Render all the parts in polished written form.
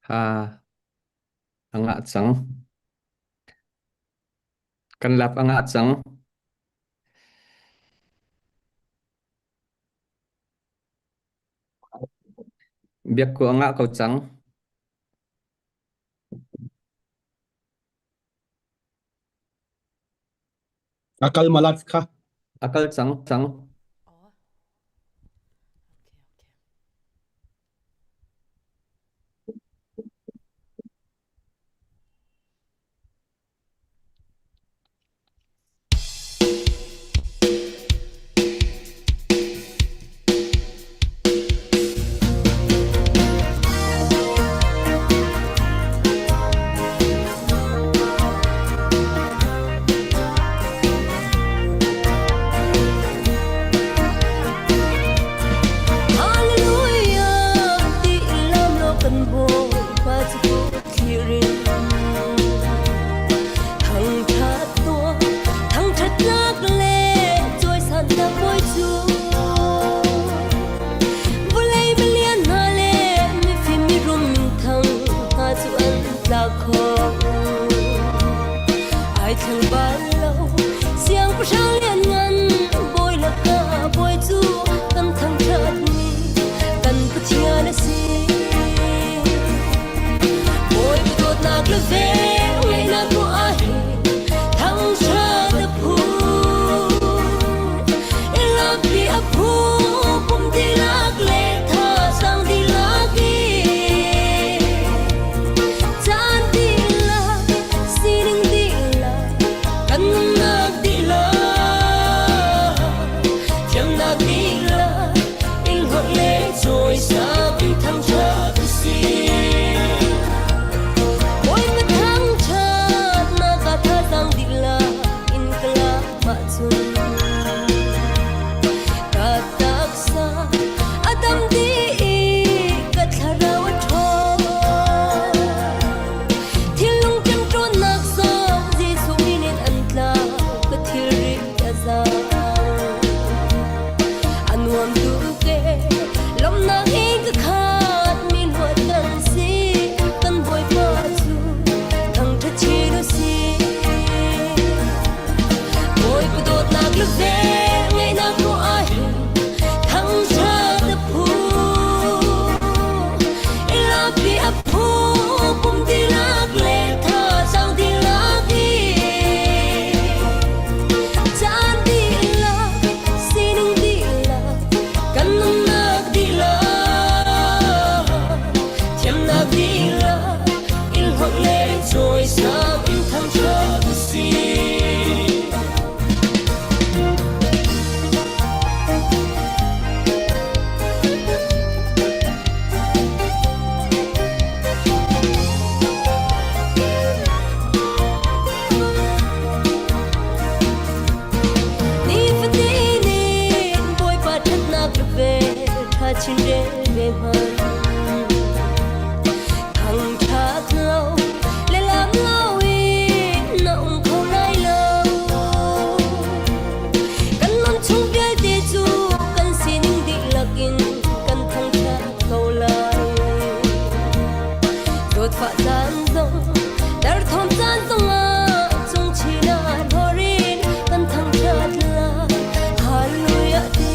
Kha a ngah cang. Kan lap a ngah cang. Biakku a ngah ko cang. A kal malat kha. A kal cang cang. Oh. Okay, okay. Hallelujah ti lam lo kan Bawipa cu thlirin thangṭhat tuah thangṭhatnak le cawisannak bawi cu Vawlei milian hna le mifim mirum minthang hna cu an tla kho. Ai thleng bal lo, siangpahrang lianngan bawi lakah bawi cu kan thangṭhatmi kan Pathian a si. Bawi dawtnak le velngeihnak ruah ah hin thangṭhat a phu. Lampi a phu pum dihlak le thazaang dihlak in caan dihlak sining dihlak kan nunnak dihlak thiamnak dihlak in holh le cawisak in thangṭhat u sih. Bawipa thangṭhatnak ah thazaang dihlak in ka lak mah cun ka taksa a dam dih i ka thlarau a ṭhawng. Thinlung ṭemṭawnnak zong Jesuh min in an tlau, ka thilri a zaang. A nuam tuk ee, lawmhnak in ka khat mi luat kan si, kan Bawipa cu thangṭhat chin u sih. Bawipa dawtnak le velngeihnak ruah ah hin thangṭhat a phu. Lampi a phu, pum dihlak le thazaang dihlak in. Caan dihlak, sining dihlak, kan nunnak dihlak, thiamnak dihlak, in holh le cawisan in thangṭhat u sih. Nifatin in Bawipa ṭhatnak ka ve, ṭha chin rel ve hmanh. Thangṭhat lo le lam lo in na um kho lai lo. Kan nun chung vialte cu kan sining dihlak in kan thangṭhat ko lai. Dawtfah caan zong, derthawm caan zongah cungchin ah hlawr in kan thangṭhat lai. Hallelujah ti.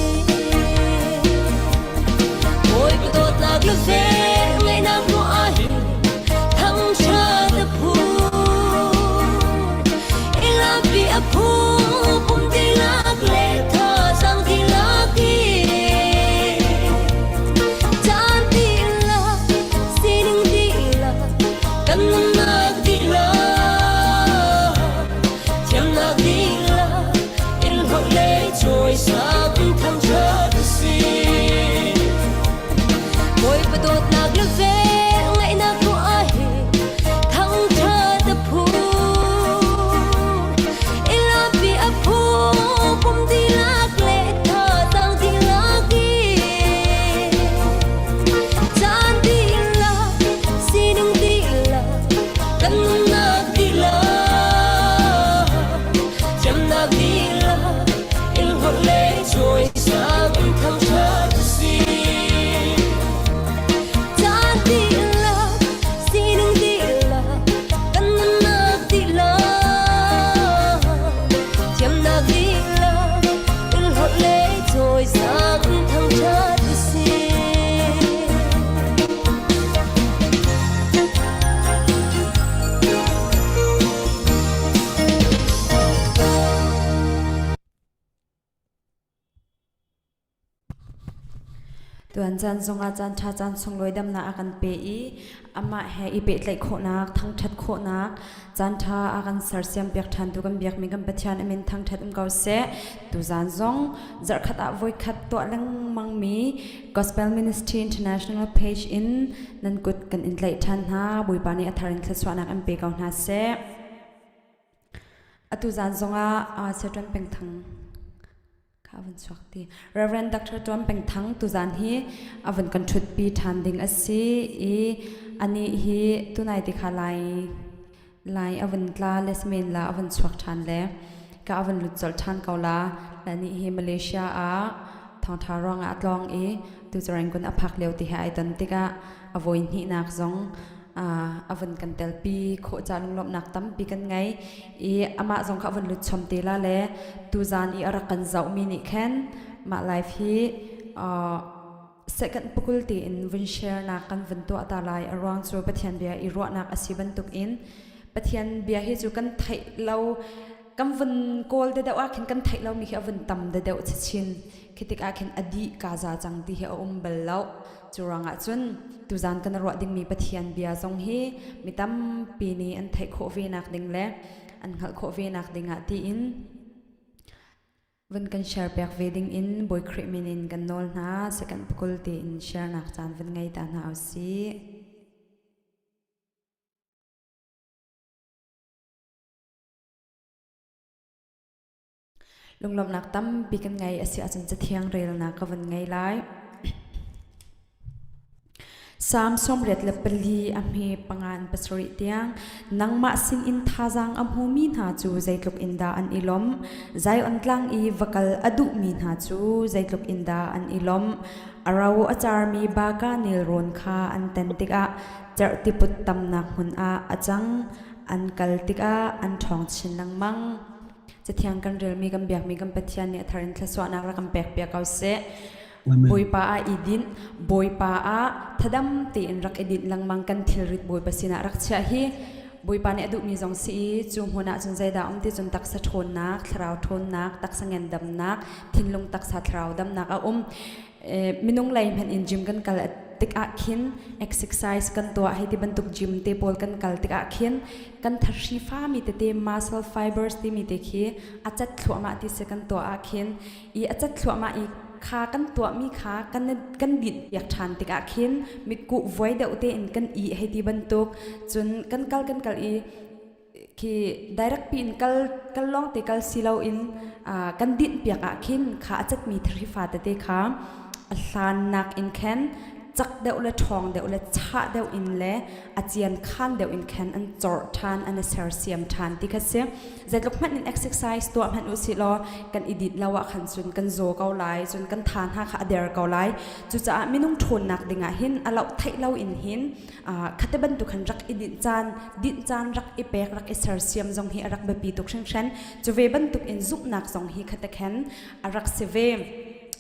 Bawipa dawtnak le velngeihnak ruah ah hin thangṭhat a phu. Lampi a phu, pum dihlak le thazaang dihlak in. Caan dihlak, sining dihlak, kan nunnak dihlak, thiamnak dihlak, in holh le cawisak in thangṭhat a si. Bawipa dawtnak le velngeihnak ruah ah hin thangṭhat a phu. Tuan caan zongah caan ṭha caan sunglawi damnak a kan pe i amah he i pehtlaih khawhnak, thangṭhat khawhnak caan ṭha a kan sersiampiak ṭhantu kan biakmi kan Pathian a min thangṭhat um ko seh. Tuzaan zong zarhkhat ah voikhat tuah lengmangmi Gospel Ministry International page in nan kut kan in tlaih ṭhan hna. Bawipa nih a thar in thluachuahnak in pe ko hna seh. Atu zaan zongah Siaṭuan Pengthang kha a vun chuak ti. Reverend Dr. Tuan Peng Thang tuzaan hi a vun kan ṭhutpi ṭhan ding a si i anih hi tunai ti kha lai lai a vun tla le smen la a vun chuak ṭhan le ka a vun lut colh ṭhan ko la. La nih hi Malaysia ah thawngṭha ruangah a tlawng i tu Rangoon a phak lio ti he ai ton tikah a voi hnihnak zong a vun kan telpi khawh ca lunglawmhnak tampi kan ngei i amah zong kha a vun lut chom te la le tuzan i a rak kan zohmi nih khan mah live hi second pukul tein vun share nak kan vun tuah ta lai. A ruang cu Pathian bia i ruahnak a si bantuk in Pathian bia hi cu kan theih lo kan vun kawl de deuh ah khin kan theih lomi khi a vun tam de deuh chachin. Khi tik ah khin a dih ka za cang ti hi a um bal lo. Cu ruangah cun tuzan kan ruah dingmi Pathian bia zong hi mi tampi nih an theih khawh ve nak ding le an hngalh khawh ve nak ding ah tiin vun kan share piak ve ding in Bawi Khrih min in kan nawl hna. Second pakul tiin share nak caan vun ngei ta hna usih. Lunglawmhnak tampi kan ngei a si ahcun Cathiang relnak ka vun ngei lai. Salm 84 a hme pangan pasarih tiang nangmah sinin thazaang a hmumi hna cu zeitluk in dah an i lawmh. Zion tlang i va kal a duhmi hna cu zeitluk in dah an i lawmh. A ro a carmi baka nelrawn kha an ten tikah cerhtiput tamnak hmun ah a cang. An kal tikah an ṭhawng chin lengmang. Cathiang kan relmi kan biakmi kan Pathian nih a thar in thluachuahnak rak kan pekpiak ko seh. Bawipa ah i dinh, Bawipa ah thadam tein rak i dinh lengmang kan thilrit Bawipa sinah rak chiah hi Bawipa nih a duhmi zong si i cu hmun ah cun zeidah um ti cun taksa ṭhawnnak, thlarau ṭhawnnak, taksa ngendamnak, thinlung taksa thlarau damnak a um. Minung lei hmanh in gym kan kal tikah khin exercise kan tuah hei ti bantuk gym te pawl kan kal tikah khin kan thahri fami tete muscle fibers timi te khi a cat thluahmah ti si kan tuah ah khin i a cat thluahmah i kha kan tuahmi kha kan kan dinh piak ṭhan tikah khin mitkuh vuai deuh tein kan i hei ti bantuk cun kan kal kan kal i khi direct pi in kal kal lawng te kal si lo in kan dinh piak ah khin kha a catmi thari fa tete kha a hlan nak in khan cak deuh le ṭhawng deuh le chah deuh in le a cian khan deuh in khan an cawrh ṭhan an i sersiam ṭhan ti kha si. Zeitluk hmanh in exercise tuah hmanh usih law kan i dinh lo ah khan cun kan zaw ko lai, cun kan tha hna kha a der ko lai. Cucaah minung ṭhawnnak ding ah hin a loh theih lo in hin khate bantuk khan rak i dinh caan dinh caan rak i pek rak i sersiam zong hi a rak biapi tuk hringhran. Cu ve bantuk in zumhnak zong hi khate khan a rak si ve.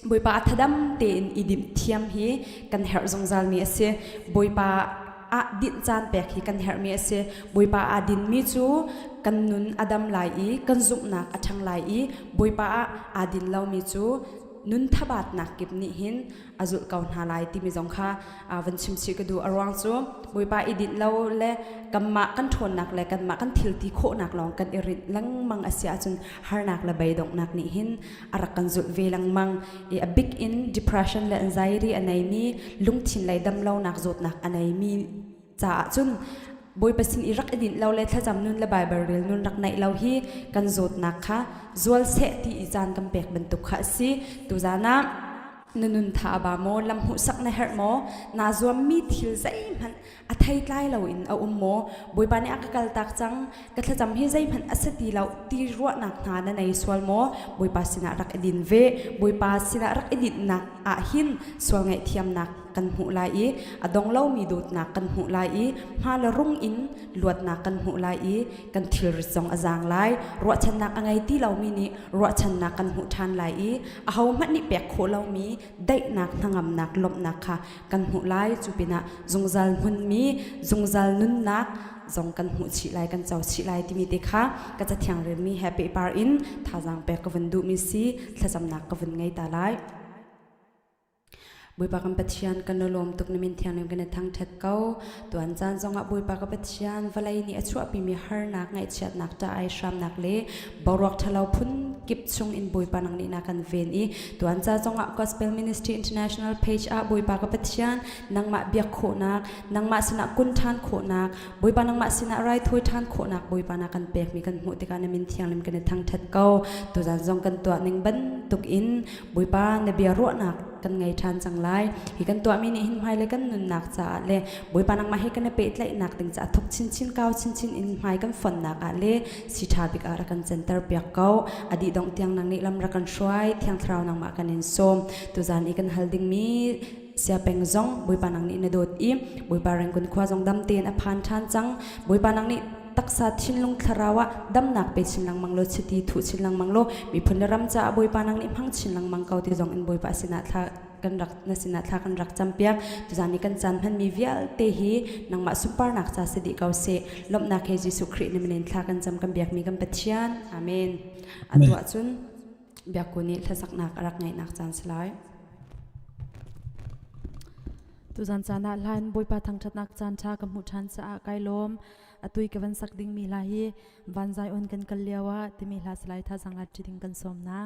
Bawipa a thadam tein i dinh thiam hi kan herh zungzalmi a si. Bawipa ah dinh caan pek hi kan herhmi a si. Bawipa aa dinmi cu kan nun a dam lai i kan zumhnak a ṭhang lai i Bawipa ah aa din lomi cu nun thabatnak kip nih hin a zulh ko hna lai timi zong kha van chim chih ka duh. A ruang cu Bawipa i dinh lo le kanmah kan ṭhawnnak le kanmah kan thil ti khawhnak lawng kan i rinh lengmang a si ahcun harnak le beidonghnak nih hin a rak kan zulh ve lengmang i a bik in depression le anxiety a neimi lungthin lei damlonak zawtnak a neimi caah cun Bawipa sin i rak i dinh lo le thlacam nun le Baibal rel nun rak neih lo hi kan zawtnak kha zual seh ti i caan kan pek bantuk kha a si. Tuzaan ah na nun tha a ba maw, lam hmuhsak na herh maw, naa zuammi thil zeihmanh a theitlai loin a um maw? Bawipa nih a ka kaltak cang, ka thlacam hi zeihmanh a si ti lo ti ruahnak hna na nei sual maw? Bawipa sinah rak i din ve. Bawipa sinah rak i dinhnak ah hin sual ngaihthiamnak kan hmuh lai i a dong lomi dawtnak kan hmuh lai i hma le rung in luatnak kan hmuh lai i kan thilrit zong a zaang lai. Ruahchannak a ngei ti lomi nih ruahchannak kan hmuh ṭhan lai i ahohmanh nih pek khawh lomi daihnak, hnangamnak, lawmhnak kha kan hmuh lai. Cu pinah zungzal hmunmi zungzal nunnak zong kan hmuh chih lai, kan co chih lai timi te kha ka cathiang relmi he pehpar in thazaang pek ka vun duhmi si. Thlacamnak ka vun ngei ta lai. Bawipa kan Pathian kan i lawm tuk na min thianghlim kan i thangṭhat ko. Tuan caan zongah Bawipa ka Pathian vawlei nih a chuahpimi harnak, ngaihchiatnak, ṭah-ai hramnak le boruak ṭhalo phun kip chung in Bawipa nang nih na kan ven i tuan ca zongah Gospel Ministry International page ah Bawipa ka Pathian nangmah biak khawhnak, nangmah sinah kun ṭhan khawhnak, Bawipa nangmah sinah raithawi ṭhan khawhnak Bawipa na kan pekmi kan hmuh tikah na min thianghlim kan i thangṭhat ko. Tuzan zong kan tuah ning bantuk in Bawipa na bia ruahnak kan ngei ṭhan cang lai. Hi kan tuahmi nih hin hmailei kan nunnak caah le Bawipa nangmah he kan i pehtlaihnak ding caah thuk chinchin kau chinchin in hmai kan fonnak ah le si ṭha bik ah rak kan canter piak ko. A dih dongh tiang nang nih lam rak kan hruai, Thiang Thlarau nangmah kan in sawm. Tuzan i kan hal dingmi siapeng zong Bawipa nang nih na dawt i Bawipa rengkun khua zong dam tein a phan ṭhan cang. Bawipa nang nih taksa thinlung thlarau ah damnak pe chin lengmang law chiti thuh chin lengmang law miphun le ram caah Bawipa nang nih hmang chin lengmang ko ti zong in Bawipa sinah thla kan rak na sinah thla kan rak campiak tuzan i kan caan hmanmi vialte hi nangmah sunparnak ca si dih ko seh lawmhnak he Jesuh Khrih na min in thla kan cam kan biakmi kan Pathian amen atu ahcun biakku nih hlasaknak a rak ngeihnak caan si lai Tuzan caan ah hlan Bawipa thangṭhatnak caan ṭha ka hmuh ṭhan caah kai lawm. Atui ka van sak dingmi hla hi Van Zion kan kal lio ah timi hla salai thazang la ṭi ding kan sawm na.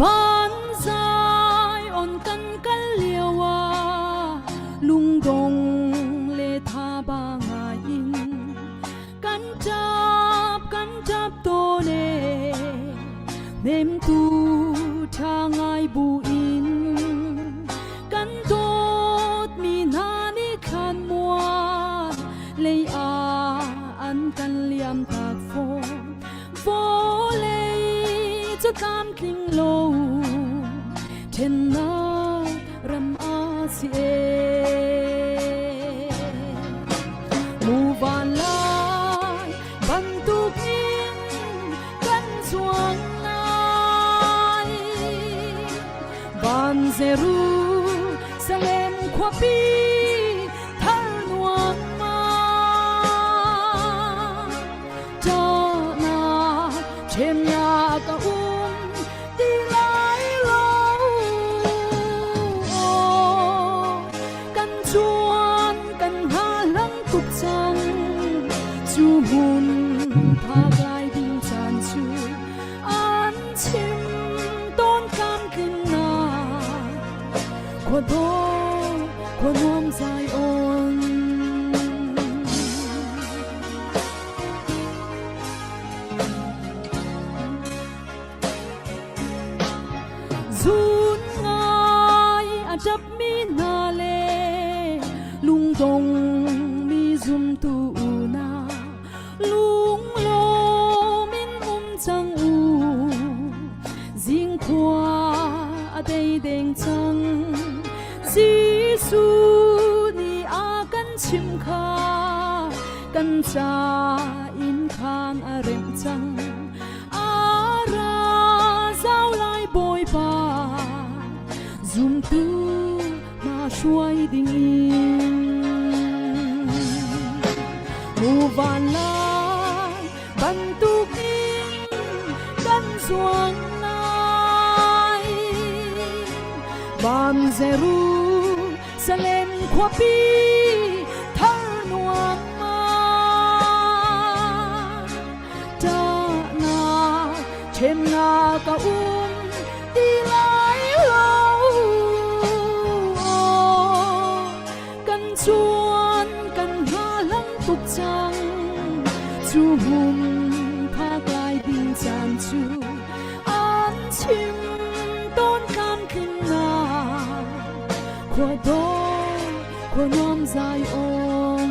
Van zai on kan kal lio ah lungdong le tha ba ngai in kan tap kan tap tawn e nemtu tha ngai bu in kan dawt mi hna nih khan mual lei ah an kan liam tak fawn vawlei cu tlamtling lo ṭhennak ram a si e mu van lai bantukin kan zuang lai van Jerusalem khuapi thar nuam ma ṭahnak ṭhennak a um ti lai lo kan chuan kan hngahhlang tuk cang cu hmun phak lai ding caan cu an chim tawn tlamtlinnak khua dawh khua nuam Zion Zun ngai a ṭapmi hna le lungdong mi zumtu hna lunglawm in um cang u zingkhua a dei deng cang Jesuh nih a kan chimh kha kan ca in khan a remh cang a ra zau lai Bawipa zumtu hna hruai ding in mu van lai bantukin kan zuang lai van Jerusalem khuapi thar nuam ma ṭahnak ṭhemnak a um ti lai lo kan chuan kan hngahhlang tuk cang cu hmun phak lai ding caan cu an chim tawn tlamtlinnak khua dawh khua nuam Zion.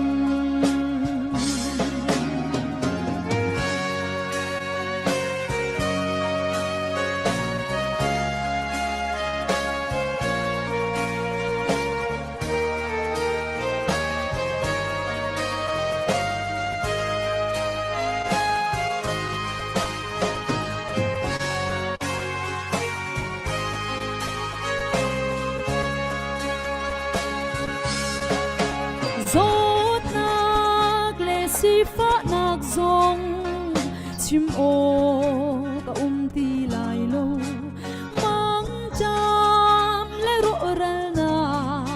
Zawtnak le sifahnak zong chim awk a um ti lai lo. Mangṭam le rawhralnak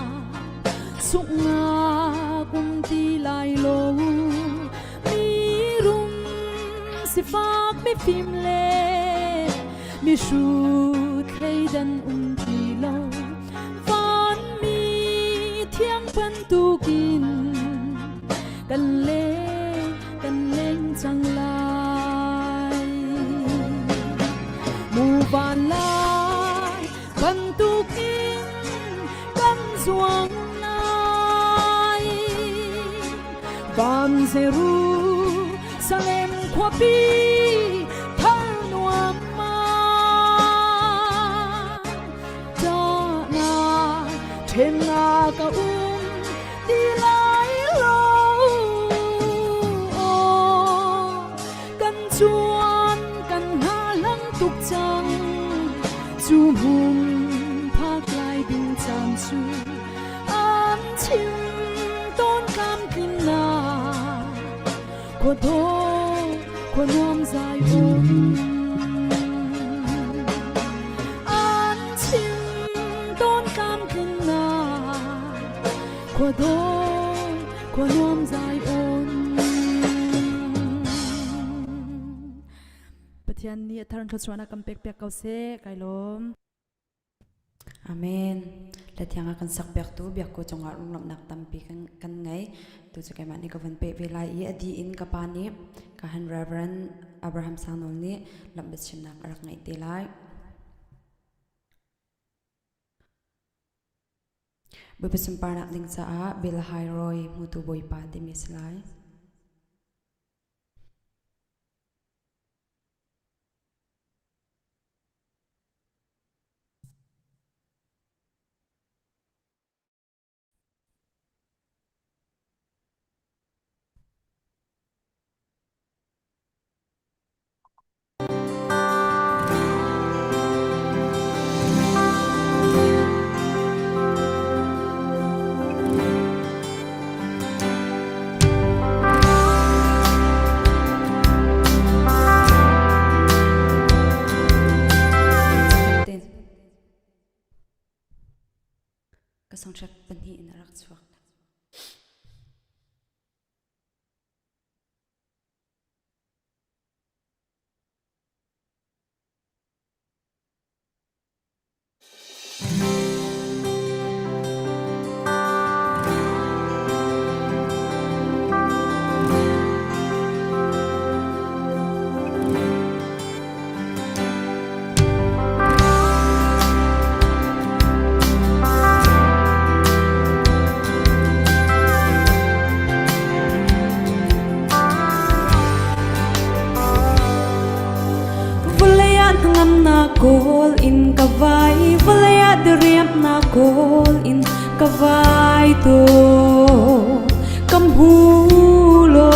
sunghnak um ti lai lo. Mirum sifak mifim le mihrut thleidan um ti lo. Vanmi thiang bantukin kan leng kan leng cang lai. Mu van lai bantukin kan zuang lai. Van Jerusalem khuapi thar nuam ma. Ṭahnak ṭhennak a um ti lai lo. Kan chuan kan hngahhlang tuk cang. Cu hmun phak lai ding caan cu an chim tawn tlamtlinnak khua dawh khua nuam zai um. An chim tawn tlamtlinnak khua dawh khua nuam zai um. Pathian nih a thar thluachuah a kan pek piak ko seh. Kai lawm. Amen. Lathiang a kan sakpiaktu biakku cungah lunglawmhnak tampi kan ngei. Tu cu keimah nih ka vun peh ve lai i a dih in ka pa nih ka han Reverend Abraham Sanol nih lamh biachimnak a rak ngeih te lai. Bawipa sunparnak ding caah Bill Hai Roy hmutu Bawipa timi a si lai. Ka sanghrek pahnih in a rak chuak. Vawlei ah hnangamnak kawl in ka vai, vawlei ah diriamnak kawl in ka vai to. Ka hmu lo.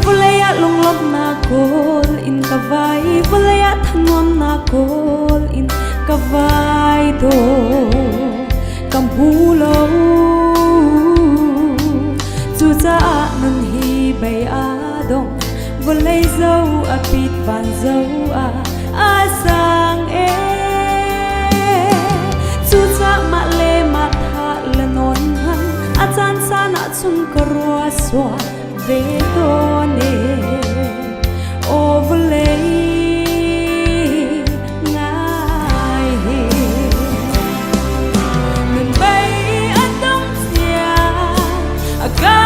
Vawlei ah lunglawmhnak kawl in ka vai, vawlei ah thanuamnak kawl in ka vai to. Ka hmu lo. Cucaah nun hi bei a dong, vawlei zo a pit van zo ah a sang e. Cucaah mah le mah thah le nawn han a caan caan ah cun ka rua sua ve tawn e. Aw vawlei ngai hi nun bei a dong cia a ka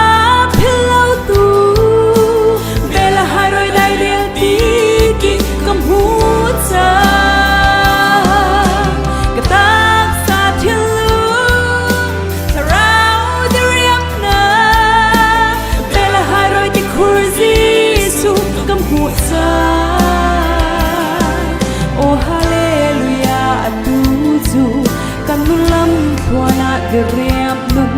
philh lo tu bel hai roi dai rel ti ki ka hmu cang ka taksa thinlung thlarau diriamnak bel hai roi ti khur Jesuh ka hmuh cang Oh hallelujah atu cu kan lam thuan ah diriam nun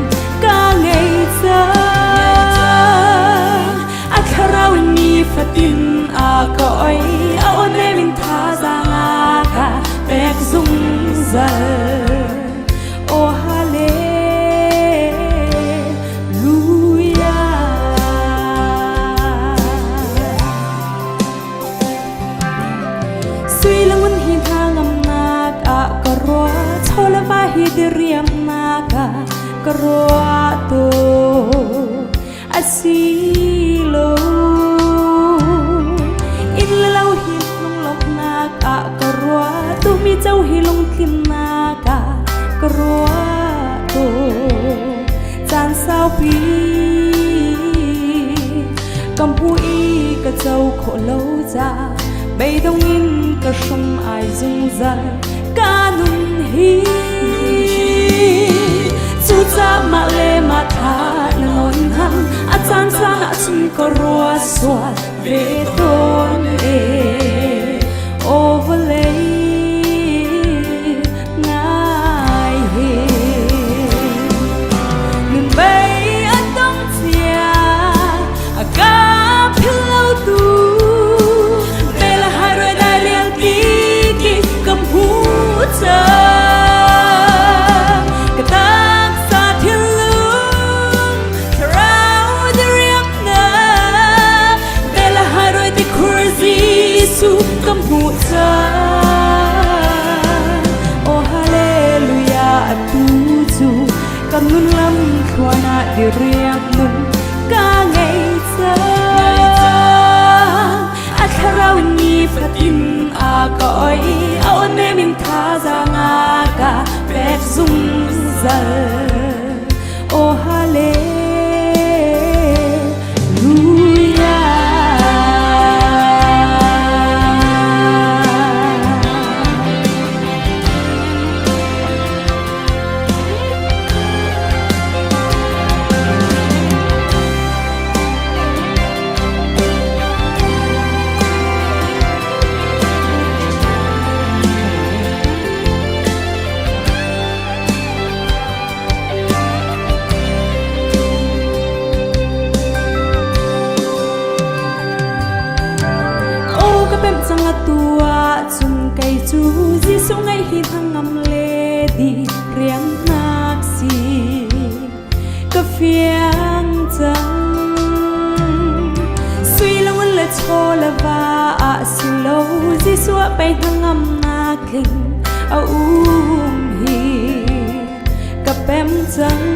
ka ngei cang a thlarau in ni fatin a ka oi a onem in thazaang a ka pek zungzal Oh hallelujah. ka ruah tuk a si lo. Inn le lo hi lunglawmhnak ah ka ruah duhmi co hi lungtlinnak ah ka ruah tuk. Caan saupi ka hmu i ka co khawh lo ca beidong in ka hrum ai zungzal ka nun hi. Cucaah mah le mah thla na nawn hang a caan caan ah cun ka rua sual ve tawn e. Aw vawlei ngai hi nun mei a dong cia a ka philh lo tu bel hai roi dai liang ti ki kam hu cang ka taksa thinlung thlarau diriamnak bel hai roi ti khur Jesuh kam hmu cang. Oh hallelujah atu cu kan nun lam thluan ah diriam nun ka ngei cang. A thlarau ni fatin a ka oi a on min thazaang a ka pek zungzal. Oh hallelujah. Aw ka pemh cang atu ahcun kei cu Jesuh ngaih hi hnangam le di riangnak si ka fiang cang. Sui le ngun le chaw le va ah si lo Jesuh ah pei hnangamnak tling a um hi ka pem cang.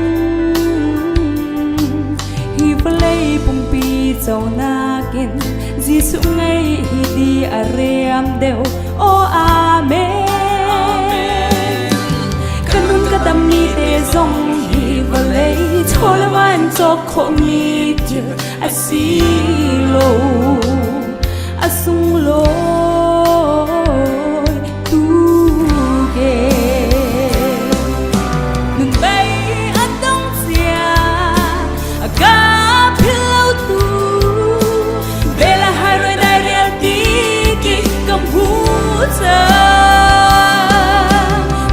Hi vawlei pumpi conak in Jesuh ngei hi di a riam deuh. Oh Amen. Ka nun ka dam ni te zong hi vawlei chaw le van cawk khawhmi thil a si lo. A sunglawi tuk e. Nun bei a dong cia, a ka philh lo tu. Bela hai roi dai rel ti ki kam hu cang.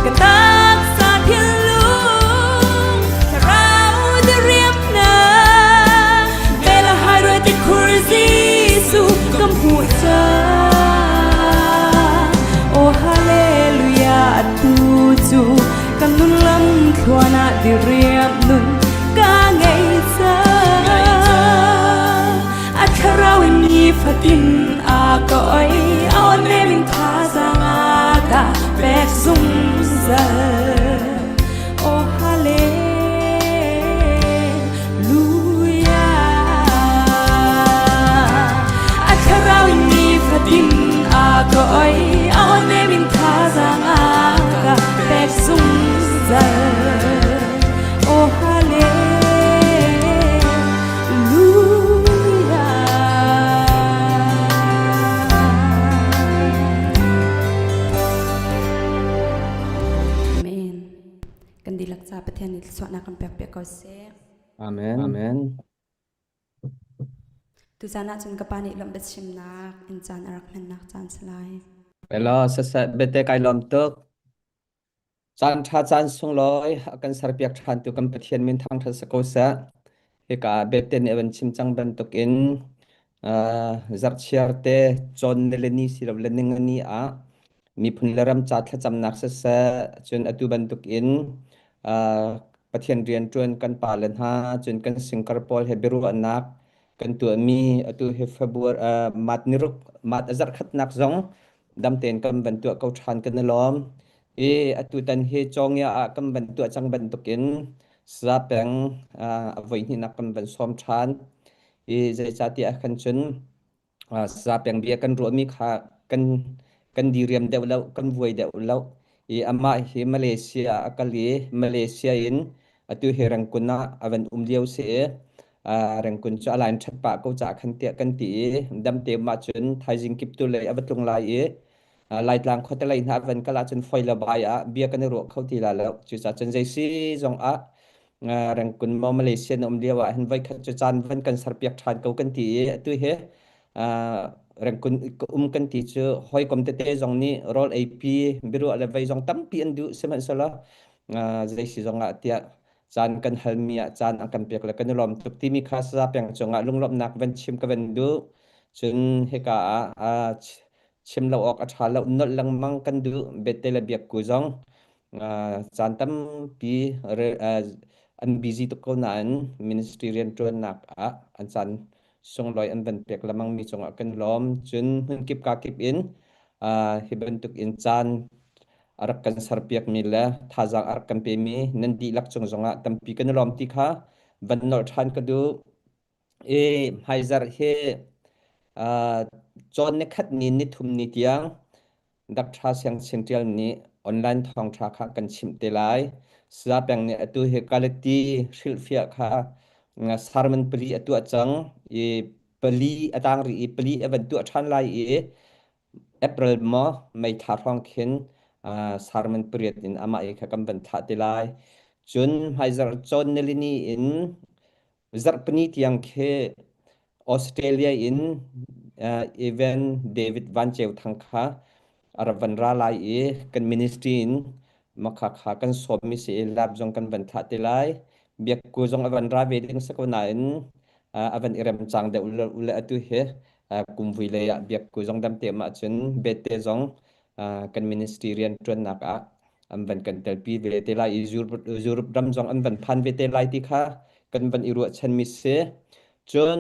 Ka taksa thinlung thlarau diriamnak bela hai roi ti khur Jesuh kam hu cang. Oh hallelujah atu cu kan nun lam thluan ah diriam nun ka ngei cang. A thlarau in nifatin a ka oi, a on in thazaang a ka pek zungzal. Oh hallelujah. A thlarau in nifatin a ka oi, a on in thazaang a ka pek zungzal. Oh hallelujah. Amen. Kan dihlak ca Pathian nih thluachuahnak kan pek piak ko seh. Amen. Amen. Tuzan ah cun ka pa nih lawmh biachimnak in caan a rak hmannak caan si lai. Hello, sasat bete kai lawm tuk. Caan ṭha caan sunglawi a kan serpiak ṭhantu kan Pathian min thangṭhat si ko seh. Hika ah Bete nih a van chim cang bantukin zarhchiar te cawn nilini silole ningani ah miphun le ram ca thlacamnak siseh, cun atu bantukin Pathian rianṭuan kan pale hna, cun kan singkar pawl he biaruahnak kan tuahmi atu hi February March niruk March a zarhkhatnak zong dam tein kan van tuah ko ṭhan kan i lawm. I atutan hi Cawngia ah kan van tuah cang bantukin Saza peng a voihnihnak kan van sawm ṭhan i zeicahtiah khan cun Saza peng bia kan ruahmi kha kan kan diriam deuh lo, kan vuai deuh lo. I amah hi Malaysia ah a kal i Malaysia in atu hi Rangoon ah a van um lio si i Rangoon cu a line ṭhat pah ko caah khan tiah kan ti i damte um ahcun thaizing kip tu lei a va tlung lai i Laitlang khuatelei hna van kal ahcun foi le bai ah bia kan i ruah kho ti la lo. Cucaah cun zei si zong ah Rangkun maw Malaysia na um lio ah hin voikhat cu caan van kan serpiak ṭhan ko kan ti i atu hi Rangkun ka um kan ti cu hawikom tete zong nih rawl eipi biaruah le vei zong tampi an duh sihmanhsehlaw zei si zong ah tiah caan kan halmi ah caan an kan pek le kan i lawm tuk timi kha saza peng cungah lunglawmhnak van chim ka van duh. Cun hika ah chim lo awk a ṭha lo nolh lengmang kan duh bete le biakku zong caan tampi an busy tuk ko nain ministry rianṭuannak ah an caan sunglawi an van pek lengmang mi cungah kan lawm cun hmunkip ka kip in hi bantuk in caan a rak kan serpiakmi le thazaang a rak kan pemi nan dihlak cung zongah tampi kan i lawm ti kha van nolh ṭhan ka duh. I hmaizarh hi cawn nikhat ni nithum ni tiang Dr. Siang Chin Ṭial nih online thawngṭha kha kan chimh te lai. Saya Peng nih atu hi Kalati hrilhfiah kha sermon pali a tuah cang i pali a tang rih i pali a van tuah ṭhan lai i April maw May thla hrawng khin sermon pariat in amah i kha kan van thlah te lai. Cun hmaizarh cawn nilini in Zarhpini tiang khi Australia in Evan David Van Ceu Thang kha a rak van ra lai i kan ministry in makha kha kan sawmmi si i lab zong kan van thlah te lai. Biakku zong a van ra ve ding si ko nain a van i remcang deuh le atu hi kumvui lei ah biakku zong dam te ahcun bete zong kan ministry rianṭuannak ah an van kan telpi ve te lai i Europe ram zong an van phan ve te lai ti kha kan van i ruahchanmi si. Cun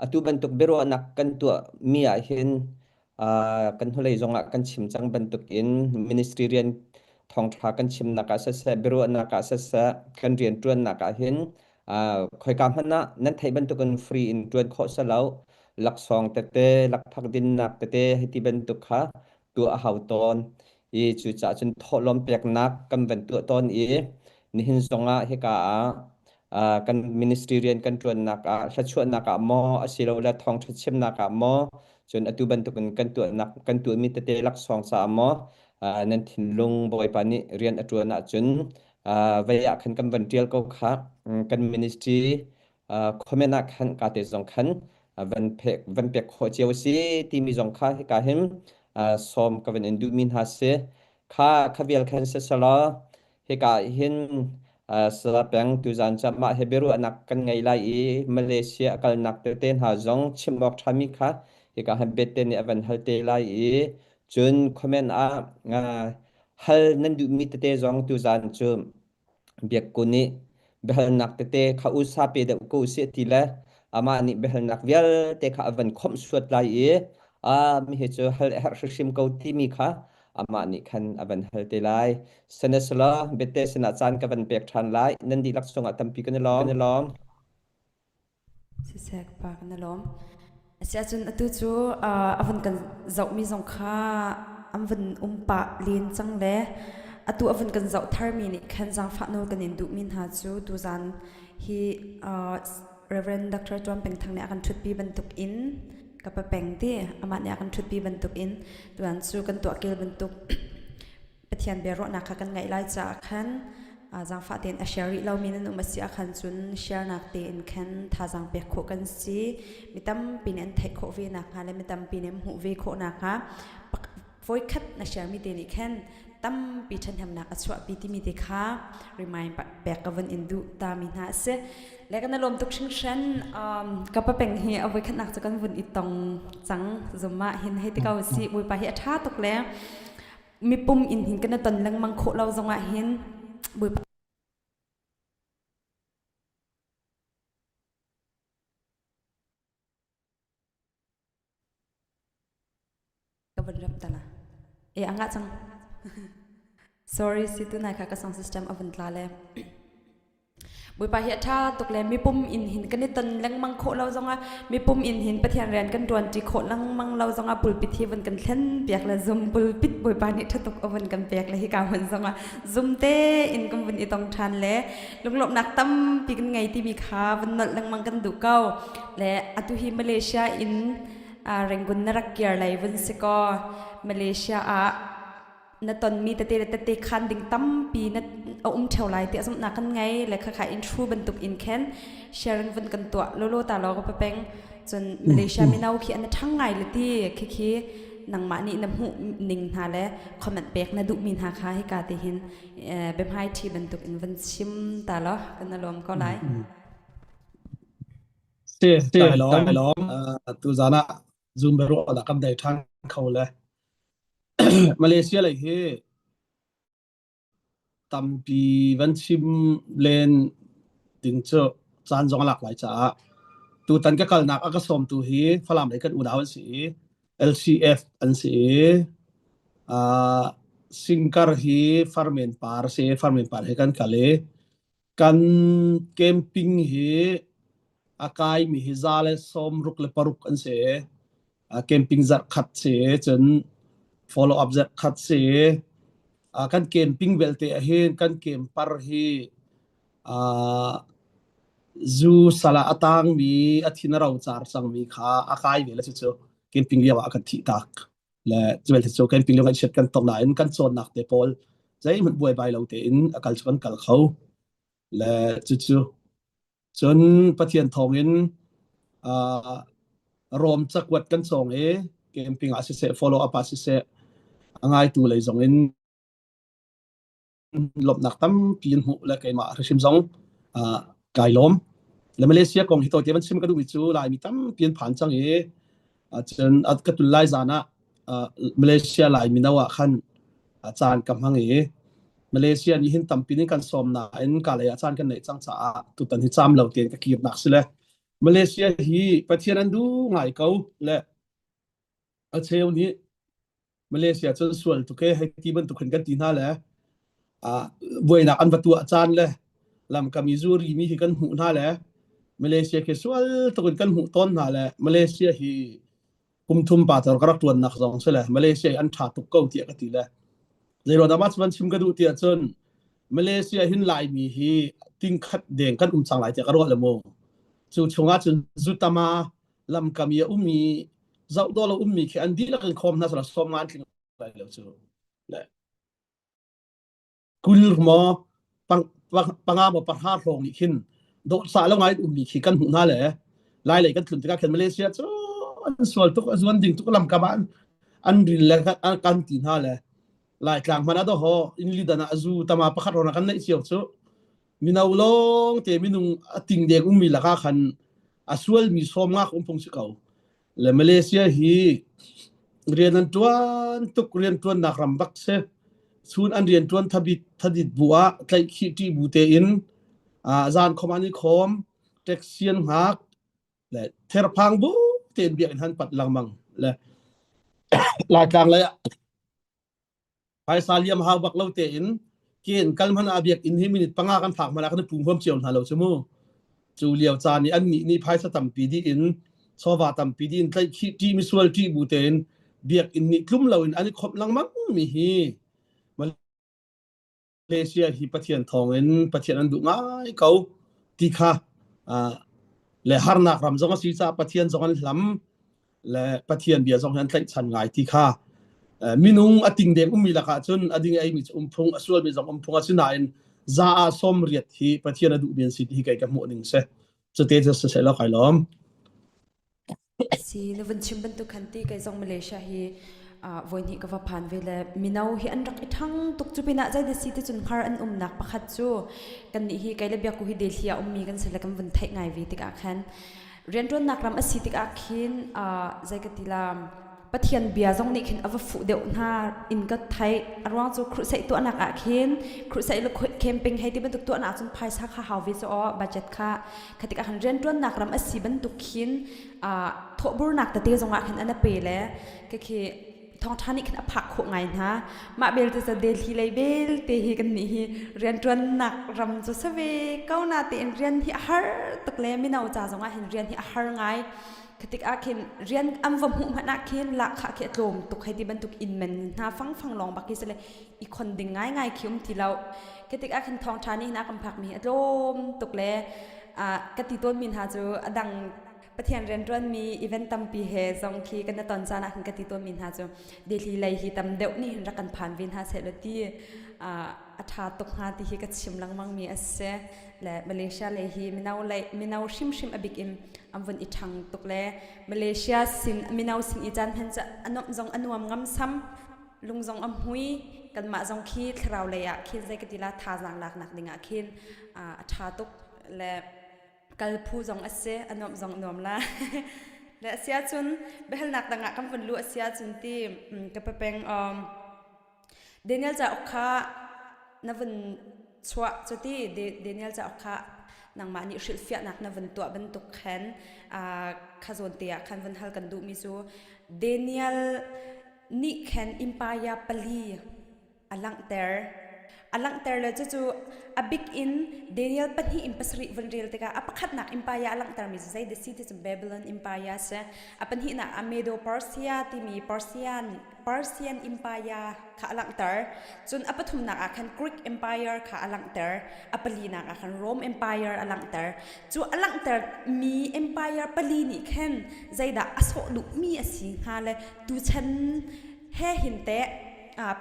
atu bantuk biaruahnak kan tuahmi ah hin kan hnulei zong ah kan chim cang bantuk in ministry rian thawngṭha kan chimnak ah siseh biaruahnak ah siseh kan rianṭuannak ah hin khoika hmanh ah nan theih bantukin free in ṭuan khawh si lo laksawng tete lakphak dinnak tete hei ti bantuk kha tuah a hau tawn i cucaah cun thawhlawm peknak kan van tuah tawn i nihin zongah hika ah kan ministry rian kan ṭuannak ah hlachuahnak ah maw asilole thawngṭha chimnak ah maw cun atu bantukin kan tuahnak kan tuahmi tete laksawng caah maw nan thinlung Bawipa nih rian a ṭuan ahcun vei ah khan kan van ṭial ko kha kan ministry comment ah khan ka te zong khan van pek van pek khawh cio si timi zong kha hika hin sawm ka van in duhmi hna si kha kha vial khan si selaw hika hin sala peng tuzan cha mah he biaruahnak kan ngei lai i Malaysia kalnak tete hna zong chim awk ṭhami kha hika han bete nih a van hal te lai i cun comment ah hal nan duhmi tete zong tuzan cu Biakku nih biahalnak tete kha usa pe deuh ko usih ti le amah nih biahalnak vialte kha a van khawmh suat lai i a mi hi cu hal a herh hrimhrim ko timi kha amah nih khan a van hal te lai. Sihmanhsehlaw biate sinah caan ka van pek ṭhan lai. Nan dihlak cungah tampi kan i lawm. Kan i lawm. Siseh ka pa kan i lawm. Asiahcun atu cu a vun kan zohmi zong kha an vun um pah len cang le atu a vun kan zoh tharmi nih khan zaangfah nawl kan in duhmi hna cu tuzan hi Reverend Dr. Tuan Peng Thang nih a kan ṭhutpi bantuk in ka pa peng ti amah nih a kan ṭhutpi bantuk in tuan cu kan tuah kel bantuk Pathian biaruahnak kha kan ngaih lai caah khan zaangfah tein a share rih lomi nan um a si ahkhan cun share-nak tein khan thazaang pek khawh kan si. Mi tampi nih an theih khawh ve nakhnga le mi tampi nih an hmuh ve khawh nakhnga voikhat na share-mi te nih khan tampi ṭhahnemnak a chuahpi timi te kha remind pek ka vun in duh tami hna a si. Le kan i lawm tuk hringhran. Um, ka pa peng hi a voikhatnak cu kan vun i tong cang zum ah hin hei ti ko si Bawipa hi a ṭha tuk le mipum in hin kan i ton lengmang khawh lo zongah hin Bawipa ka van rap ta la e anga cang. Sorry, si tunai kha ka sound system a vun tla le. Bawipa hi a ṭha tuk le mipum in hin kan i ton lengmang khawh lo zongah mipum in hin Pathian rian kan ṭuan ṭi khawh lengmang lo zongah pulpit hi vun kan thlen piak le zum pulpit Bawipa nih ṭha tuk a vun kan pek le hika hmun zongah zum tein kan vun i tong ṭhan le lunglawmhnak tampi kan ngei timi kha vun nolh lengmang kan duh ko. Le atu hi Malaysia in Rangoon na rak kir lei vun si kaw Malaysia ah na tonmi tete le tete khan ding tampi na a um theo lai ti zumhnak kan ngei le khakha in true bantuk in khen sharing vun kan tuah lolo ta lo ka peng cun Malaysia mino khi an thang ngai le ti khi khi nangmah nih na hmuh ning hna le comment pek na duh mi hna kha hika te hin biahmai thi bantuk in van chim ta lo kan na lawm ko lai. Si, kai lawm. Tu zan ah Zoom biaruah dah kan dai ṭhan kho le. Malaysia lei hi tampi van chim len ding cu caan zong a lak lai caah tutan ka kalnak a ka sawmtu hi Falam lei kan unau an si i LCF an si i uh, Singkar hi Farmen Par si Farmen Par he kan kal i kan camping hi a kaimi hi za le sawm ruk le paruk an si. Camping zarh khat si cun follow up zarh khat si. Kan camping belte ahhin kan camper hi zu sala a tangmi a thin a ro car cangmi kha a kai ve le cucu camping lio ah kan thih tak. Le cu belte cu camping lio ngaihchiat kan tong nain kan cawnnak te pawl zeihmanh buaibai lo tein a kal cu kan kal kho. Le cucu Cun Pathian thawngin uh, Rom cakuat kan cawng i camping ah siseh, follow up ah siseh, a ngaitu lei zong in lawmhnak tampi in hmuh le keimah hrimhrim zong uh, kai lawm. Le Malaysia kong hi tawite van chim ka duhmi cu Laimi tampi an phan cang i cun ka tul lai zan ah Malaysia Lai mino ah khan caan ka hmang i Malaysia nih hin tampi nih kan sawm nain ka lei ah caan kan neih cang caah tutan hi caam lo tein ka kirnak si le Malaysia hi Pathian an duh ngai ko le a cheu nih Malaysia cun sual tuk e hei ti bantuk hin kan ti hna le buainak an va tuah caan le lamkam i zu rimi hi kan hmuh hna le Malaysia khi sual tuk in kan hmuh tawn hna le Malaysia hi kum thum pa tor ka rak tuannak zong si le Malaysia hi an tha tuk ko tiah ka ti le zeiruang dah mah cu van chim ka duh tiah cun Malaysia hin Laimi hi tingkhat deng kan um cang lai tiah ka ruah le mu cu chungah cun zutama lamkam i a ummi zoh dawh lo ummi khi an dihlak in khawm hna sala sawm nga an tling lai lo cu le kul maw pang, panga maw pahra hrawng nih khin dawh sa lo ngai ummi khi kan hmuh hna le lai lei kan tlun tikah khin Malaysia cu an sual tuk a zuan ding tuk lamkam ah an ril le kan ti hna le Laitlang hmanh ah ho in lidan ah zu tama pakhat rona kan neih cio cu mino lawng te minung a ting deng ummi lakah khan a sualmi sawm ngak um phung si ko le Malaysia hi rian an tuan tuk rian tuannak ram bak si chun an rian tuan thabit thadit bu ah tlaihkhih ṭih bu tein zan khom an i khawm taxi an hngak le therphang bu tein biakinn han pat lengmang le Laitlang lei ah Phaisa liam hau bak lo tein ken kal hmanh ah biakinn hi minute panga kan phak hmanh ah kan i pum huam cio hna lo cu mu. Cu lio caan i annih nih phaisa tampi dih in chawva tampi dih in tlaihkhih ṭih misual ṭih bu tein biakinn nih tlum loin an i khawmh lengmang mi hi Malaysia hi Pathian thawngin Pathian an duh ngai ko ti kha le harnak ram zong a si caah Pathian zong an hlam le Pathian bia zong hi an tlaihchan ngai ti kha minung a ting deng ummi lakah cun a ding ei mi cu um phung a sualmi zong um phung a si nain za ah som riat hi Pathian a duhmi an si ti hi kei ka hmuh ning si cute cu siseh law kai lawm. Si na vun chim bantuk khan ti kei zong Malaysia hi voi hnih ka va phan ve le mino hi an rak i ṭhang tuk cu pinah zei si ti cun hngar an umnak pakhat cu kannih hi kei le biakku hi Delhi ah ummi kan si le kan vun theih ngai ve tikah khan rianṭuannak ram a si tikah khin zei ka ti la Pathian bia zong nih khin a va fuh deuh hna in ka theih a ruang cu crusade tuahnak ah khin crusade le camping hei ti bantuk tuahnak cun phaisa kha hau ve cu aw budget kha kha tikah khan rianṭuannak ram a si bantuk khin thawhburnak tete zong ah khin an a pe le khi thawngṭha nih khin a phak khawh. khawh ngai hna. Mah belte cu Delhi lei belte hi kan nih hi rianṭuannak ram cu si ve ko na tein rian hi a har tuk le mino ca zongah hin rian hi a har ngai. Khatik ah khin rian an va hmuh hmanh ah khin lahkhah khi a tlawm tuk hei ti bantuk inn man hna fangfang lawng bak khi si le i khon ding ngaingai khi um ti lo. Khatik ah khin thawngṭha nih hin a kan phakmi a tlawm tuk le ka ti tawnmi hna cu a dang Pathian rianṭuanmi event tampi he zong khi kan i ton caan ah khin ka ti tawnmi hna cu Delhi lei hi tam deuh nih hin rak kan phan ve hna seh law ti a ṭha tuk hnga ti hi ka chim lengmangmi a si. Le Malaysia lei hi mino lei mino hrimhrim a bik in an vun i ṭhang tuk le Malaysia sin mino sin i caan hman cu a nuamh zong a nuam ngamsam lung zong a hmui kanmah zong khi thlarau lei ah khin zei ka ti la thazaang laknak ding ah khin a ṭha tuk le kal phu zong a si a nuamh zong nuam la le a si ahcun biahalnak dang ah kan vun luh a si ahcun ti ka papeng um, Daniel cauk kha na vun chuah cuti Daniel cauk kha nangmah nih hrilhfiahnak na vun tuah bantuk khan kha zawn te ah khan vun hal kan duhmi cu Daniel nih khan empire pali a langhter. A langhter le cucu a bik in Daniel pahnih in pasarih vun rel tikah a pakhatnak empire a langhtermi cu zei dah si ti cu Babylon Empire a si. A pahnihnak ah Medo Persia timi Persian Persian Empire kha a langhter. Cun a pathumnak ah khan Greek Empire kha a langhter. A palinak ah khan Rome Empire a langhter. Cu a langhtermi empire pali nih khan zeidah a sawh duhmi a si hnga le tuchan he hin teh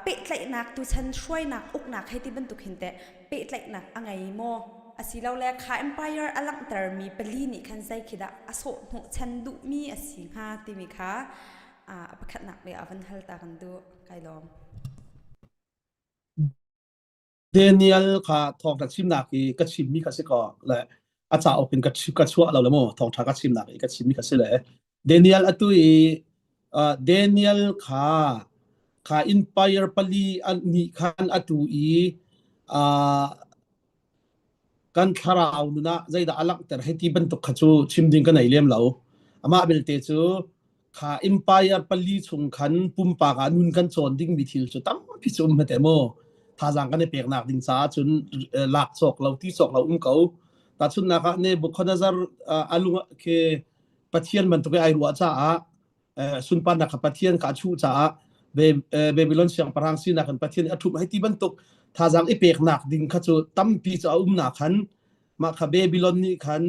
pehtlaihnak tuchan hruainak uknak hei ti bantuk hin teh pehtlaihnak a ngei maw asilole kha empire a langhtermi pali nih khan zei khi dah a sawh hnawhchan duhmi a si hnga timi kha a pakhatnak le a van hal ta kan duh kai lawm. Daniel kha thawngṭha chimnak i ka chimmi kha si ko le a cauk in ka ka chuah lo le mu thawngṭha ka chimnak i ka chimmi kha si le Daniel atu i uh, Daniel kha kha empire pali an nih khan atu i uh, kan thlarau nun ah zeidah a langhter hei ti bantuk kha cu chim ding ka nei lem lo. Amah belte cu kha empire pali chung khan pumpak ah nun kan cawn dingmi thil cu tampi cu um hmete mu. Thazaang kan i peknak ding caah cun lak cawk lo ti cawk lo um ko. Tahchunhnak ah Nebuchadnezzar a lung khi Pathian bantuk i ai ruah caah sunparnak kha Pathian kha a chuh caah Babylon siangpahrang sinak in Pathian a ṭhumh hei ti bantuk thazaang i peknak ding kha cu tampi cu a umnak khan mah kha Babylon nih khan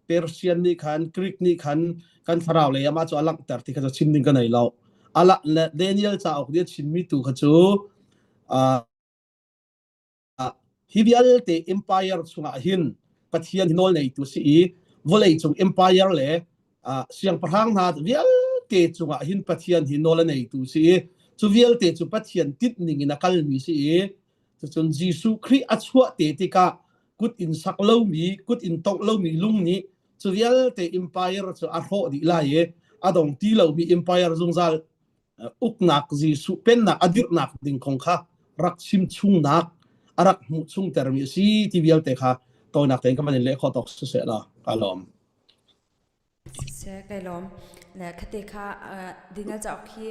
Persian nih khan Greek nih khan kan thlarau lei ah mah cu a langhter ti kha cu chim ding ka nei lo. Ala le Daniel cauk nih a chimmi tu kha cu Hi vialte empire chungah hin Pathian hi nawl neitu a si i vawleicung empire le siangpahrang hna vialte cungah hin Pathian hi nawl a neitu a si i cu vialte cu Pathian tinh in a kalmi si i cucun Jesuh Khrih a chuah te tikah kut in sak lomi kut in tongh lomi lung nih cu vialte empire cu a hrawh dih lai i a dong ti lomi empire zungzal uknak Jesuh pennak a dirhnak ding kong kha rak chim chungnak a rak hmuh chungtermi a si ti vialte kha tawinak tein ka van in leh khawh tawk siseh law ka lawm. Siseh kai lawm. Le khate kha Daniel cauk hi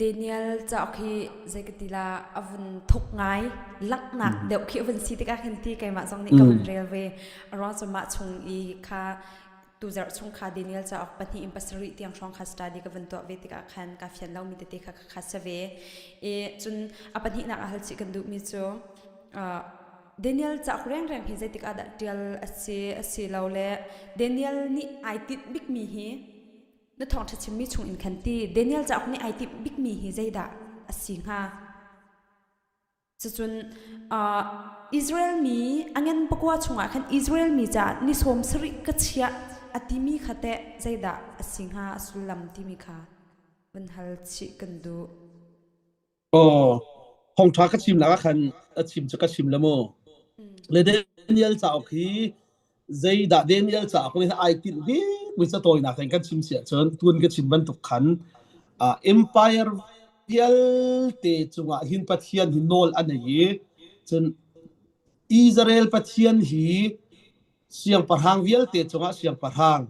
Daniel cauk hi zei ka ti la a vun thuk ngai langhnak deuh khi a vun si tikah khin ti keimah zong nih ka vun rel ve a ruang cu mah chung i kha tuzarh chung kha Daniel cauk pahnih in pasarih tiang hrawng kha study ka vun tuah ve tikah khan ka fian lomi tete kha kha si ve i cun a pahnihnak ah hal chih kan duhmi cu Daniel cauk rengreng hi zeitik ah dah ṭial a si a si lo le Daniel nih ai tinh bikmi hi na thawngṭha chimmi chung in khan ti Daniel cauk nih ai timh bikmi hi zeidah a si hnga Cucun uh, Israel mi a ngen pakua chungah khan Israel mi caah ni sawm sarih ka chiah a timi kha teh zeidah a si hnga a sullam timi kha van hal chih kan duh. Aw, thawngṭha ka chimnak ah khan a chim cu ka chim la mu. Le Daniel cauk hi zeidah Daniel cauk nih ai tinh bik mi catawinak in kan chim si ahcun tun ka chim bantuk khan uh, empire vialte cungah hin Pathian hi nawl a nei i cun Israel Pathian hi siangpahrang vialte cungah siangpahrang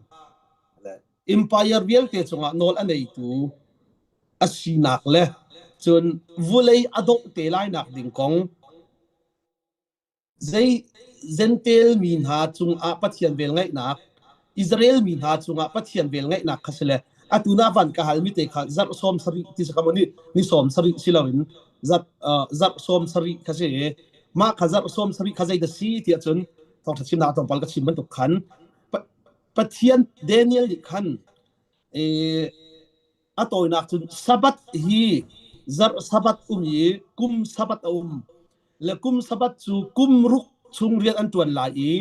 empire vialte cungah nawl a neitu a sinak le. Cun vulei a dongh te lai nak ding kong Zei Jentail mi hna cungah Pathian velngeihnak, Israel mi hna cungah Pathian velngeihnak kha si le atu na van ka halmi te kha zarh 70 ti si kha maw ni ni 70 si loin zarh zarh 70 kha si i mah kha zarh 70 kha zei dah si tiah cun thawngṭha chimnak tlawmpal ka chim bantuk khan Pathian Daniel nih khan A tawinak cun Sabbath hi zarh Sabbath um i kum Sabbath a um. Le kum Sabbath cu kum ruk chung rian an ṭuan lai i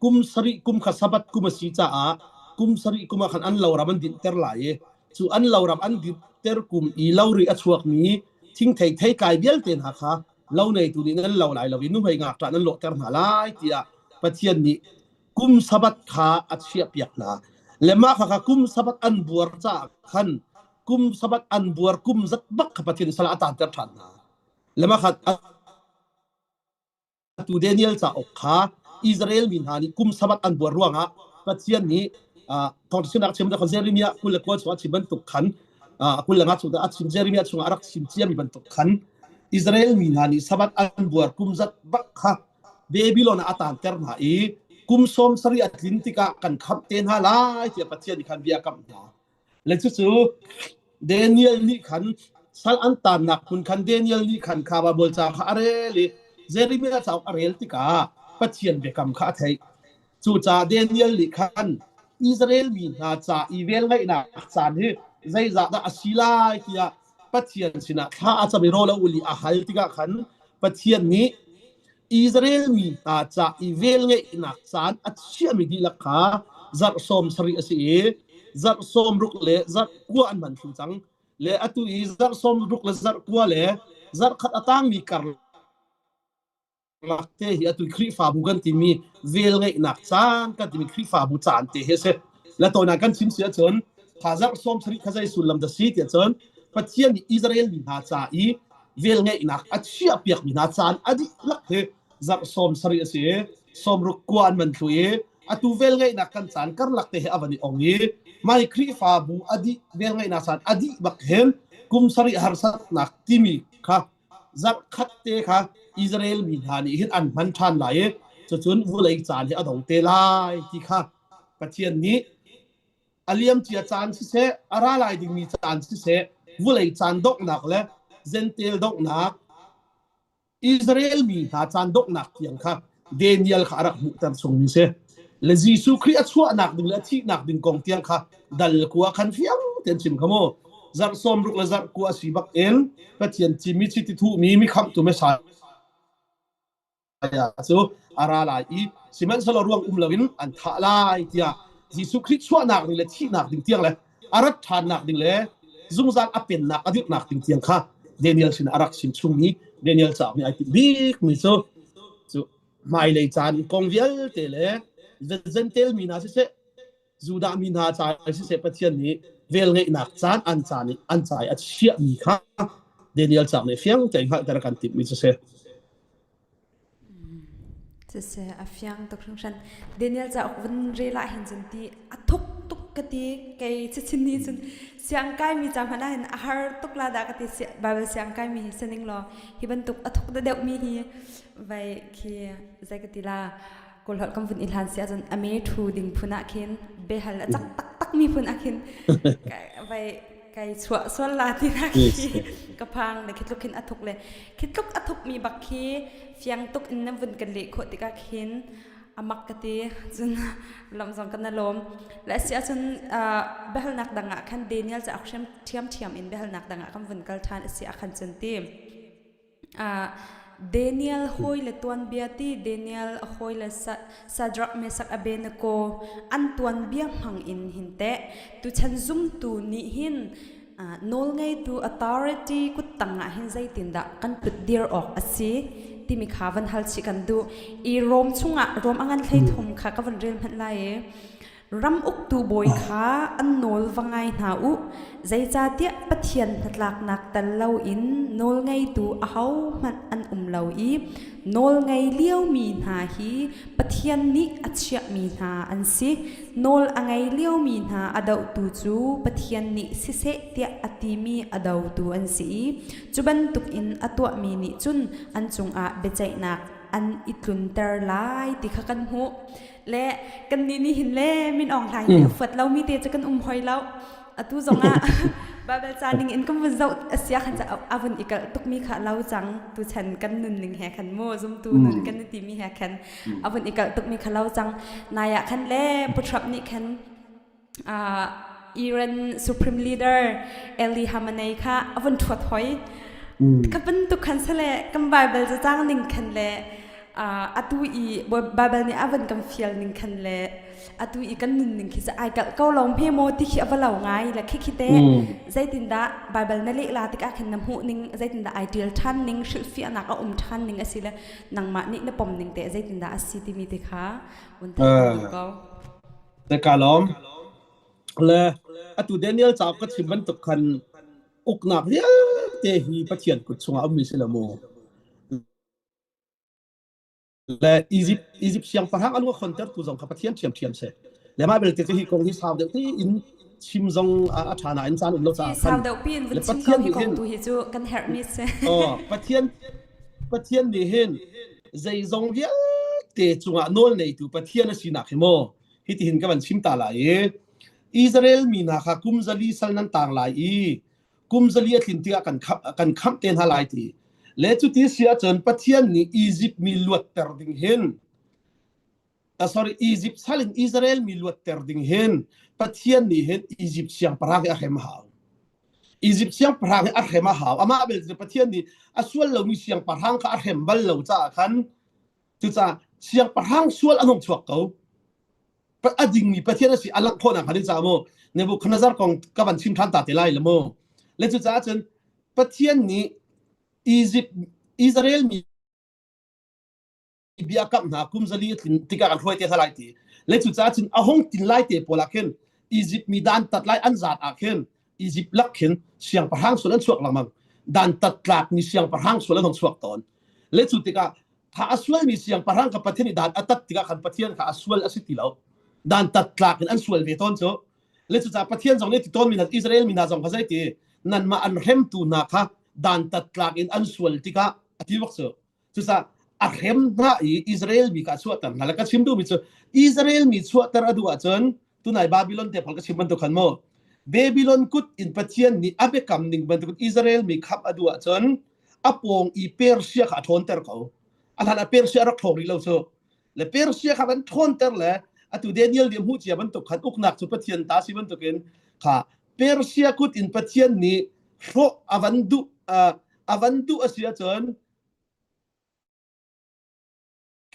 kum sarih kum kha Sabbath kum a si caah kum sarih kum ah khan an loram an dinhter lai i cu an loram an dinhter kum i lori a chuakmi thingthei theitlai vialte hna kha lo neitu nih nan lo lai lo i nuhmei ngakṭah nan lawhter hna lai tiah Pathian nih kum Sabbath kha a chiahpiak hna. Le mah kha kum Sabbath an buar caah khan kum Sabbath an buar kum zat bak kha Pathian sal a taanter ṭhan hna. Le mah kha atu Daniel cauk kha Israel mi hna nih kum Sabbath an buar ruangah Pathian nih thawngṭha chim kha Jeremiah 29 chungah chim bantuk khan 22 chungah a chim Jeremiah chungah a rak chim ciami bantuk khan Israel mi hna nih Sabbath an buar kum zat bak kha Babylon ah a taanter hna i kum 70 a tlin tikah kan khamh te hna lai tiah Pathian nih khan bia a kamh hna. Le cucu Daniel nih khan sal an taannak hmun khan Daniel nih khan kha Baibal ca kha a rel i Jeremiah cauk a rel tikah Pathian biakam kha a theih. Cucaah Daniel nih khan Israel mi hna ca i velngeihnak caan hi zeizah dah a si lai tiah Pathian sinah thla a cam i rawl a ul i a hal tikah khan Pathian nih Israel mi hna ca i velngeihnak caan a chiahmi dihlak kha zarh 70 a si i zarh 60 le zarh kua an hman thlu cang. Le atu i zarh 60 le zarh kua le zarh khat a tangmi karlak te hi atu Khrihfabu kan timi velngeihnak caan kan timi Khrihfabu caan te hi a si. La tawinak kan chim si ahcun kha zarh 70 kha zei sullam dah si tiah cun Pathian nih Israel mi hna ca i velngeihnak a chiahpiakmi hna caan a dihlak hi zarh 70 a si i 60 kua an man thlu i atu velngeihnak kan caan karlak te hi a van i ong i mai Khrihfabu a dih velngeihnak caan a dih bak hin kum sarih harsatnak timi kha zarh khat te kha Israel mi hna nih hin an hman ṭhan lai i cucun vulei caan hi a dong te lai ti kha Pathian nih a liamcia caan siseh a ra lai dingmi caan siseh vulei caan donghnak le Jentail donghnak Israel mi hna caan donghnak tiang kha Daniel kha a rak hmuhter chungmi si. Le Jesuh Khrih a chuahnak ding le a thihnak ding kong tiang kha dal kua khan fiang tein chim kha mu. Zarh 60 le zarh kua a si bak in Pathian cimi chiti thuhmi mi khamhtu Messiah cu a ra lai i sihmanhsehlaw ruang um loin an thah lai tiah Jesuh Khrih chuahnak ding le thihnak ding tiang le a rat ṭhannak ding le zungzal a pennak a dirhnak ding tiang kha Daniel sin a rak chim chungmi Daniel cauk nih ai tinh bikmi cu cu hmailei caan kong vialte le Jentail mi hna siseh Judah mi hna ca siseh Pathian nih velngeihnak caan an caan i an ca i a chiahmi kha Daniel cauk nih fiang tein hngalhter a kan timhmi cu si. Siseh a fiang tuk hringhran. Daniel cauk vun rel ah hin cun ti a thuk tuk ka ti kei chichin ni cun siang kaimi ca hmanh ah hin a har tuk la dah ka ti Bible siang kaimi hi saning law hi bantuk a thuk deuh mi hi vai khi zei ka ti la kawlholh kan vun i hlan si ahcun a me thu ding phun ah khin behal a cak taktak mi phun ah khin vai kai chuah sual la ti na khi ka phang le khi tluk khin a thuk le khi tluk a thuk mi bak khi fiang tuk in nan vun kan leh khawh tikah khin amak ka ti cun lom zong kan na lawm le si ahcun biahalnak dang ah khan Daniel ca ak ṭhiam ṭhiam in biahalnak dang ah kan vun kal ṭhan a si ah khan cun ti Daniel hawile tuanbia ti Daniel a hawile Shadrach, Meshach, Abednego an tuanbia hmang in hin teh tuchan zumtu nih hin nawlngeitu authority kuttang ah hin zeitindah kan put dir awk a si timi kha van hal chih kan duh i Rom chungah Rom a ngan 13 kha ka van rel hmanh lai i. Ram uktu bawi kha an nawl va ngai hna u, zeicahtiah Pathian hnatlaknak tel loin nawlngeitu ahohmanh an um lo i nawlngei liomi hna hi Pathian nih a chiahmi hna an si. Nawl a ngei liomi hna a dohtu cu Pathian nih siseh tiah a timi a dotu an si i cu bantukin a tuahmi nih cun an cungah biaceihnak an i tlunter lai ti kha kan hmuh. Le kannih nih hin le Min Aung Hlaing nih a fuat lomi te cu kan um hoi lo. Atu zongah Baibal ca ning in kan vun zoh a sia khan a vun i kalh tukmi kha lo cang tuchan kan nunning he khan mu zumtu nun kan i timi he khan a vun i kalh tukmi kha lo cang. Nai ah khan le Pu Trump nih khan uh, Iran Supreme Leader Ali Khamenei kha a vun ṭhuat hoi. Ka bantuk khan sale kan Bible cacang ning khan le atu i Bible nih a van kan fial ning khan le atu i kan nun ning khi ai kalh ko lo hme maw ti khi a va lo ngai le khi khi te zeitindah Bible na leh la tikah khan na hmuh ning zeitindah ai ṭial ṭhan ning hrilhfiahnak a um ṭhan ning a si le nangmah nih na pom ning te zeitindah a si timi te kha vun theih duh ko. Te ka lawm. Le atu Daniel cauk ka chim bantuk khan uknak vialte hi Pathian kut chungah a ummi si lo mu. Le Egypt Egypt siangpahrang a lung a khontertu zong kha Pathian ṭhiamṭhiam si. Le mah belte cu hi kong hi sau deuh in chim zong a ṭha nain caan um lo caah khan. Sau deuh pi in vun chim ko hi kong tu hi cu kan herhmi si. Oh, Pathian Pathian nih hin zeizong vialte cungah nawl neitu Pathian a sinak hi maw hitihin ka van chim ta lai i Israel mi hna kha kum zali sal nan tang lai i kum zali a tlin tikah kan khamh kan khamh te hna lai ti le cuti si ahcun Pathian nih Egypt mi luatter ding hin uh, sorry Egypt sal in Israel mi luatter ding hin Pathian nih hin Egypt siangpahrang hi a hrem hau Egypt siangpahrang hi a hrem a hau amah belte Pathian nih a sual lomi siangpahrang kha a hrem bal lo caah khan cucaah siangpahrang sual an hung chuak ko a dingmi Pathian a si a langh khawhnak hnga ding caah mu Nebuchadnezzar kong ka van chim ṭhan ta te lai le mu le cucaah cun Pathian nih Egypt Israel mi bia kamh hna kum zali a tlin tikah kan hruai te hna lai ti le cucaah cun a hung tin lai te pawl ah khin Egypt mi dan tat lai an zat ah khin Egypt lak khin siangpahrang sual an chuak lengmang dan tat tlak mi siangpahrang sual an hung chuak tawn le cu tikah tha a sualmi siangpahrang kha Pathian nih dan a tat tikah khan Pathian kha a sual a si ti lo dan tat tlak in an sual ve tawn cu le cucaah Pathian zong nih ti tawn mi hna Israel mi hna zong kha zei ti nanmah an hremtu hna kha dan tat tlak in an sual tikah a ti bak cu cucaah a hrem hna i Israel mi kha a chuahter hna le ka chim duhmi cu Israel mi chuahter a duh ahcun tunai Babylon te phal ka chim bantuk khan mu Babylon kut in Pathian nih a biakam ning bantuk Israel mi khap a duh ahcun a pawng i Persia kha a ṭhawnter ko a hlan ah Persia a rak ṭhawng rih lo cu le Persia kha van ṭhawnter le atu Daniel nih hmuh cia bantuk khan uknak cu Pathian ta si bantukin kha Persia kut in Pathian nih hrawh a van duh a van duh a si ahcun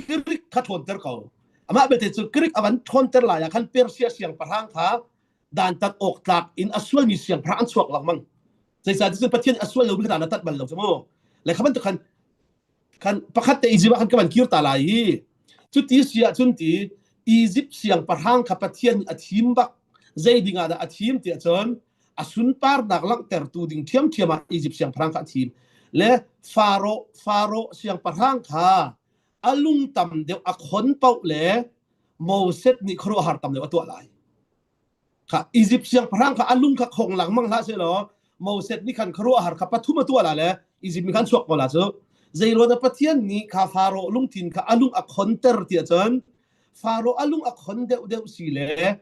Greek kha ṭhawnter ko. Amah belte cu Greek a van ṭhawnter lai ah khan Persia siangpahrang kha dantat awk tlak in a sualmi siangpahrang an chuak lengmang. Zeicahtiah cun Pathian a sual lomi kha dan a tat bal lo cu mu. Le kha bantuk khan khan pakhat te Egypt ah khan ka van kir ta lai i cuti si ahcun ti Egypt siangpahrang kha Pathian nih a thim bak zei ding ah dah a thim tiah cun a sunparnak langhtertu ding ṭhiamṭhiam ah Egypt siangpahrang kha a thim. Le Faro Faro siangpahrang kha a lung tam deuh a khon paoh le Moses nih khuaruahhar tam deuh a tuah lai. Kha Egypt siangpahrang kha a lung kha khong lengmang hlah sehlaw Moses nih khan khuaruahhar kha pathum a tuah la le Egypt mi khan chuak ko la cu. Zeiruang dah Pathian nih kha Faro lungthin kha a lung a khonter tiah cun Faro a lung a khon deuhdeuh si le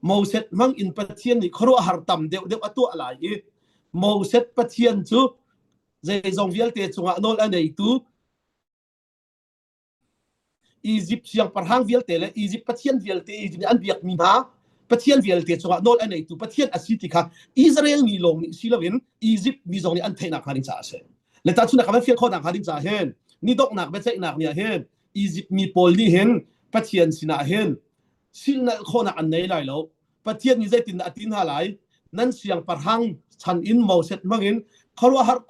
Moses hmang in Pathian nih khuaruahhar tam deuhdeuh a tuah lai i Moses Pathian cu zeizong vialte cungah nawl a neitu Egypt siangpahrang vialte le Egypt pathian vialte Egypt nih an biakmi hna pathian vialte cungah nawl a neitu pathian a si ti kha Israel mi lawng nih si loin Egypt mi zong nih an theihnak hnga ding caah a si. Le tahchunhnak ka van fial khawhnak hnga ding caah hin ni donghnak biaceihnak ni ah hin Egypt mi pawl nih hin Pathian sinah hin silnalh khawhnak an nei lai lo pathian nih zeitindah a ti hna lai nan siangpahrang chan in Moses hmangin khuaruahhar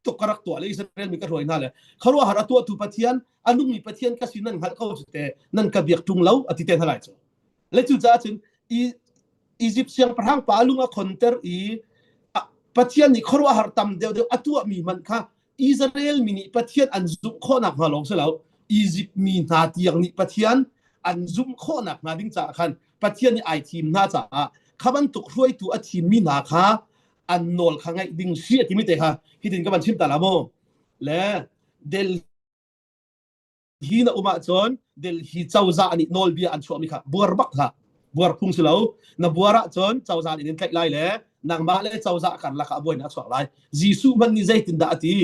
tuk ka rak tuah le Israel mi ka hruai hna le khuaruahhar a tuahtu pathian a nungmi pathian ka si nan hngalh ko cu te nan ka biak ṭung lo a ti te hna lai cu. Le cucaah cun Izipt siangpahrang pa lung a khonter i Pathian nih khuaruahhar tam deuhdeuh a tuahmi hmanh kha Israel mi nih Pathian an zumh khawhnak hnga lawng si lo Izipt mi hna tiang nih Pathian an zumh khawhnak hnga ding caah khan Pathian nih ai thim hna caah kha bantuk hruaitu a thimmi hna kha an nawl kha ngaih ding si a timi te kha hitin ka van chim ta la mu le Delhi na um ahcun Delhi cozah nih nawlbia an chuahmi kha buar bak hlah. Buar phung si lo. Na buar ahcun cozah nih in tlaih lai le nangmah le cozah karlak ah buainak a chuak lai. Jesuh hmanh nih zeitindah a ti?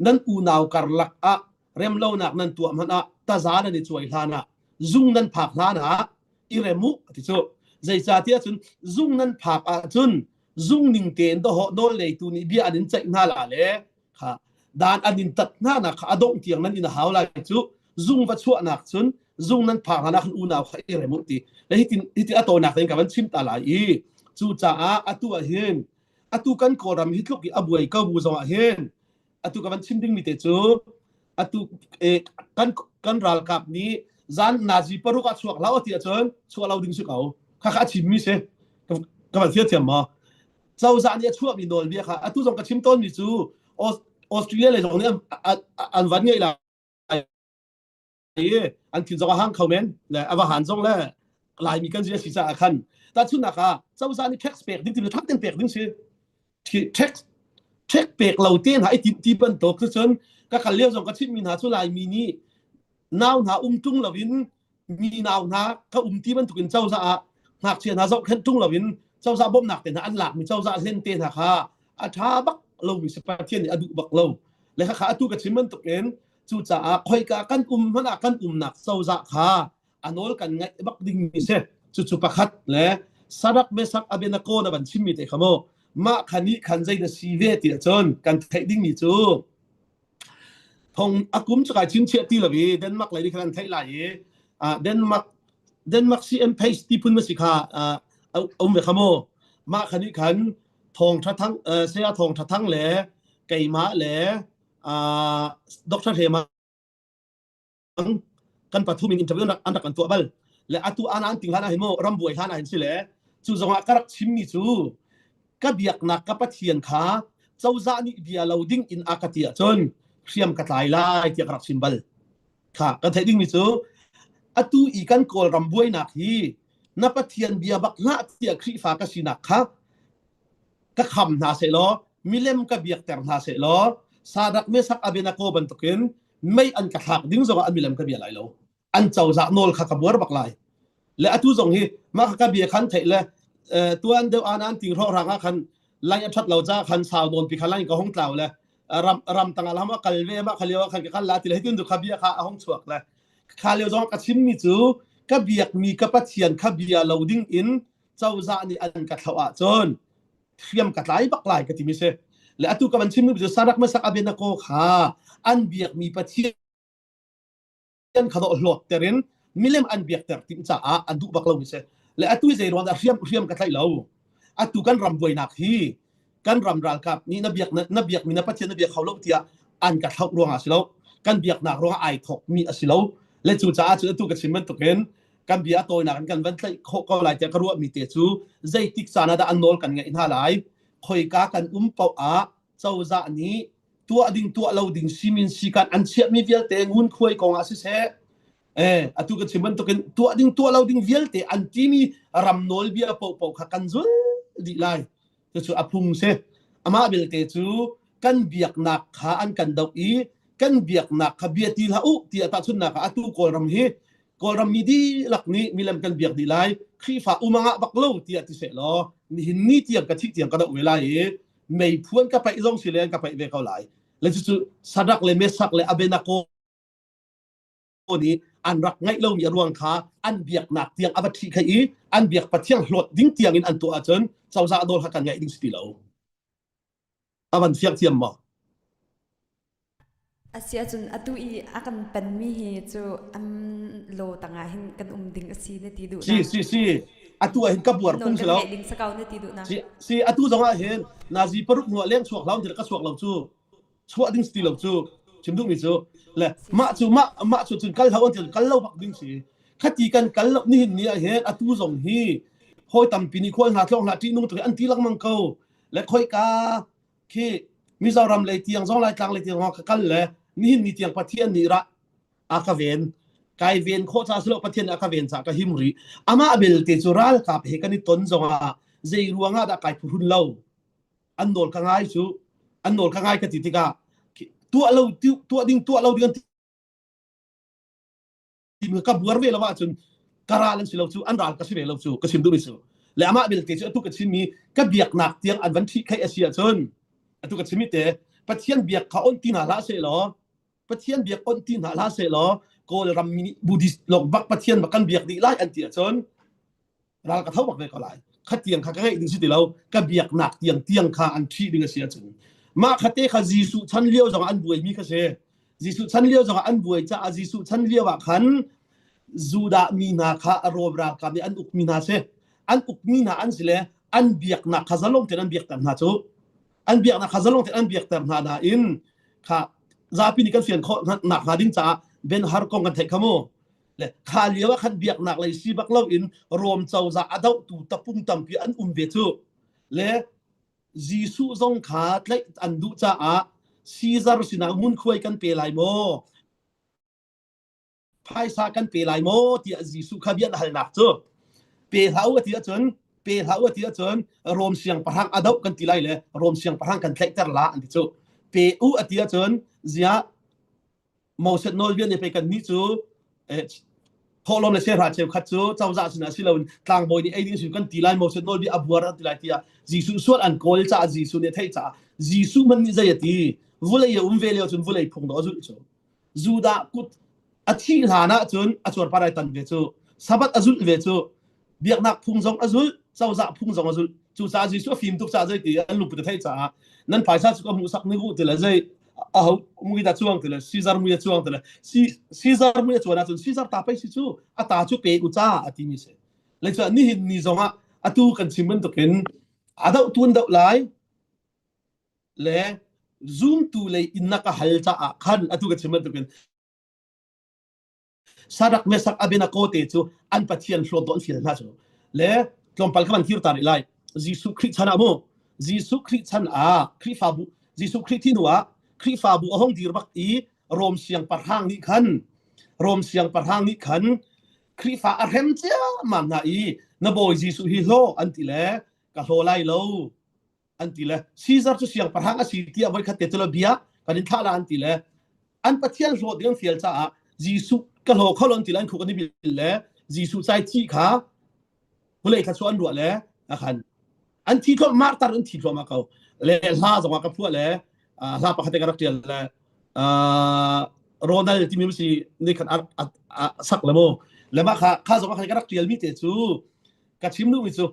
Nan unau karlak ah remlonak nan tuah hmanh ah taza nan i cuai hlan ah zung nan phak hlan ah i rem u ti cu. Zeicahtiah cun zung nan phak ahcun zung ning tein dawhawh nawl neitu nih bia an in ceih hna la le kha dan an in tat hna nak kha a dongh tiang nan in a hau lai cu zung va chuahnak cun zung nan phak hna khan unau kha i rem u ti le hitin hitin a tawinak tein ka van chim ta lai i cu caah atu ah hin atu kan kawlram hi tluk i a buai ko bu zong ah hin atu ka van chim ding mi te cu atu eh, kan kan ralkap nih zan nazi paruk ah chuak lo ti ahcun chuah lo ding si ko kha kha a chim mi si ka van thiam thiam maw cozah nih a chuahmi nawlbia kha atu zong ka chim tawnmi cu Australia lei zong nih an van ngeih lai i an thin zong a hang kho men le a va han zong le Laimi kan si a si caah khan tahchunhnak ah cozah nih tax pek ding ti ṭha ten pek ding si tax tax pek lo te hna i tim ti bantuk cun ka kal lio zong ka chimmi hna cu Laimi nih nau hna um ṭung loin mi nau hna ka um ti bantukin cozah ah ngakchia hna zohkhenh ṭung loin cozah bawmhnak te hna an lakmi cozah hlen te hna kha a ṭha bak lomi si Pathian nih a duh bak lo le khakha atu ka chim bantukin cucaah khoika kan um hmanh ah kan umnak cozah kha a nawl kan ngaih bak dingmi si cucu pakhat le Sadak Mesak Abednego na van chimmi te kha mu mah kha nih khan zei na si ve ti ahcun kan theih dingmi cu Thong a kum cu kai chingchiah ti lo i Denmark lei nih khan an theih lai i Denmark Denmark CM Page ti phun ma si kha a um ve kha mu. Mah kha nih khan thawng tha thang saya thawng tha thang le keimah le Dr. Hlema kan pathum in interview an rak kan tuah bal le atu an an ting hlan ah hin mu ram buai hlan ah hin si le cu zongah ka rak chimmi cu ka biaknak ka pathian kha cozah nih bia lo ding in a ka ti ahcun hriam ka tlai lai tiah ka rak chim bal kha kan theih dingmi cu atu i kan kawlram buainak hi na pathian bia bak hlah tiah Khrihfa ka sinak kha ka kham hna seh law milem ka biakter hna seh law Sadak Mesak Abednego bantukin mei an ka thlak ding zongah an milem ka bia lai lo an cozah nawl kha ka buar bak lai le atu zong hi mah ka bia khan theih le tuan deuh an an ting hrawng ah khan lai a that lo ca khan sau nawn pi kha lai ka hong tlau le ram ram tangah lam a kal ve ma kha lio khan ka kal la ti le hitin du kha bia kha a hong chuak le kha lio zong ka chim mi cu ka biak mi ka pathian kha bia lo ding in cozah nih an ka thloh ahcun hriam ka tlai bak lai ka ti mi si le atu ka van chim mi cu sarak masak abenako kha an biak mi pathian kha dawh hlawt terin milem an biak ter tim caah an duh bak lo mi si le atu zei ruang dah hriam hriam ka tlaih lo atu kan ram buainak hi kan ram ralkap nih na biak na biak mi na pathian na biak kho lo tiah an ka thlauh ruangah si lo kan biaknak ruangah ai thok mi a si lo le cu caah cu atu ka chim bantukin kan bia a tawinak in kan van tlaih khawh ko lai tiah ka ruahmi te cu zeitik caan ah dah an nawl kan ngaih hna lai khoika kan um paoh ah cozah nih tuah ding tuah lo ding simin sikan an chiahmi vialte ngunkhuai kong ah siseh eh atu ka chim bantukin tuah ding tuah lo ding vialte an timi ram nawlbia paohpaoh kha kan zul dih lai cucu a phung si amah belte cu kan biaknak kha an kan doh i kan biaknak kha bia ti hlah u tiah tahchunhnak ah atu kawlram hi Kawlram mi dihlak nih milem kan biak dih lai Khrihfa umang ah bak lo tiah ti seh law nihin ni tiang ka thih tiang ka doh ve lai i meiphuan ka paih zong si le ka paih ve ko lai le cucu Sadak le Mesak le Abenako nih an rak ngaih lomi a ruang kha an biaknak tiang a va ṭhih kha i an biak pathian hlawt ding tiang in an tuah ahcun cozah nawl kha kan ngaih ding si ti lo a van fiang thiam maw Asi ahcun atu i a kan penmi hi cu an law tangah hin kan um ding a si na ti duhnak. Si si si atu ah hin ka buar Nawl phung kan si lo. ngeih ding si ko na ti duhnak. Si si atu zong ah hin nazi paruk hnu ah leng chuak hlau ka chuak lo cu chuah ding si ti lo cu chim duhmi cu le mah cu mah mah cu cun kal hlau an ti kal lo bak ding si. Khati kan kal lo nihin ni ah hin atu zong hi hawi tampi nih khual hna tlawng hlah ṭihnung tuk hi an ti lengmang ko. Le khoika khi Mizoram lei tiang zong Laitlang lei tiang zong ka kal le nihin ni tiang Pathian nih rah a ka ven kai ven khawh ca silo Pathian a ka ven ca ka him rih. Amah belte cu ralkap he kan i ton zongah zei ruangah dah kai phuhrun lo an nawl ka ngai cu an nawl ka ngai ka ti tikah tuah lo tuah ding tuah lo ding an ti ka buar ve lo ahcun ka ral an si lo cu an ral ka si ve lo cu ka chim duhmi cu le amah belte cu atu ka chimmi ka biaknak tiang an van ṭhih kheih a si ahcun atu ka chimmi te Pathian biak kha on ti hna hlah seh law Pathian biak on ti hna hlah seh law Kawlram mi nih Buddhist lawng bak Pathian bak kan biak dih lai an ti ahcun ral ka tho bak ve ko lai kha tiang kha ka ngeih ding si ti lo ka biaknak tiang tiang kha an ṭhih ding a si ahcun mah kha te kha Jesuh chan lio zong an buaimi kha si Jesuh chan lio zong an buai caah Jesuh chan lio ah khan Judah mi hna kha Rom ralkap nih an ukmi hna si an ukmi hna an si le an biaknak kha zalong tein an biakter hna cu an biaknak kha zalong tein an biakter hna nain kha zapi nih kan fian khawh nak hnga ding caah Ben Har kong kan theih kha mu le kha lio ah khan biaknak lei si bak loin Rom cozah a dohtu tapung tampi an um ve cu le Jesuh zong kha tlaih an duh caah Caesar sinah ngunkhuai kan pe lai maw phaisa kan pe lai maw tiah Jesuh kha bia an halnak cu pe hlah u a ti ahcun pe hlah u a ti ahcun Rom siangpahrang a doh kan ti lai le Rom siangpahrang kan tlaihter la an ti cu pe u a ti ahcun ziah Moses nawlbia nih pei kannih cu thawhlawm le sehra cheukhat cu cozah sinah si loin tlangbawi nih ei ding si kan ti lai Moses nawlbia a buar an ti lai tiah Jesuh sual an kawl caah Jesuh nih a theih caah Jesuh hmanh nih zei a ti vulei a um ve lio cun vulei phung dawh a zulh cu Judah kut a thih hlan ah cun a cuarpar ai tan ve cu Sabbath a zulh ve cu biaknak phung zong a zulh cozah phung zong a zulh cucaah Jesuh a fim tuk caah zei ti an lungput a theih caah nan phaisa cu ka hmuhsak ni u ti le zei aho mui dah chuang ti le Caesar mui a chuang ti le Caesar mui a chuan ahcun Caesar ta pei si cu a ta cu pe u ca a timi si le cu nihin ni zong ah atu kan chim bantukin a doh tuan doh lai le zumtu lei in na ka hal caah khan atu ka chim bantukin Sadak Mesak Abednego te cu an Pathian hlawt dawh an fial hna cu le tlawmpal kha van thir ta rih lai Jesuh Khrih chan ah mu Jesuh Khrih chan ah Khrihfabu Jesuh Khrih thi hnu ah Khrihfabu a hong dir bak i Rom siangpahrang nih khan Rom siangpahrang nih khan Khrihfa a hrem ciammam hna i na bawi Jesuh hi hlaw an ti le ka hlaw lai lo an ti le Caesar cu siangpahrang a si tiah voikhat te cu bia kan in thlah la an ti le an pathian hlawt ding an fial caah Jesuh ka hlaw kho lo an ti le an khuk an i bil le Jesuh cai thi kha vulei thla chu an ruah le a khan an thi thluah martar an thi thluahmah ko le hla zong ah ka phuah le hla pakhat te ka rak tial le Ronald timi si ni khan a sak le mu le mah kha kha zong ah khan ka rak tial mi te cu ka chim duhmi cu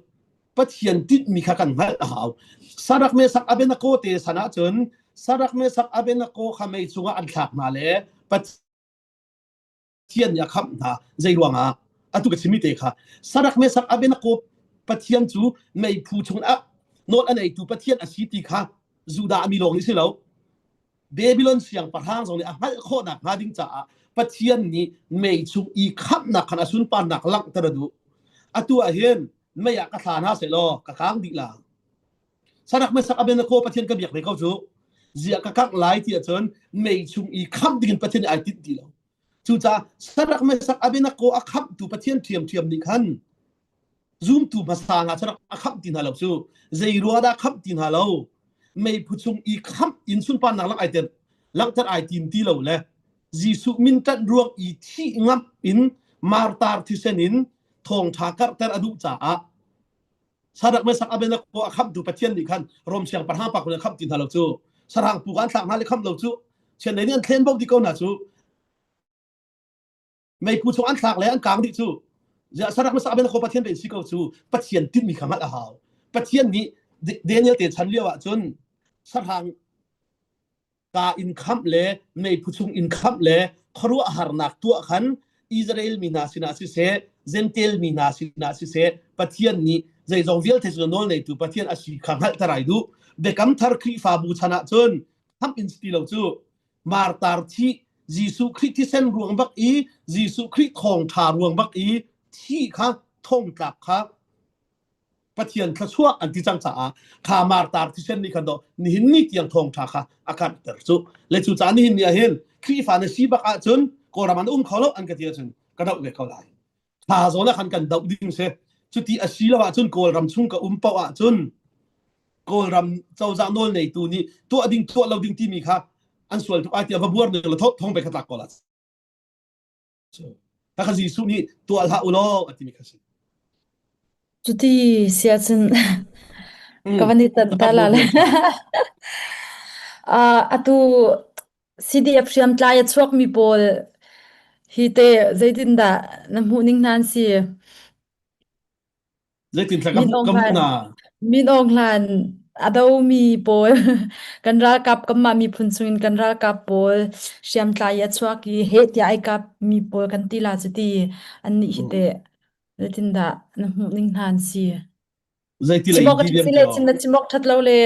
Pathian tinhmi kha kan hngalh a hau. Sadak Mesak Abednego te san ahcun Sadak Mesak Abednego kha mei chungah an thlak hna le Pathian nih a khamh hna. Zei ruangah? Atu ka chimmi te kha Sadak Mesak Abednego Pathian cu meiphu chungah nawl a neitu Pathian a si ti kha Judah mi lawng nih si lo. Babylon siangpahrang zong nih a hngalh khawh nakhnga ding caah Pathian nih mei chung i khamhnak khan a sunparnak langhter a duh. Atu ah hin mei ah ka thla hna seh law ka kang dih la. Sadak mesak Abednego Pathian ka biak ve ko cu. Ziah ka kangh lai ti ahcun mei chung i khamh dingin Pathian nih ai tinh ti lo. Cucaah Sadak mesak Abednego a khamhtu Pathian ṭhiamṭhiam nih khan Zumtu hmasa hna cu rak a khamh ti hna lo cu zei ruah dah khamh ti hna lo meiphu chung i khamh in sunparnak lang ai ter langhter ai tim ti lo le Jesuh min ṭanh ruang i thih ngamh in martar thisen in thawngṭha karhter a duh caah Sadak Mesak Abednego a khamhtu Pathian nih khan Rom siangpahrang pa a khamh ti hna lo cu sarang pu an thlak hna le khamh lo cu chiandeih nih an thlen bo ti ko hna cu meiphu chung an thlak le an kang dih cu sarak masa aben ko pathian ve si ko cu pathian tinhmi kha hngalh a hau pathian nih Daniel te chan lio ah cun sahrang ka in khamh le meiphu chung in khamh le khuaruahharnak tuah khan Israel mi hna sinah siseh Gentile mi hna sinah siseh Pathian nih zeizong vialte cu nawl neitu Pathian a si kha hngalhter ai duh Biakam thar Khrihfabu chan ah cun khamh in si ti lo cu martar thi. Jesuh Khrih thisen ruang bak i Jesuh Khrih thawngṭha ruang bak i thi kha thongtlak kha Pathian thluachuah an ti cang caah kha martar thisen nih khan do nihin ni tiang thawngṭha kha a karhter cu le cu caah nihin ni ah hin Khrihfa na si bak ahcun Kawlram an um kho lo an ka ti ahcun ka doh ve ko lai thla zawn ah khan kan doh ding si cuti a si lo ahcun Kawlram chung ka um paoh ahcun Kawlram cozah nawl neitu nih tuah ding tuah lo ding timi kha an sual tuk ai tiah va buar ning la thong pe kha tlak ko la kha kha Jesuh nih tuah hlah u law a timi kha si. Cuti si ahcun ka van i tan ta la le. Uh, atu CDF hriamtlai a chuakmi pawl hi te zeitindah na hmuh ning hna an si? Zeitin thla ka Min hmuh Aung ka hmuh Hlaing na. Min Aung Hlaing a domi pawl kan ralkap kanmah miphun chungin kan ralkap pawl hriamtlai a chuak i heh tiah ai kap mi pawl kan ti la cuti annih hi teh zeitindah na hmuh ning hna an si? Zeiti Chim lei awk a ti ṭhat liam si ti le aw. chim na chim awk ṭhat lo le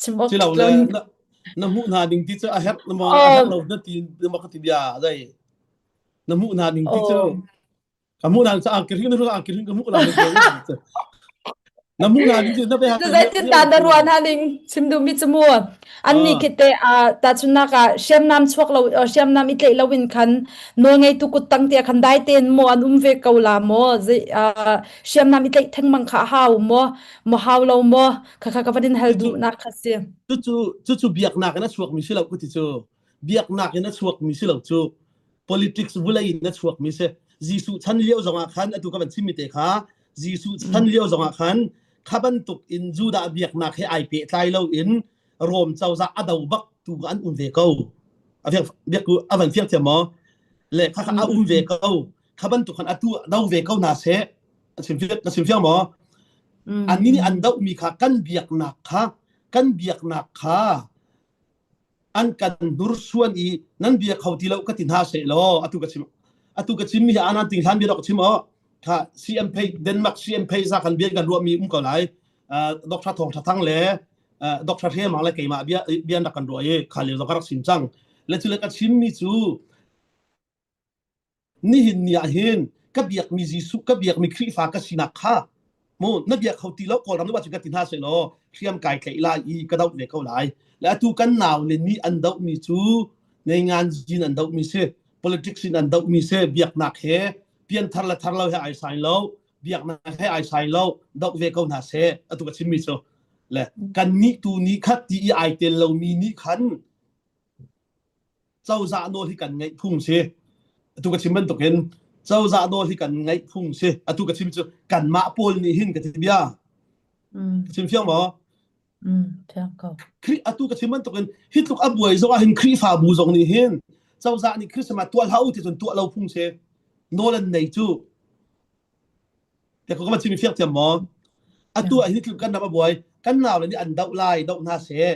chim awk Si lo ṭhat lo le ning na na hmuh hna ding ti cu a herh na maw a herh Oh, lo na ti na ma ka ti bia zei na hmuh hna ding ti cu oh. ka hmuh hna cu ang kiring na ang kiring ka hmuh la na hmuh hna ding cu na be ha Zeitin ta na ruah hna ning chim duhmi cu mu annih khi te tahchunhnak ah hriamnam chuak lo hriamnam i tlaih lo in khan nawlngeitu kuttang te khan dai tein maw an um ve ko la maw zei hriamnam i tlaih thengmang kha a hau maw maw hau lo maw kha kha ka van in hal duhnak kha si. Cucu cucu biaknak in a chuakmi si lo ku ti cu biaknak in a chuakmi si lo cu politics vulei in a chuakmi si Jesuh chan lio zongah khan atu ka van chimmi te kha Jesuh chan lio zongah khan kha bantuk in Judah biaknak he ai pehtlai lo in Rom cozah a do bak tu an um ve ko a fiang biak a van fiang thiam maw le kha kha a um ve ko kha bantuk khan atu do ve ko hna seh a chim fiang na chim fiang maw annih nih an dohmi kha kan biaknak kha kan biaknak kha an kan hnursuan i nan bia kho ti lo ka ti hna seh law atu ka chim atu ka chim mi hi anan ting hlan bia ka chim o kha CM Pei Denmark CM Pei za kan bia kan ruah mi um ko lai Dr. Thong Tha Thang le Dr. Hre Mang le keimah bia bia rak kan ruah i kha le zong ka rak chim cang le cu le ka chim mi cu nihin ni ah hin ka biakmi Jesuh ka biakmi Khrihfa ka sinak kha mu na biak kho ti lo Kawlram nu ka ti hna seh law hriam kai tlaih lai i ka doh ve ko lai le atu kan nau le nih an dohmi cu neingan zin an dohmi si politics in an dohmi si biaknak he pianthar le thar lo he ai sai lo biaknak he ai sai lo doh ve ko hna seh atu ka chimmi cu le kan nih tu nih khat ti i ai tel lomi nih khan cozah nawl hi kan ngeih phung si atu ka chim bantukin cozah nawl hi kan ngeih phung si atu ka chim cu kanmah pawl nih hin ka ti bia ka chim fiang maw fiang ko Khrih atu ka chim bantukin hi tluk a buai zong ah hin Khrihfabu zong nih hin cozah nih Christmas tuah hlah u ti cun tuah lo phung si nawl an nei cu Te ko ka chim fiang thiam maw atu ah hi tluk kan ram a buai kan nau le nih an doh lai doh hna seh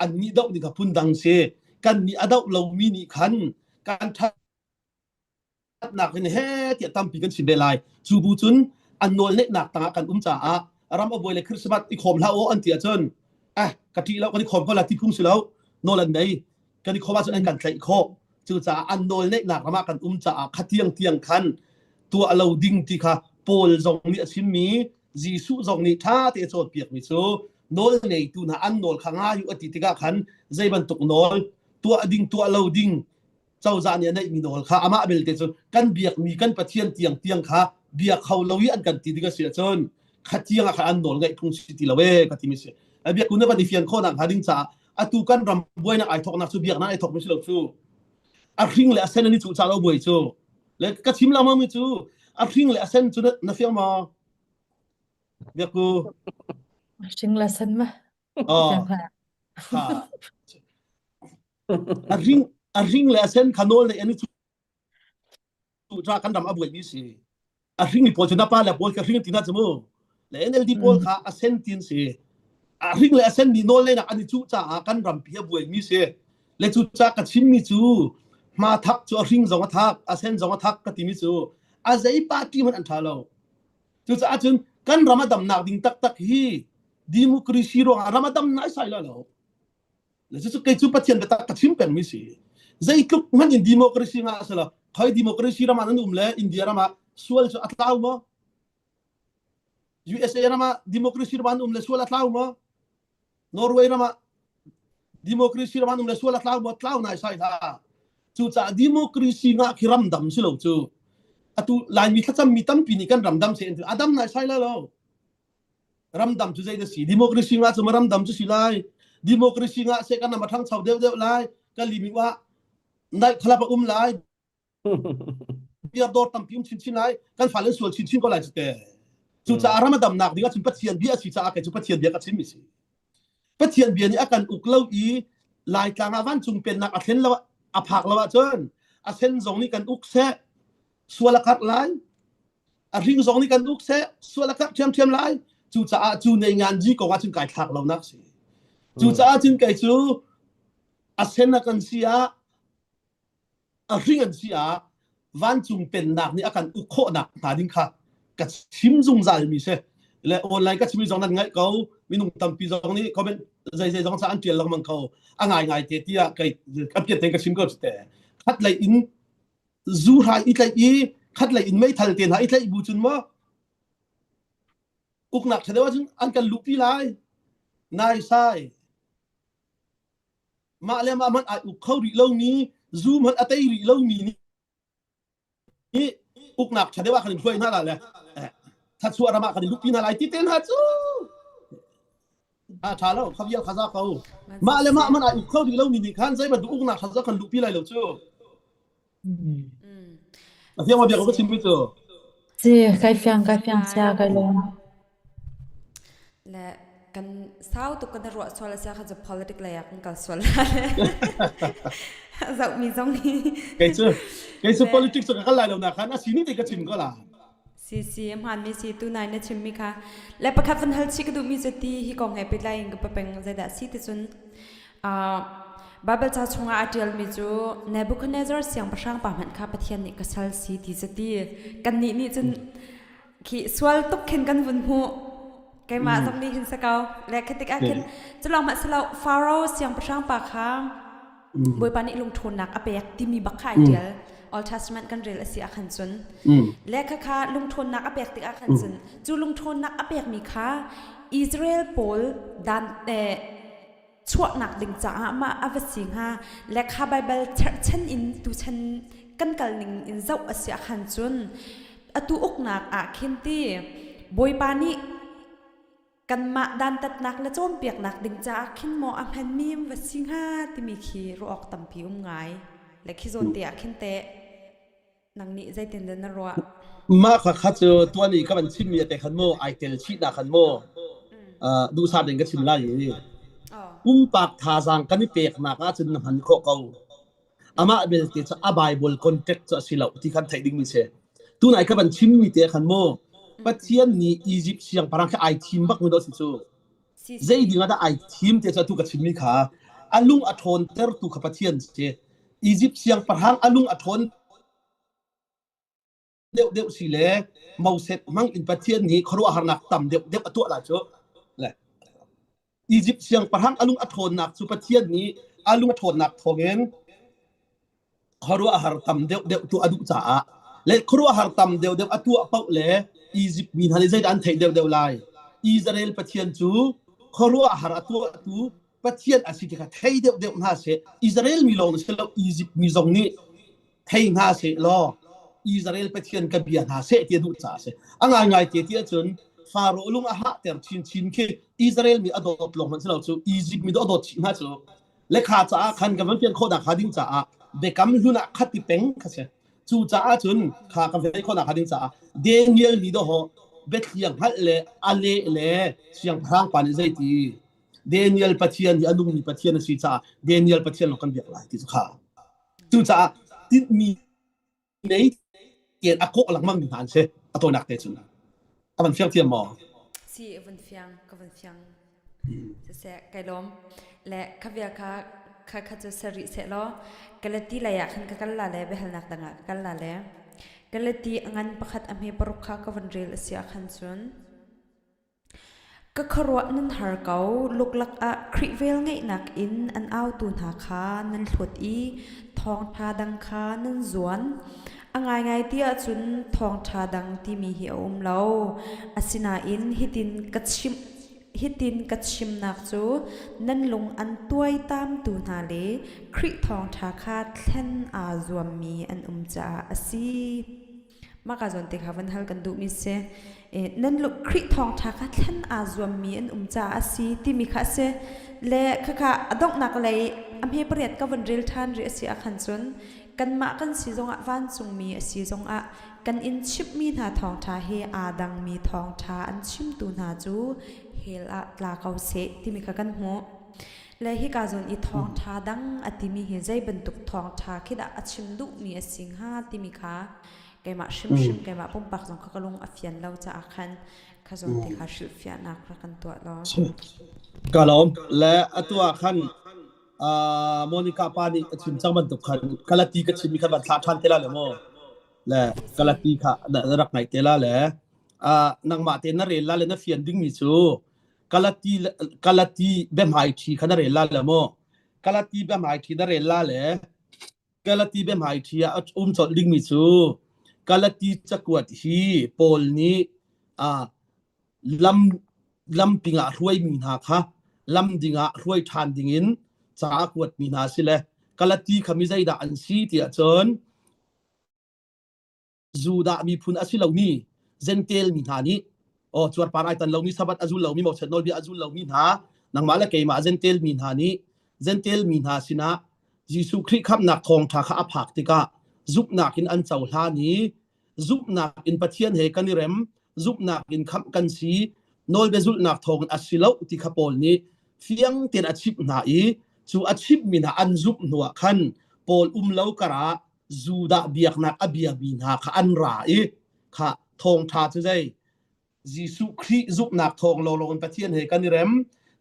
an nih doh ning kha phundang si kan nih a doh lomi nih khan kan ṭhatnak in he tiah tampi kan chim ve lai cu bu cun an nawl neihnak tangah kan um caah ram a buai le Christmas i khawm hlah aw an ti ahcun eh ka ṭih lo kan i khawm ko la ti phung si lo nawl an nei kan i khawm ahcun an kan tlaih khawh cucaah an nawl neihnak ram ah kan um caah kha tiang tiang khan tuah lo ding ti kha Paul zong nih a chimmi Jesuh zong nih ṭha te a cawnpiakmi cu nawl ngeitu hna an nawl kha ngai u a ti tikah khan zei bantuk nawl tuah ding tuah lo ding cozah nih a neihmi nawl kha amah belte cu kan biakmi kan Pathian tiang tiang kha bia kho lo i an kan ti ding a si ahcun kha tiang ah khan an nawl ngeih phung si ti lo ee ka timi si biakku na van i fian khawh nak hnga ding caah atu kan ram buainak ai thoknak cu biaknak ai thokmi si lo cu a hring le a sen an i cuh ca lo buai cu le ka chim lengmang mi cu a hring le a sen cu na fiang maw biakku hring le sen ma oh ha a hring a hring le a sen kha nawl nei an i cuh ca kan ram a buai mi si a hring mi pawl cu na pa le pawl ka hring ti na chu mu le NLD pawl kha a sen tin si a hring le a sen mi nawl leinak an i cuh caah kan rampi a buai mi si le cu ca ka chim mi cu hma thak cu a hring zong a thak a sen zong a thak ka ti mi cu a zei party hmanh an tha lo cucaah cun kan ram a damnak ding taktak hi democracy ruangah ram a dam nai sai lo lo le cucu kei cu Pathian biatak ka chim pengmi si. Zeitluk hmanh in democracy ngah sela khoi democracy ram ah nan um le India ram ah sual cu a tlau maw? USA ram ah democracy ram an um le sual a tlau maw? Norway ram ah democracy ram an um le sual a tlau maw? Tlau nai sai hlah. Cucaah democracy ngah khi ram dam si lo cu. Atu Laimi thlacam mi tampi nih kan ram dam se a dam nai sai la lo. Ram dam cu zei na si? Democracy ngah cu ma ram dam cu si lai. Democracy ngah se kan ram a ṭhangcho deuh deuh lai. Kan limi ah night club a um lai. Beer dawr tampi um chinchin lai kan fale sual chinchin ko lai cu te cucaah ram a damnak ding ahcun Pathian bia a si caah kei cu Pathian bia ka chim mi si Pathian bia nih a kan uk lo i Laitlang ah vancung pennak a thlen lo a phak lo ahcun a sen zong nih kan uk seh sual a karh lai a hring zong nih kan uk seh sual a karh ṭhiamṭhiam lai cucaah cu nei ngan ji kong ahcun kai thlak lo nak si cucaah cun kei cu a sen a kan si ah a hring an si ah vancung pennak nih a kan uk khawhnak hnga ding kha ka chim zungzal mi si le online ka chimi zong nan ngaih ko minung tampi zong nih comment zei zei zong sa an tial lengmang ko a ngai ngai te tiah kai ka piat te ka chim ko te khat lei in zu hrai i tlaih i khat lei in meithal te hna i tlaih bu cun maw uknak ṭha deuh ahcun an kan luhpi lai nai sai Mah le mah hmanh ai uk kho rih lomi, zu hmanh a tei rih lomi nih uknak ṭha deuh ah kan in hruai hna la le thlachuah ram ah kan in luhpi hna lai ti te hna cu a ṭha lo kha vial kha za ko mah le mah hmanh ai uk kho rih lomi nih khan zei bantuk uknak ṭha kan luhpi lai lo cu a fiang ma bia ko ka chim mi cu Si, kai fiang, kai fiang sia, kai lawm. Le kan sau tuk kan ruah sual a sia kha cu politic lei ah kan kal sual zoh mi zong hi kei cu kei cu politics cu ka kal lai lo na khan a sining te ka chim ko la si si hmaan mi si tu nai na chim mi kha le pakhat van hal chi ka duh mi cu ti hi kong he pehtlai in ka papeng zeidah si ti cun Baibal ca chungah a ṭialmi cu Nebuchadnezzar siangpahrang pa hmanh kha Pathian nih ka sal si ti cu ti. Kannih nih cun khi sual tuk khin kan vun hmuh. Keimah zong nih hin si ko. Le khi tikah khin culawng hmanh si lo Pharaoh siangpahrang pa kha Bawipa nih lungṭhawnnak a pek timi bak kha ai ṭial. Old Testament kan rel a si ah khan cun. Le khakha lungṭhawnnak a pek tikah khan cun cu lungṭhawnnak a pekmi kha Israel pawl dan eh, chuahnak ding caah mah a va si hnga le kha Baibal cherhchan in tuchan kan kal ning in zoh a si ah khan cun atu uknak ah khin ti Bawipa nih kanmah dantatnak le cawnpiaknak ding caah khin maw a hmanmi va si hnga timi khi ruah awk tampi um ngai le khi zawn te ah khin teh Nang nih zeitindah na ruah? Mah kha kha cu tuan i ka van chimmi te khan mu ai tel chih na khan mu duhsah ding ka chim lai i pumpak thazaang kan i peknak ahcun na hman khawh ko. Amah belte cu a Bible context cu a si lo ti khan theih dingmi si. Tunai ka van chimmi te khan mu Pathian nih Egypt siangpahrang khi ai thim bak mi do si cu. Zei ding ah dah ai thim te cu atu ka chimmi kha a lung a ṭhawntertu kha Pathian si. Egypt siangpahrang a lung a ṭhawn deuhdeuh si le Moses hmang in Pathian nih khuaruahharnak tam deuhdeuh a tuah lai cu. Le Egypt siangpahrang a lung a ṭhawnnak cu Pathian nih a lung a ṭhawnnak thawngin khuaruahhar tam deuhdeuh tuah a duh caah le khuaruahhar tam deuhdeuh a tuah paoh le Egypt mi hna nih zeidah an theih deuhdeuh lai? Israel Pathian cu khuaruahhar a tuahtu Pathian a si ti kha thei deuhdeuh hna seh. Israel mi lawng si lo Egypt mi zong nih thei hna seh law Israel Pathian ka bia hna seh ti a duh caah a si. A ngaingai te ti ahcun Faro lung a hahter chinchin khi Israel mi a dawt lawng hmanh si lo cu Egypt mi a dawt chih hna cu le kha caah khan kan van pian khawhnak hnga ding caah biakam hlun ah khat ti peng kha si. Cu caah cun kha kan vei khawhnak hnga ding caah Daniel nih dawh biathliang hngalh le a leh le siangpahrang pa nih zeiti Daniel Pathian hi a nungmi Pathian a si caah Daniel Pathian lawng kan biak lai ti cu kha. Cucaah tinhmi nei tian a kawh lengmang mi hna an si. A tawinak te cun. A van fiang thiam maw? Si, a van fiang, ka van fiang. Siseh, kai lawm. Le kha bia kha kha kha cu ser rih seh law Galati lei ah khan ka kal la le biahalnak dang ah ka kal la le Galati a ngan pakhat a hme paruk kha ka van rel a si ah khan cun Ka khuaruah nan har ko, luklak ah Khrih velngeihnak in an autu hna kha nan hlawt i. thawngṭha dang kha nan zuan. A ngaingai ti ahcun thawngṭha dang timi hi a um lo. Asinain hitin ka chimh Hitin ka chimnak cu nan lung an tuaitamtu hna le Khrih thawngṭha kha thlen aa zuammi an um caah a si. Mah ka zawn te kha van hal kan duhmi si. Nan lung Khrih thawngṭha kha thlen aa zuammi an um caah a si timi kha a si. Le khakha a donghnak lei a hme pariat ka van rel ṭhan rih a si ahkhan cun kanmah kan si zongah vancungmi a si zongah Kan in chimhmi hna thawngṭha he aa dangmi thawngṭha an chimtu hna cu hell ah tla ko seh timi kha kan hmuh. Le hika zawn i thawngṭha dang a timi hi zei bantuk thawngṭha khi dah a chim duhmi a si hnga timi kha keimah hrimhrim keimah pumpak zong kha ka lung a fian lo caah khan kha zawn te kha hrilhfiahnak rak kan tuah law. Ka lawm. Le atu ah khan Monica pa nih a chim cang bantuk khan Galati ka chimmi kha van thlah ṭhan te la le maw? Le Galati kha na rak ngaih te la le nangmah te na rel la le na fian dingmi cu Galati Galati biahmaiṭhi kha na rel la le maw? Galati biahmaiṭhi na rel la le Galati biahmaiṭhi ah a um colh dingmi cu Galati cakuat hi Paul nih lam lamping ah hruaimi hna kha lam ding ah hruai ṭhan dingin ca a kuatmi hna si le Galati kha mi zeidah an si tiah cun Judah miphun a si lomi Jentail mi hna nih aw cuarpar ai tan lomi Sabbath a zul lomi Moses nawlbia a zul lomi hna nangmah le keimah Jentail mi hna nih Jentail mi hna sinah Jesuh Khrih khamhnak thawngṭha kha a phak tikah zumhnak in an cohlan i zumhnak in Pathian he kan i rem zumhnak in khamh kan si nawlbia zulhnak thawngin a si lo ti kha Paul nih fiang tein a chimh hna i cu a chimhmi hna an zumh hnuah khan Paul um lo karah Judah biaknak a biami hna kha an ra i kha thawngṭha cu zei Jesuh Khrih zumhnak thawng lawnglawng in Pathian he kan i rem.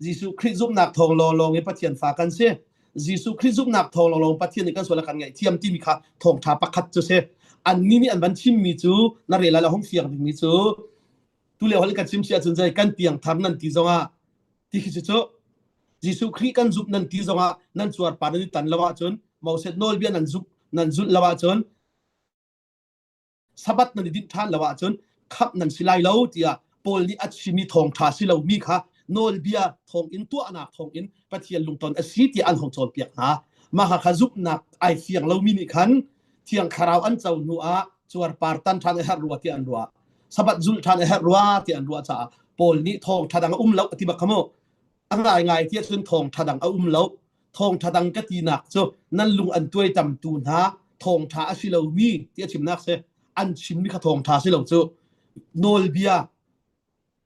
Jesuh Khrih zumhnak thawng lawnglawng in Pathian fa kan si. Jesuh Khrih zumhnak thawng lawnglawng Pathian nih kan sual a kan ngaihthiam timi kha thawngṭha pakhat cu si. Annih nih an van chimmi cu na rel ah le hung fiang dingmi cu tulio hal kan chim si ahcun zei kan piangthar nan ti zongah ti khi cu Jesuh Khrih kan zumh nan ti zongah nan cuarpar nan i tan lo ahcun Moses nawlbia nan zumh nan zulh lo ahcun Sabbath nan i dinh ṭhan lo ahcun khamh nan si lai lo tiah Paul nih a chimmi thawngṭha si lomi kha nawlbia thawngin tuahnak thawngin Pathian lungton a si tiah an hung cawnpiak hna. Mah kha zumhnak ai fiang lomi nih khan Thiang Thlarau an co hnu ah cuarpar tan ṭhan a herh rua tiah an ruah. Sabbath zulh ṭhan a herh rua tiah an ruah caah Paul nih thawngṭha dang a um lo a ti bak kha mu. A ngaingai ti ahcun thawngṭha dang a um lo. Thawngṭha dang ka tinak cu nan lung an tuaitamtu hna thawngṭha a si lomi ti a chimnak si. An chimmi kha thawngṭha si lo cu. Nawlbia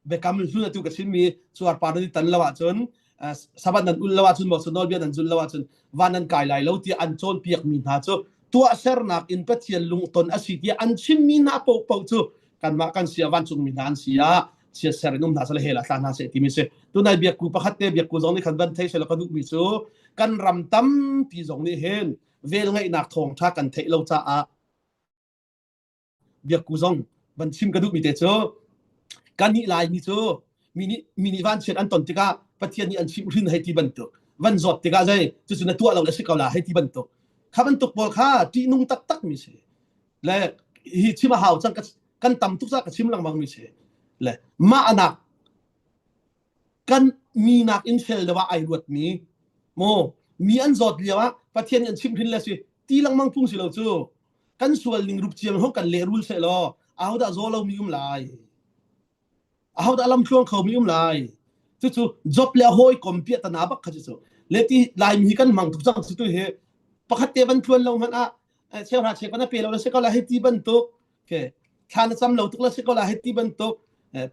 biakam hlun atu ka chimmi cuarpar nan i tan lo ahcun Sabbath nan ul lo ahcun maw nawlbia nan zul lo ahcun van nan kai lai lo tiah an cawnpiakmi hna cu tuahsernak in Pathian lungton a si tiah an chimmi hna paohpaoh cu kanmah kan si ah vancungmi hna an si ah chiatser in um hna seh hell ah tla hna seh timi si tunai biakku pakhat te biakku zong nih khan van thei seh ka duhmi cu kan ram tampi zong nih hin vel ngeihnak thawngtha kan theih lo caah biakku zong van chim ka duhmi te cu kan nih laimi cu mi nih mi nih vanchiat an ton tikah Pathian nih an chimh hrin hei ti bantuk van zawt tikah zei cucu na tuah lo le si ko la hei ti bantuk kha bantuk pawl kha ṭihnung taktak mi si le hi chim a hau cang kan tam tuk ca ka chim lengmang mi si le mah anak kan mi nak in fel deuh ah ai ruat mi mo mi an zawt lio ah Pathian nih an chimh hrin le si ti lengmang phung si lo cu kan sual ning rup ciam ho kan lehrul seh law ahodah zaw lo mi um lai ahodah lamthluang kho mi um lai cucu job le hawi kom piah tana bak kha cu le ti laimi hi kan hmang tuk cang cu tu hi pakhat te van tluan lo hmanh ah cheuhra chek na pe lo la si ko la hei ti bantuk ke thla na cam lo tuk la si ko la hei ti bantuk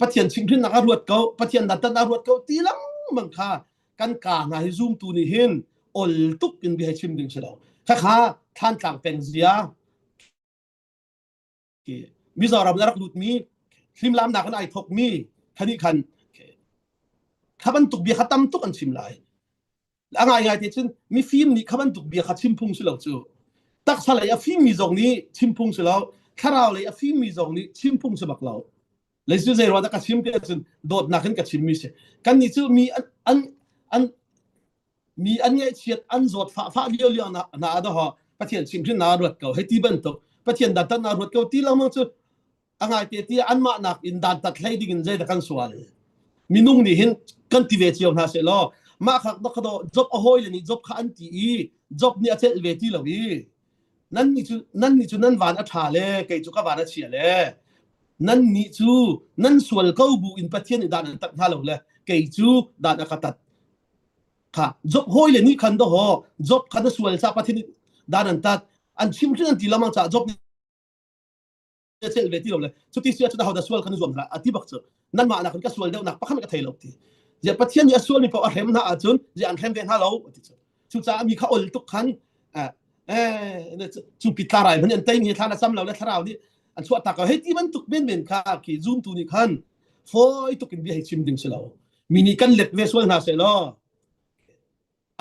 pathian chimhrinnak a ruat ko pathian dantat a ruat ko ti lengmang kha kan ka hna hi zumtu nih hin ol tuk in bia chim ding si lo kha kha thlantlang peng zia Mizoram na rak lutmi hlimlamnak in ai thokmi khani khan kha bantuk bia kha tam tuk an chim lai a ngaingai te cun mifim nih kha bantuk bia kha chim phung si lo cu taksa lei a fimmi zong nih chim phung si lo thlarau lei a fimmi zong nih chim phung si bak lo leicu zei ruah dah ka chim ti ahcun dawtnak in ka chimmi si kan nih cu mi an an an mi an ngaihchiat an zawt fah fah lio lio na na dah ho. Pathian chimhrin na ruat ko hei ti bantuk Pathian dantat na ruat ko ti lengmang cu a ngaite ti anmah nak in dantat hlei ding in zeidah kan sual minung nih hin kan ti ve cio hna seh law mah kha do job a hawi le nih job kha an ti i job nih a celh ve ti lo i nan nih cu nan nih cu nan van a ṭha le kei cu ka van a chia le nan nih cu nan sual ko bu in Pathian nih dan an tat hna lo le kei cu dan a ka tat kha job hawi le nih khan do ho job kha na sual ca Pathian nih dan an tat an chim hrin an ti lamang ca job nih cel ve ti lo le cuti si ahcun ahodah sual kan zuam hlah a ti bak cu nanmah nak in ka sual deuh nak pakhat ka thei lo ti zia pathian nih a sual mi paoh a hrem hna ahcun zia an hrem ve hna lo ti cu cucaah mi kha ol tuk khan eh cu pitla rai hman an tei mi thla na cam lo le thlarau nih an chuah tak ko hei ti bantuk men men kha khi zoom tu nih khan foi tuk in bia hei chim ding si lo mi nih kan let ve sual hna se law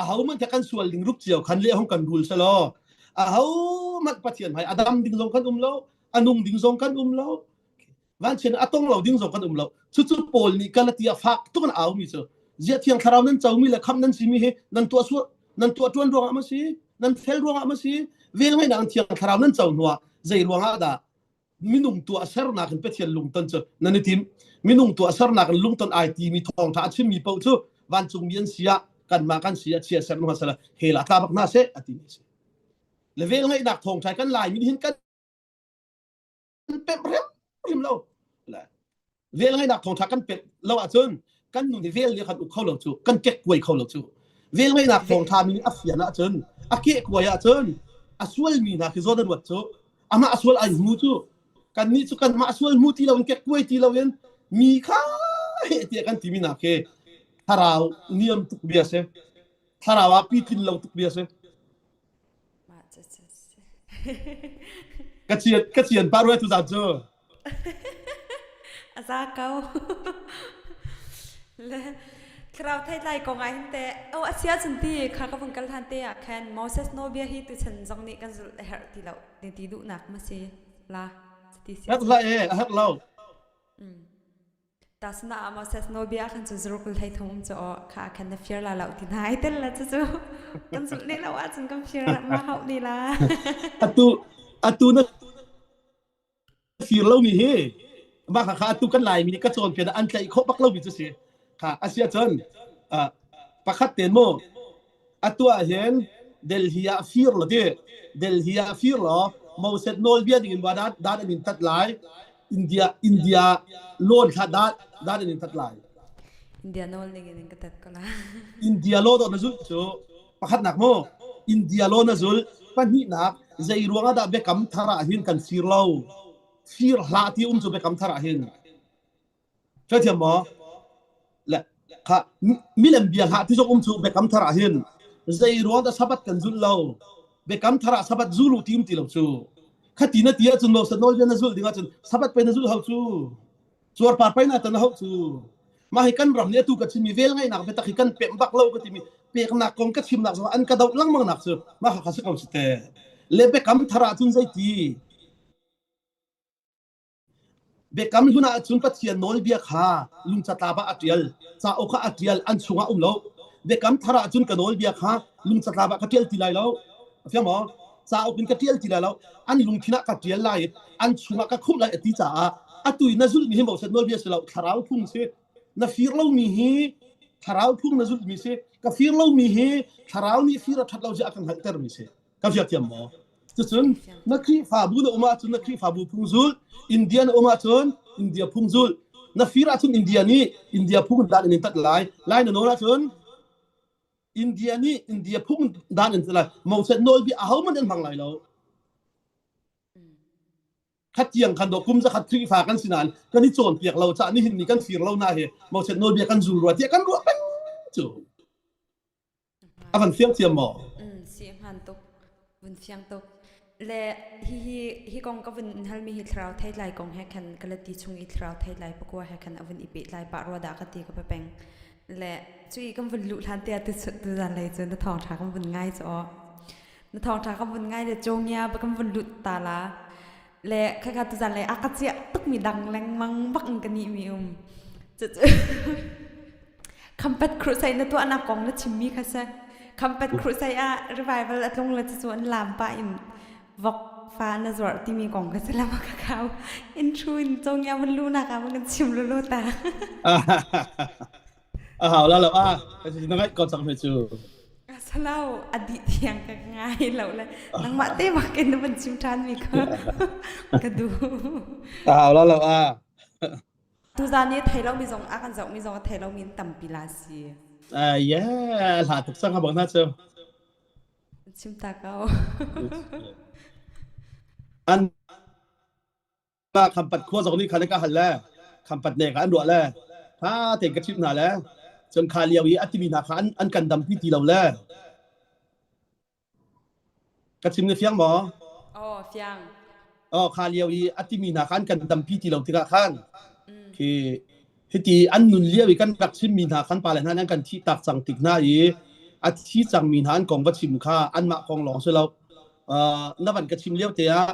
ahohmanh kha kan sual ding rup cio khan le hong kan rul selaw ahohmanh Pathian hmai a dam ding zong kan um lo a nung ding zong kan um lo vanchian a tong lo ding zong kan um lo cucu Paul nih Galatia fak tuk in au mi cu zia thiang thlarau nan co mi le kham nan si mi hi nan tuah sual nan tuah tuan ruangah ma si nan fel ruangah ma si vel ngai thiang thlarau nan co hnuah zei ruangah dah minung tuah sernak in Pathian lungton cu nan i tim minung tuah sernak in lungton ai ti mi thawngtha a chimmi paoh cu vancungmi an si ah kanmah kan si ah chia ser hna sala hell ah tla bak hna seh a ti mi si le vel ngaihnak thawngtha kan lai mi hin kan pemh rem rim lo Vel ngaihnak thawngṭha kan pek lo ahcun kan nun hi vel nih kan uk kho lo cu kan kekkuai kho lo cu vel ngaihnak thawngṭha mi nih a fian ahcun a kehkuai ahcun a sualmi hna khi zawn a ruat cu amah a sual ai hmu cu kannih cu kanmah sual hmu ti loin kekkuai ti loin mi kha heh tiah kan timi nak khi thlarau niam tuk bia si thlarau ah pitlin lo tuk bia si Ka cian ka cian pa ruai tu zan cu. A za ko. Le thlarau theitlai kong ah hin te oh a sia cun ti kha ka vung kal hlan te ah khan Moses nawlbia hi tuchan zong nih kan zulh a herh ti lo ti ti duhnak ma si la ti sia. Herh la e a herh lo. Mm. Tasna ah Moses nawlbia khan cu zuruk le 13 um cu aw kha khan na fir la lo ti hna ai tel la cu cu kan zulh ne lo ahcun kan fir ma hauh ne la. Atu atu na fir lo mi hi mah kha kha atu kan lai mi nih ka cawnpiak an tlaih khawh bak lo mi cu si kha asia cun pakhat ten mu Atu ah hin Delhi ah fir lo ti Delhi ah fir law Moses nawlbia ding in dan dan an in tat lai India India lawn kha dan dan an in tat lai India nawl ning in ka tat ko la. India law dawh na zulh cu pakhatnak mu India law na zul pahnihnak zei ruang ah dah biakam thar ah hin kan fir lo fir hlah ti um cu biakam thar ah hin Hrethiam maw? Le kha milem bia hlah ti zong um cu biakam thar ah hin zei ruang dah sabat kan zulh lo biakam thar ah sabat zulu ti um ti lo cu khati na ti ahcun lo nawl bia na zulh ding ahcun sabat pei na zulh hau cu cuarpar pei na tan hau cu mah hi kan ram nih atu ka chimmi vel ngaihnak biatak hi kan pemh bak lo ka timi peknak kong ka chimnak zong an ka doh lengmang nak cu mah kha si ko si te le biakam thar ahcun zeiti Biakam hlun ahcun Pathian nawlbia kha lungcatlap ah a ṭial, cauk ah a ṭial, an chungah um lo. Biakam thar ahcun ka nawlbia kha lungcatlap ah ka ṭial ti lai lo. A fiang maw? Cauk in ka ṭial ti lai lo. An lungthin ah ka ṭial lai i an chungah ka khumh lai a ti caah atu i na zulhmi hi Moses nawlbia si lo, thlarau phung si. Na fir lomi hi thlarau phung na zulhmi si. Ka fir lomi hi thlarau nih fir a ṭhat lo zia a kan hngalhtermi si. Ka fiak thiam maw? Cucun na Khrihfabu na um ahcun na Khrihfabu phung zul, India na um ahcun India phung zul. Na fir ahcun India nih India phung dan in tat lai. Lai na nawl ahcun India nih India phung dan in lai. Moses nawlbia ahohmanh an hmang lai lo. Khatiang khan do kum zakhat Khrihfa kan si nain kan i cawnpiak lo caah nihin ni kan fir lo na hi Moses nawlbia kan zul rua tiah kan ruah peng cu. A van fiang thiam maw? Mm, si hman tuk. Vun fiang tuk. Le hi hi hi kong ka vun halmi hi thlarau theitlai kong he khan kalati chung i thlarau theitlai pakua he khan avun i pehtlai pah rua dah ka ti ka peng. Le cui kan vun luh hlan te tu tu zan lei cu na thawng tha kan vun ngai cho. Na thawng tha kan vun ngai le chongia ba kan vun lut ta la. Le khakha tu zan lei a ka chiah tuk mi dang lengmang bak in ka ni mi um. Cu cu Khampat crusade na tuahnak kong na chimmi kha si. Khampat crusade ah revival a tlung le cu an lam pah in vok fa na zuarh timi kong ka si lama ka kau in thu in congya mun lu nak ah mun kan chim lulu ta. A hau la lo a na ngaih ko cang hme cu. Salau a dih thiang ka ngai lo le nangmah te bak in na van chim ṭhan mi kha ka duh. A hau la lo a. Tuzan i thei lomi zong a kan zohmi zong a thei lomi in tampi la si. Uh, yeah, hla tuk sang ha bang na cu. Chim ta ko. An ma khampat khua zong nih khan ka hal le khampat ne ka an ruah le tha tein ka chimh hna le cun kha lio i a timi hna kha an, an kan dampi ti lo le Ka chim na fiang maw? Aw, fiang. Oh, kha lio i a timi hna kha an kan dampi ti lo tikah khan khi hiti an nun lio i kan rak chimmi hna kan pale hna an kan thih tak cang tik hna i a thi cangmi hna an kong va chim kha anmah kong lawng si lo. Uh, na van ka chim lio te ah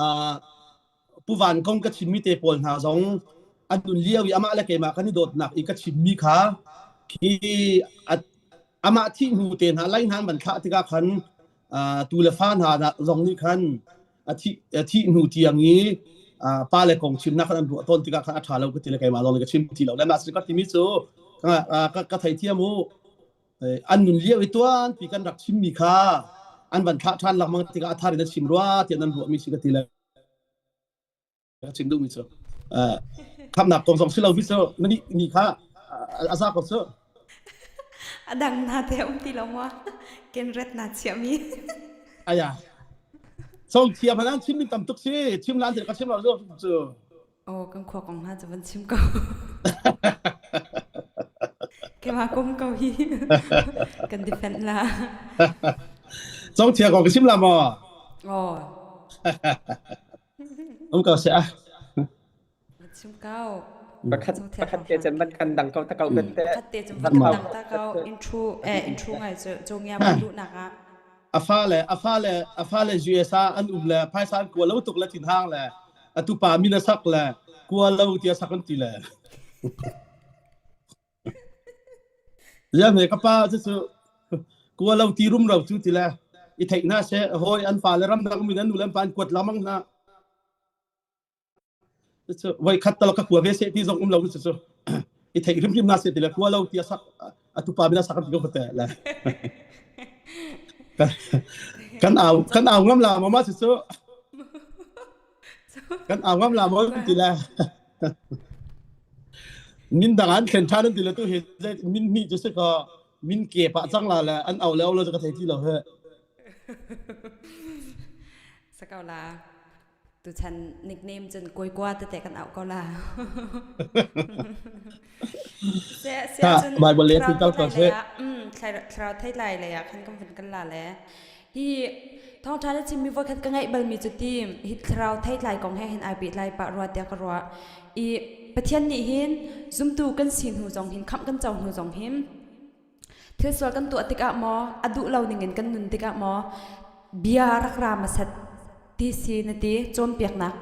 uh, Pu Van kong ka chimmi te pawl hna zong an nun lio i amah le keimah kan i dawtnak i ka chimmi kha khi amah thih hnu te hna lai hna an van thlah tikah khan tu le fa hna zong nih khan a thih a thih hnu tiang i pa le kong chimnak khan an ruah tawn tikah khan a ṭha lo ka ti le keimah zong nih ka chim ti lo le mah ka timi cu ka ka theithiam u an nun lio i tuan pi kan rak chimmi kha an van thlah ṭhan lengmang tikah a thar in a chim rua tiah nan ruahmi si ka ti le ka chim duhmi cu khamnak kong zong si lo mi cu na nih ni kha a za ko cu a dang na te um ti lo ma ken ret na chia mi aya song thiam hanan chim min tam tuk si chim lan te ka chim lo cu Oh, kan khua kong hna cu van chim ko. Keimah kum ko hi kan defend la. Cong thia kong ka chim la maw? Oh. Um ko se ah. Chim ko. Pakhat pakhat te cun van kan dang ko ta ko bet te. Pakhat te cun van kan dang ta ko intro eh intro ngai cu congya mun duh nak ah. A fa le a fa le a fa le US ah an um le phaisa an kua lo tuk le thinhang le atu pa min a sak le kua lo tia sak an ti le. Ziang he ka pa cu cu kua lo ti rum ro cu ti le i theih hna seh hawi an fa le ramdang min an nu le an pa an kuat lamang hna. Cu voi khat tal ka kua ve seh ti zong um lo cu cu i theih hrimhrim na seh ti le kua lo ti a sak atu pa min a sak an ti ko te le. Kan au kan au ngam la ma ma cu cu kan au ngam la maw ti le. Min dang an thlen ṭhan an ti le tu hi min hnih cu si kaw min ke pah cang la le an au le au lo cu ka thei ti lo he. Sakau la. Tuchan nickname cun kawikua tete kan auh ko la. Se se cun Bible le kal ko se. Thlarau theitlai lei ah khan kan vun kan la le. Hi thawngṭha na chimmi voikhat ka ngaih balmi cu ti hi thlarau theitlai kong he hin ai pehtlai pah rua tiah ka ruah. I Pathian nih hin zumtu kan si hnu zong hin khamh kan co hnu zong hin thil sual kan tuah tikah maw a duh lo ningin kan nun tikah maw bia rak ra hmasat ti si na ti cawnpiaknak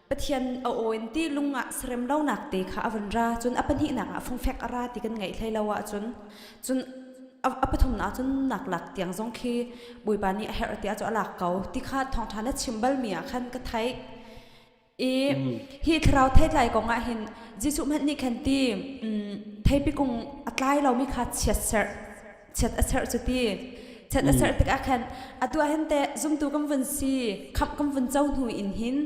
Pathian a aw in ti lung ah serem lonak te kha a vun ra cun a pahnihnak ah fungfek a ra ti kan ngaih hlei lo ahcun cun a pathumnak cun nak lak tiang zong khi Bawipa nih a herh tiah cu a lak ko ti kha thawngṭha na chim balmi ah khan ka theih i hi thlarau theitlai kong ah hin Jesuh hmanh nih khan ti theipi kung a tlai lomi kha chiat serh chiat a serh cu ti chiat a serh tikah khan atu ah hin teh zumtu kan vun si khamh kan vun co hnu in hin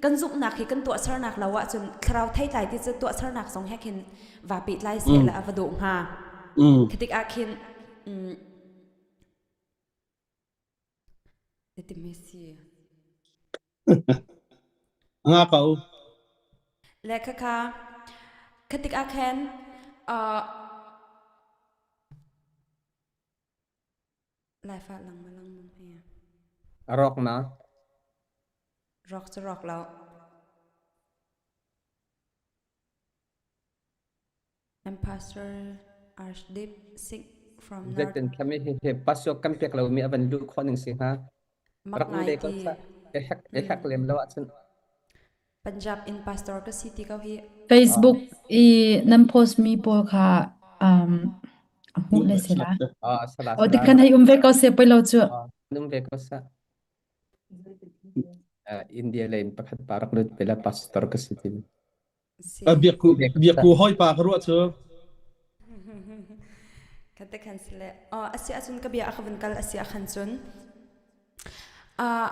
kan zumhnak hi kan tuahsernak lo ahcun thlarau theitlai ti cu tuahsernak zong he khin va pehtlai seh la a va dawh hnga khi tikah khin timi si Nga ko. Le khakha khatik ah khan uh, Laifa lang ma lang mong he. A rawk na. Rawk cu rawk lo. I'm Pastor Arshdeep Singh from North. Zeitin thlami hi hi pasuk kan pek lomi a van luh khawh ning si hnga. Mak Rak um ngai ve ko ti. sa. E hek e hek lem lo ahcun. Punjab in pastor ka si ti ko hi. Facebook i nan post mi pawl kha um, A hmuh le si la. Ah, sala O sala. tikhan hei um ve ko se poi lo cu. Ah, num ve ko sa. Ah, India lei in pakhat pa rak lut ve la pastor ka si tin. Si. Biakku biakku hoi pa ka ruah cu. Kan te khan sile. Oh, asi ahcun ka bia a ka vun kal asi ah khan cun. Ah,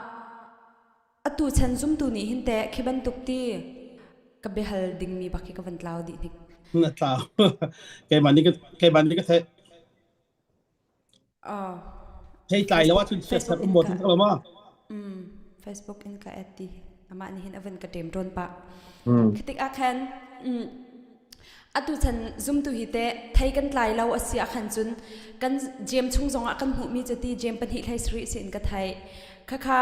atu chan zumtu nih hin teh khi bantuk ti ka biahal dingmi bak hi ka van tlau dih hnik. Na tlau. Keimah nih ka keimah nih ka theih. Oh. Thei tlai lo ahcun chiat Facebook ser um in maw ka tin lo ma? Mm, Facebook in ka add ti. Amah nih hin a van ka ṭem tawn pah. Mm. Khi tik ah khan mm, atu chan zumtu hi teh thei kan tlai lo a si ah khan cun kan jem chung zongah kan hmuhmi cu ti jem pahnih hlei sarih si in ka theih. Khakha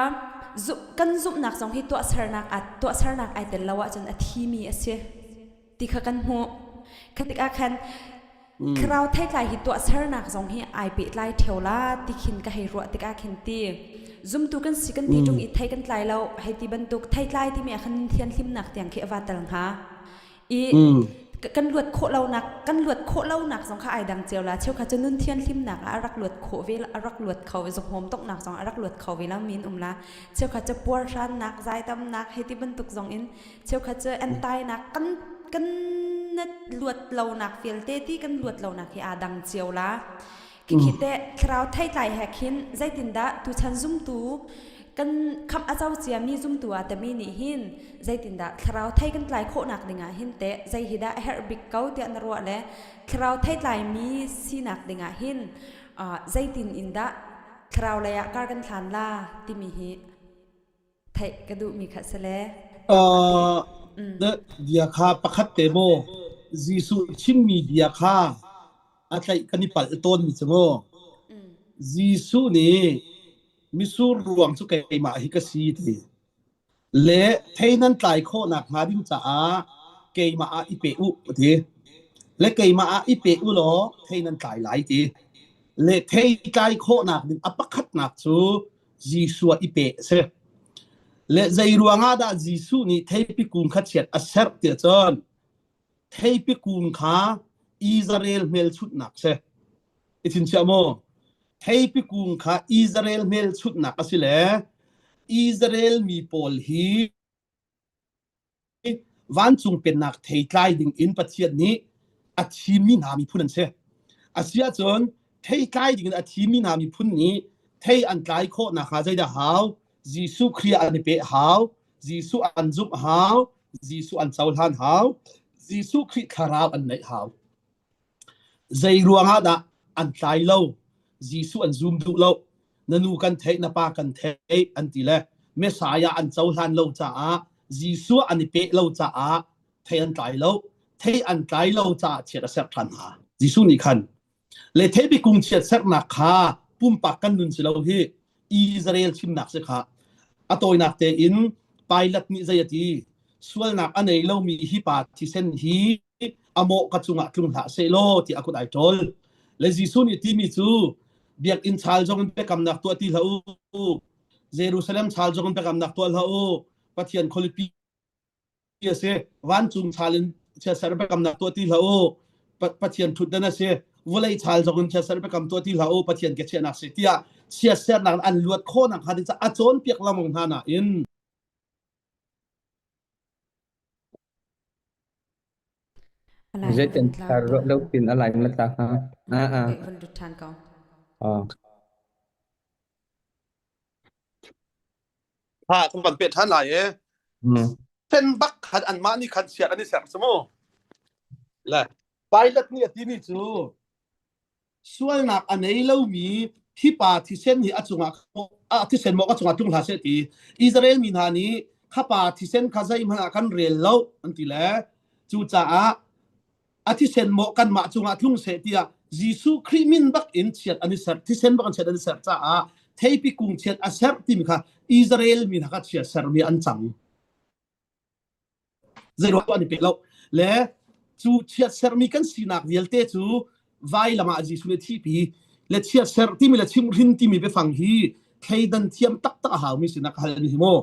kan zumhnak zong hi tuahsernak tuahsernak ai tel lo ahcun a thimi a si ti kha kan hmuh. Kha tikah khan thlarau theitlai hi tuahsernak zong hi ai pehtlai ṭheo la ti khin ka hei ruah tikah khin ti zumtu kan si kan ti ṭung i thei kan tlai lo hei ti bantuk theitlai timi ah khan thianhlimnak tiang khi a va tel hnga. I kan luat khawh lonak kan luat khawh lonak zong kha ai dang cio la cheukhat cu nun thianhlimnak ah a rak luat khawh ve a rak luat kho zukhmawm toknak zong a rak luat kho ve lo min um la cheukhat cu puarhrannak zaitamnak hei ti bantuk zong in cheukhat cu entainak kan kan luat lonak vialte ti kan luat lonak hi aa dang cio la Khikhi teh thlarau theitlai he khin zeitindah tuchan zumtu kan khamh a co ciami zumtu ah tami nih hin zeitindah thlarau thei kan tlai khawhnak dingah hin teh zei hi dah a herh bik ko tiah na ruah le thlarau theitlai mi sinak dingah hin uh, zeitin in dah thlarau lei ah kar kan hlan la timi hi theih ka duhmi kha si le Uh, bia kha pakhat te maw Jesuh chimmi bia kha a tlaih kan i palh tawnmi cu maw Jesuh nih misur ruang cu keimah hi ka si ti le thei nan tlai khawh nak hnga ding caah keimah ah i pe u ti le keimah ah i pe u law thei nan tlai lai ti le thei tlai khawhnak ding a pakhatnak cu Jesuh i pe a si. Le zei ruangah dah Jesuh nih theipi kung kha chiat a serh tiah cun theipi kung kha Israel hmelchunhnak si. I thinchiah maw? Theipi kung kha Israel hmelchunhnak a si le Israel mi pawl hi vancung pennak theitlai ding in Pathian nih a thimmi hna miphun an si. Asiahcun theitlai ding in a thimmi hna miphun nih thei an tlai khawh nakhnga zeidah hau? Jesuh Khrih an i peh hau, Jesuh an zumh hau, Jesuh an cohlan hau, Jesuh Khrih thlarau an neih hau. Zei ruangah dah an tlai lo? Jesuh an zum duh lo. Na nu kan theih, na pa kan theih an ti le Messiah an cohlan lo caah Jesuh an i peh lo caah thei an tlai lo. Thei an tlai lo caah chiat a serh ṭhan hna. Jesuh nih khan le theipi kung chiat serhnak kha pumpak kan nun si lo hi Israel chimnak si kha a tawinak tein Pilate nih zei a ti sualnak a nei lomi hi pa thisen hi a mawh ka cungah tlung hlah sehlaw tiah a kut ai ṭawl. Le Jesuh nih timi cu biakinn chaal zong in biakamnak tuah ti hlah u. Jerusalem chaal zong in biakamnak tuah hlah u. Pathian khualipi a si. Vancung chaal in chiatser biakamnak tuah ti hlah u. Pathian ṭhutdan a si. Vawlei chaal zong in chiatser biakam tuah ti hlah u. Pathian ke chiahnak si tiah chiatsernak an luat khawh nakhnga ding caah a cawnpiak lengmang hna nain Zeitin thar ruah lo pin a lai ma tla hnga. Ah ah. Van lut ṭhan ko. Ah. Ha kan van pe ṭhan lai e. Mm. Sen bak khan anmah nih khan chiat an i ser cu mu. Le Pilate nih a timi cu sualnak a nei lomi thipa thisen hi a cungah a thisen maw ka cungah tlung hlah seh ti Israel mi hna nih khapa thisen kha zeihmanh ah kan rel lo an ti le cucaah a thisen maw kanmah cungah tlung seh tiah Jesuh Khrih min bak in chiat an i ser thisen bak in chiat an i ser caah theipi kung chiat a ser timi kha Israel mi hna kha chiat sermi an cang Zeiruang an i pe lo. Le cu chiatsermi kan sinak vialte cu vailam ah Jesuh nih a thihpi. Le chiatser timi le chimhhrin timi biafang hi thleidan thiam taktak a haumi sinak ka halmi hi mu.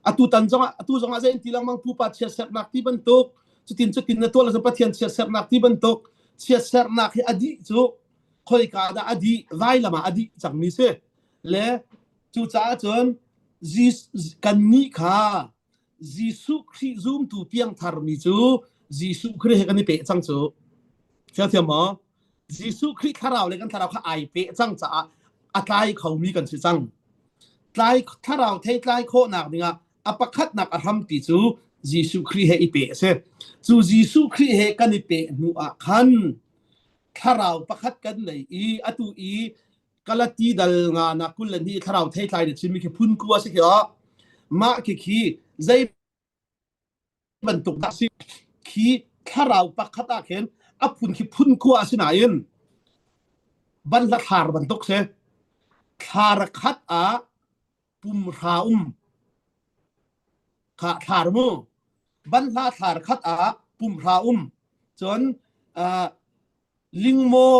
Atu tan zongah atu zongah zei ti lengmang pupa chiatsernak ti bantuk cutin cutin na tuah le Pathian chiatsernak ti bantuk chiatsernak hi a dih cu. Khoika dah a dih? Vailam ah a dih cangmi si. Le cucaah cun kannih kha Jesuh Khrih zumtu piangtharmi cu Jesuh Khrih he kan i peh cang cu. Thiam maw? Jesuh Khrih thlarau le kan thlarau kha ai peh cang caah a tlai khomi kan si cang. Tlai thlarau thei tlai khawhnak dingah a pakhatnak a hrampi cu Jesuh Khrih he i peh a si. Cu Jesuh Khrih he kan i peh hnu ah khan thlarau pakhat kan nei i atu i Galati dal nga na kul le hnih thlarau theitlai na chimmi khi phun kua si khi mah khi khi zei bantuk dah si khi thlarau pakhat ah khin a phun khi phun khua a si nain banhla thlar bantuk si thlar khat ah pum hra um kha thlar mu banhla thlar khat ah pum hra um cun uh, lingmaw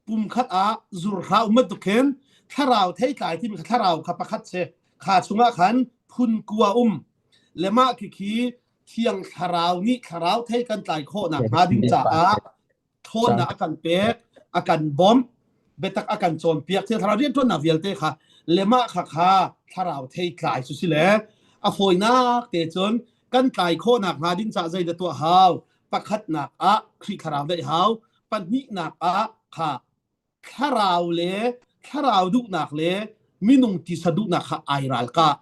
pum khat ah zur hra um bantuk khin thlarau theitlai timi kha thlarau kha pakhat si kha chungah khan phun kua um le mah khi khi thiang thlarau nih thlarau thei kan tlai khawh nak hnga ding caah ṭhawnnak a kan pek a kan bawmh biatak a kan cawnpiak thiang thlarau rianṭuannak vialte kha le mah kha kha thlarau thei tlai cu si le a fawinak te cun kan tlai khawh nak hnga ding caah zeidah tuah hau pakhatnak ah Khrih thlarau daih hau pahnihnak ah kha thlarau le thlarau duhnak le minung tisa duhnak kha ai ralkah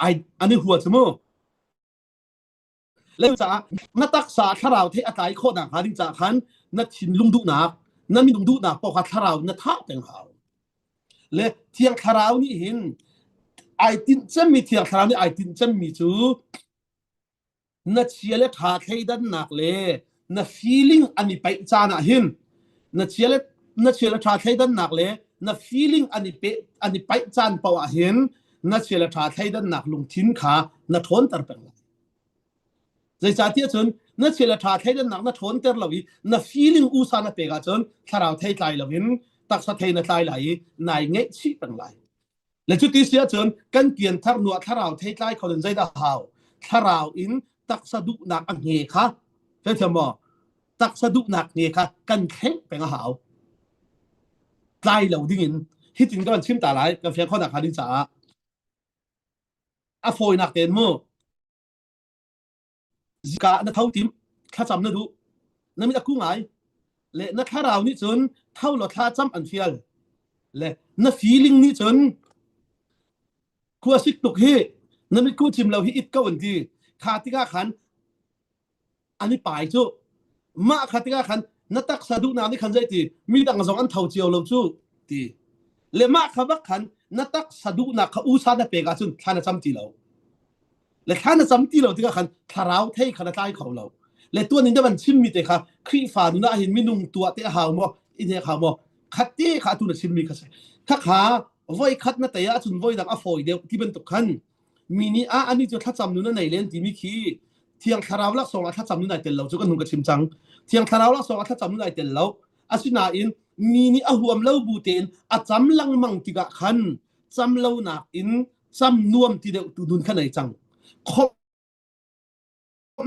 ai an i hua cu mu le caah na taksa thlarau the a tlai khawh nak hnga ding caah khan na thinlung duhnak na minung duhnak paoh kha thlarau na thah peng hau le thiang thlarau nih hin ai tinh cemmi thiang thlarau nih ai tinh cemmi cu na chia le ṭha thleidannak le na feeling an i paih caan ah hin na chia le na chia le ṭha thleidannak le na feeling an i pe an i paih caan paoh ah hin na chia le ṭha thleidannak lungthin kha na ṭhawnter peng lai. Zeicahtiah cun na chia le ṭha thleidannak na ṭhawnter lo i na feeling usa na pek ahcun thlarau thei tlai loin taksa thei na tlai lai i nai ngaihchih peng lai. Le cuti si ahcun kan pianthar hnu ah thlarau theitlai kho in zeidah hau? Thlarau in taksa duhnak a nge kha thiam maw? Taksa duhnak nge kha kan thleng peng a hau. Tlai lo ding in hitin kan chim ta lai kan fiang khawhnak hnga ding caah a fawinak tein mu Zika na tho tim thlacam na duh na mit a ku ngai le na thlarau nih cun tho law thla cam an fial le na feeling nih cun khua sik tuk hi na mit ku cim lo hi it ko an ti kha tikah khan an i pai cu mah kha tikah khan na taksa duhnak nih khan zei ti mi dang zong an tho cio lo cu ti le mah kha bak khan na taksa duhnak kha usa na pek ahcun thla na cam ti lo le thla na cam ti lo tikah khan thlarau thei kha na tlai kho lo le tuan in van chimmi te kha Khrihfa nun ah hin minung tuah te a hau maw in he hau maw khat te kha atu na chimmi kha si kha kha voi khat na tei ahcun voi dang a fawi deuh ti bantuk khan mi nih a ani cu thlacam nun a nei len timi khi thiang thlarau laksawng ah thlacam nun ai tel lo cu kan hung ka chim cang thiang thlarau laksawng ah thlacam nun ai tel lo asinain mi nih a huam lo bu tein a cam lengmang tikah khan cam lo nak in cam nuam ti deuh tu nun kha nei cang khom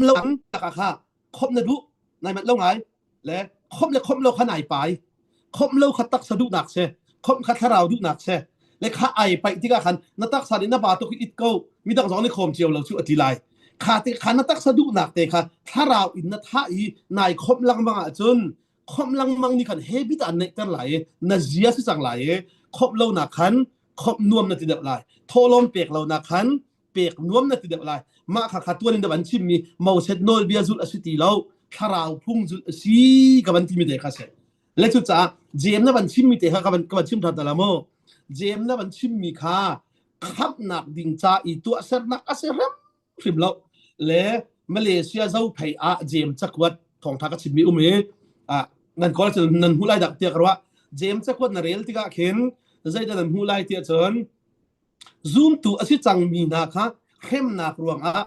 lo tak kha khom na duh nai mat lo ngai le khom le khom lo kha nai pai khom lo kha taksa duhnak se khom kha thlarau duhnak se le kha ai pai tikah khan na taksa nih na ba tuk it ko midang zong nih khom cio lo chu ati lai kha te kha na taksa duhnak te kha thlarau in na tha i nai khom lengmang ahcun khom lengmang ni khan habit an neih ter lai i na zia si cang lai i khom lo nak khan khomh nuam na ti deuh lai thawhlawm pek lo nak khan pek nuam na ti deuh lai mah kha kha tuan in da van chimmi Moses nawlbia zulh a si ti lo thlarau phung zulh a si ka van timi te kha si le cu caah jem na van chimmi te kha ka van ka van chim than ta la mu jem na van chimmi kha khamhnak ding ca i tuahsernak a si hrim hrim lo le Malaysia zophei ah jem cakuat thawngtha ka chimmi um i ah nan kawl cun nan hmu lai dak tiah ka ruah jem cakuat na rel tikah khin zeidah nan hmuh lai tiah cun zumtu a si cangmi hna kha hremnak ruangah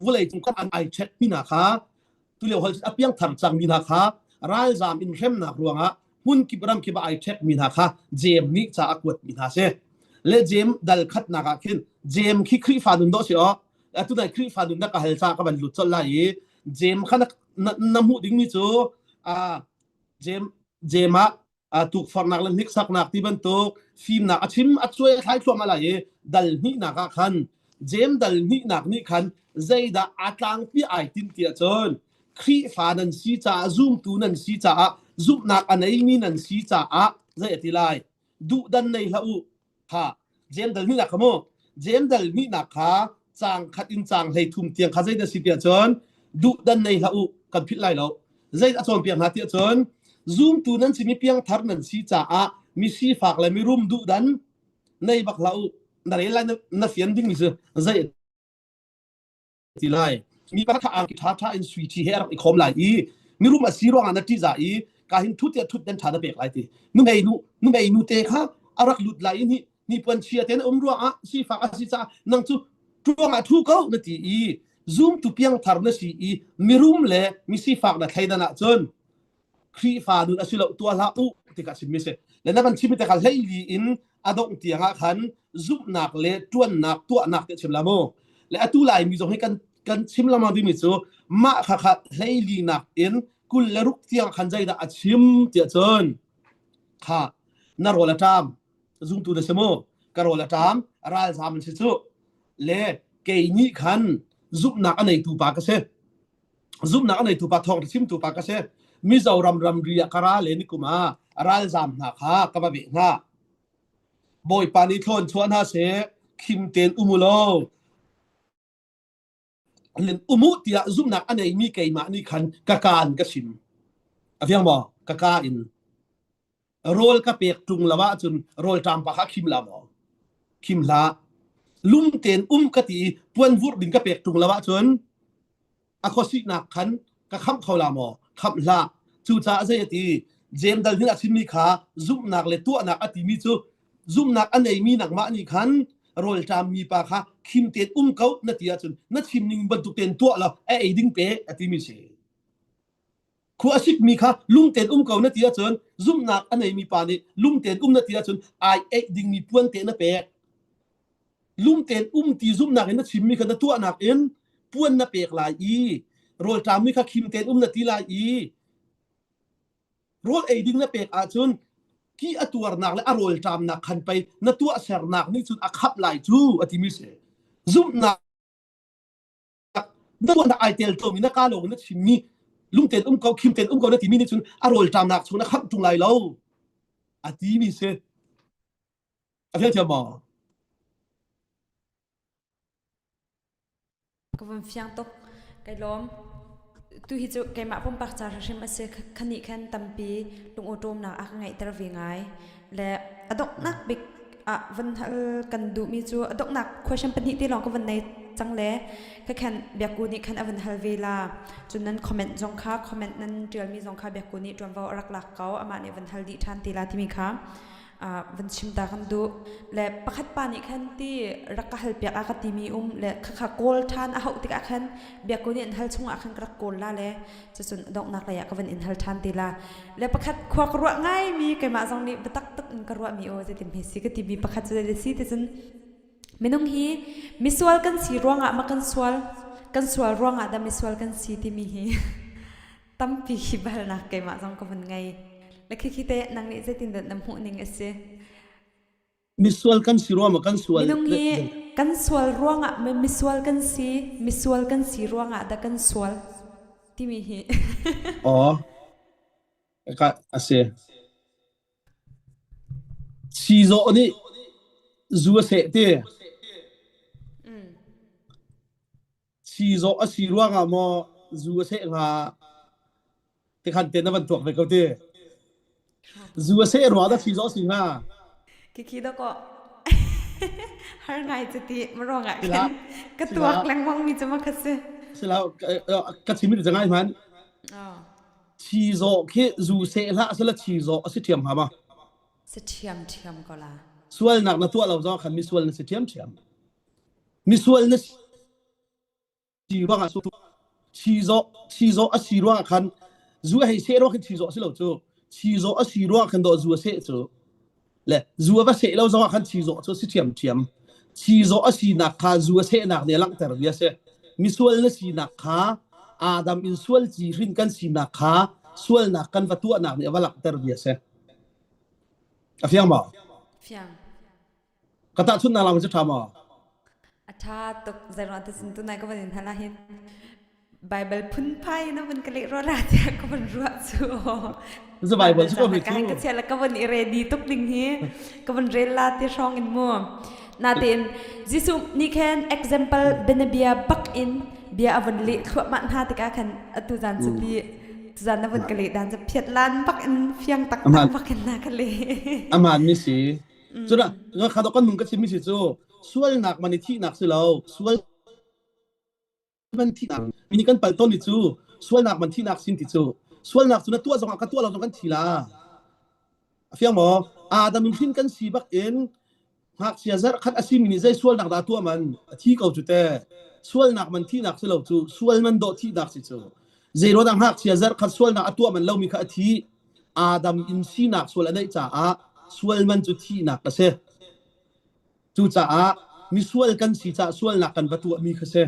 vawlei cung kan ai ṭhek mi hna kha tulio hol a piangthar cangmi hna kha ralzam in hremnak ruangah hmunkip ramkip ah ai ṭhek mi hna kha Jeim nih ca a kuat mi hna si le Jeim dal khatnak ah khin Jeim khi Khrihfa nun dawh si aw atu nai Khrihfa nun na ka hal ca ka van lut colh lai i Jeim kha na, na, na hmuh dingmi cu a. Jem Jem ah tukforhnak le hniksaknak ti bantuk fimnak a chim a cuai a thlai thluahmah lai i dal hnihnak ah khan Jem dal hnihnak nih khan zeidah aa tlangpi ai tinh ti ahcun Khrihfa nan si caah zumtu nan si caah zumhnak a neimi nan si caah zei a ti lai duhdan nei hlah u Kha Jeim dal hnihnak kha mu Jeim dal hnihnak kha caang khat in caang 13 tiang kha zeidah si tiah cun duhdan nei hlah u kan philh lai lo zei a cawnpiak hna tiah cun zumtu nan si mi piangthar nan si caah mi sifak le mirum duhdan nei bak hlah u na rel lai na fian ding mi cu zei ti lai mi pakhat kha angki ṭha ṭha in sui ṭhi he a rak i khawm lai i mirum a si ruangah na ṭihzah i ka hin ṭhut tiah ṭhut den ṭha na pek lai ti nuhmei nu nuhmei nu te kha a rak lut lai i ni ni puan chia te na um ruangah sifak a si caah nang cu ṭuang ah ṭhu ko na ti i zumtu piangthar na si i mirum le misifak na thleidan ahcun Khrihfa nun a si lo tuah hlah u tikah chimmi si. Le na kan chimmi te kha hleili in a dongh tiang ah khan zumhnak le ṭuannak tuahnak te chim la mu. Le atu Laimi zong hi kan kan chim lengmang dingmi cu mah kha kha hleili nak in 26 tiang khan zeidah a chim tiah cun kha na rawl a ṭam zumtu na si mu ka rawl a ṭam ralzam an si cu le kei nih khan zumhnak a neitu pa ka si zumhnak a neitu pa thawngṭha chimtu pa ka si Mizoram ramri ah ka ra le nikum ah ralzam hna kha ka va veh hna Bawipa nih thlawn chuah hna seh khim tein um u law um u tiah zumhnak a neimi keimah nih khan ka kaan ka chim a fiang maw ka ka in rawl ka pek ṭung lo ahcun rawlṭam pa kha khim la maw khim hlah lum tein um ka ti i puan vurh ding ka pek ṭung lo ahcun a khuasihnak khan ka khamh kho la maw khamh hlah cucaah zei a ti Jeim dal hin a chimmi kha zumhnak le tuahnak a timi cu zumhnak a neimi nangmah nih khan rawlṭam mi pa kha khim tein um ko na ti ahcun na chim ning bantuk tein tuah law a ei ding pe a timi si Khua a sikmi kha lungten um ko na ti ahcun zumhnak a neimi pa nih lungten um na ti ahcun ai eih dingmi puan te na pek. Lungten um ti zumhnak in na chimmi kha na tuahnak in puan na pek lai i rawlṭammi kha khim tein um na ti lai i rawl ei ding na pek ahcun ki a tuarnak le a rawlṭamnak khan pei na tuahsernak nih cun a khap lai cu a timi si. Zumhnak na tuahnak ai tel tomi na ka lawng na chimmi lungten um ko khimten um ko na timi nih cun a rawlṭamnak chung na khamh ṭung lai lo a timi si a fiang thiam maw Ka vun fiang tuk kai lawm tu hi cu keimah pumpak ca hrim a si khani khan tampi lungawṭawmnak a ka ngeihter ve ngai le a donghnak bik ah van hal kan duhmi cu a donghnak question pahnih te lawng ka van nei cang le ka khan biakku nih khan a van hal ve la cun nan comment zong kha comment nan ṭialmi zong kha biakku nih ṭuanvo a rak lak ko amah nih van hal dih ṭhan te la timi kha van chim ta kan duh le pakhat pa nih khan ti rak ka hal piak a ka timi um le khakha kawl ṭhan a hauh tikah khan biakku nih an hal chungah khan ka rak kawl la le cucun donghnak lei ah ka van in hal ṭhan ti la le pakhat khua ka ruah ngaimi keimah zong nih biatak tuk in ka ruahmi aw zeitin hme si ka timi pakhat cu zei si ti cun minung hi misual kan si ruangah ma kan sual kan sual ruangah dah misual kan si timi hi tampi hi balnak keimah zong ka vun ngei le khikhi te nang nih zeitin dah na hmuh ning a si Misual kan si ruangah kan sual. Minung hi kan sual ruangah misual kan si, misual kan si ruangah dah kan sual timi hi. Aw, ka a si. Chizawh nih zu a seh ti. Chizawh a si ruangah maw zu a seh hnga? Tikhan te na van tuak ve ko ti. Zu a seh ruang dah chizawh a si hnga? Kiki da ko har ngai cuti maruangah khin ka tuak lengmang mi cu ma kha si. Sila ka chim mi ngai hman. Chizawh khi zu seh hlah sila chizawh a si ṭhiam hnga ma? Si ṭhiam ṭhiam ko la. Sualnak na tuah lo zong khan misual na si ṭhiam ṭhiam. Misual na si ruangah chizawh chizawh a si ruangah khan zu a hei seh ruang khin chizawh a si lo cu chizawh a si ruangah khan dawh zu a seh cu le zu a va seh lo zongah khan chizawh cu a si ṭhiamṭhiam chizawh a sinak kha zu a sehnak nih a langhter mi a si misual na sinak kha Adam in sual ci hrin kan sinak kha. sualnak kan va tuahnak nih a va langhter mi a si. A fiang maw? Fiang. Ka tahchunhnak lam cu ṭha maw? A ṭha tuk zeiruang ti cun tunai ka van in hal ahhin Bible phunphai in a vun ka leh rua la tiah ka van ruah cu. Za Bible cu ko mi cu. Ka chia la ka van i ready tuk ding hi ka van rel la ti hrawng in mu. Natin Jesuh nih khan example benabia bak in bia a van leh thluahmah hna tikah khan atu zan cu ti tuzan na van ka leh dan cu phiat lan bak in fiang tak tak bak in na ka leh. Aman mi si. Cuna nga kha kan nung ka chim mi si cu sualnak man i thihnak si lo sual man thihnak mi nih kan pal tawn mi cu sualnak man thihnak sin ti cu sualnak cu na tuah zongah ka tuah lo zong kan thi la a fiang maw Adam in hrin kan si bak in ngakchia zarh khat a simi nih zei sualnak dah tuah man a thi ko cu te sualnak man thihnak si lo cu sual man dawh thihnak si cu zei dah ngakchia zarh khat sualnak a tuah man lomi kha a thi Adam in sinak sual a neih caah sual man cu thihnak a si Cucaah misual kan si caah sualnak kan va tuahmi kha si.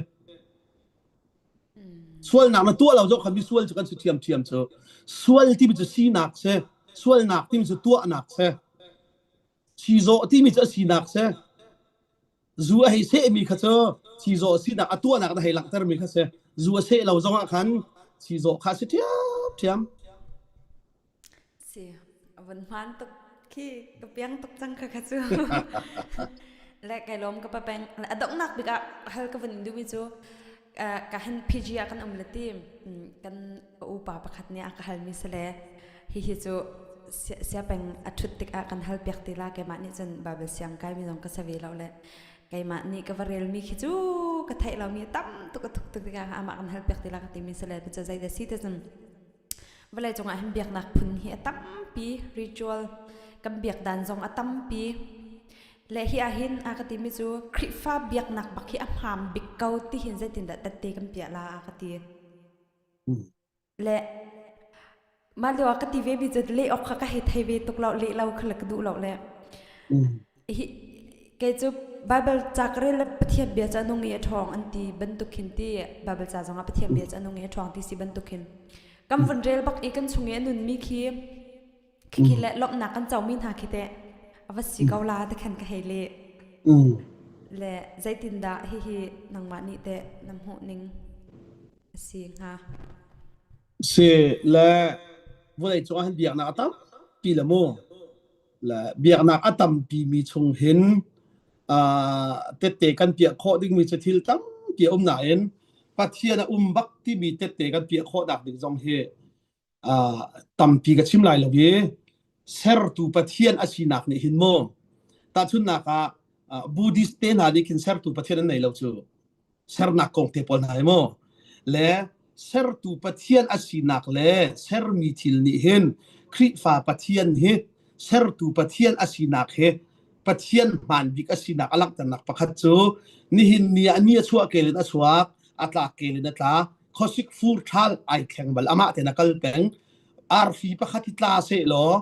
Sualnak na tuah lo zong kha misual cu kan si ṭhiamṭhiam cu. Sual timi cu sinak si. Sualnak timi cu tuahnak si. Chizawh timi cu a sinak si. Zu a hei sehmi kha cu chizawh sinak a tuahnak na hei langhtermi kha si. Zu a seh lo zongah khan chizawh kha a si ṭhiamṭhiam. Si, a vun hmaan tuk khi ka piang tuk cang kha kha cu. Le kai lawm ka papeng. A donghnak bik ah hal ka vun in duhmi cu ka han PG ah kan um le ti kan upa pakhat nih a ka halmi si le hihi cu siapeng a ṭhut tikah kan hal piak ti la keimah nih cun Bible siang kaimi zong ka sa ve lo le keimah nih ka va relmi khi cu ka theih lomi tam tuk a thuk tuk tikah amah kan hal piak ti la ka timi si le cu zeidah si te cun Vawleicung ah hin biaknak phun hi a tampi, ritual kan biak dan zong a tampi. Le hi ah hin a ka timi cu Khrihfa biaknak bak hi a hmaam bik ko ti hin zeitindah tette kan piah la a ka ti. Le mah lio ah ka ti ve mi cu leh awk kha ka hei thei ve tuk lo, leh lo kha le ka duh lo le. Hi kei cu Baibal ca ka rel le Pathian bia cu a nung i a ṭhawng an ti bantuk khin ti Baibal ca zongah Pathian bia cu a nung i a ṭhawng ti si bantuk khin kan vun rel bak i kan chung i a nunmi khi khikhi le lawmhnak kan comi hna khi teh a va si ko la ti khan ka hei leh. Le zeitindah hihi nangmah nih teh na hmuh ning a si hnga? Si le vawlei cung ah hin biaknak a tampi le mu. Le biaknak a tampi mi chung hin uh, tette kan piah khawh dingmi cu thil tampi a um nain Pathian a um bak timi tette kan piah khawh nak ding zong hi uh, tampi ka chim lai lo i sertu Pathian a sinak nih hin mu tahchunnak ah uh, Buddhist te hna nih khin sertu Pathian an nei lo cu sernak kong te pawl hna hi mu le sertu Pathian a sinak le sermi thil nih hin Khrihfa Pathian hi sertu Pathian a sinak hi Pathian hmaan bik a sinak a langhternak pakhat cu nihin ni ah ni a chuah kel in a chuak a tlak kel in a tla khuasik fur ṭhal ai thleng bal amah ten a kal peng arfi pakhat hi tla seh law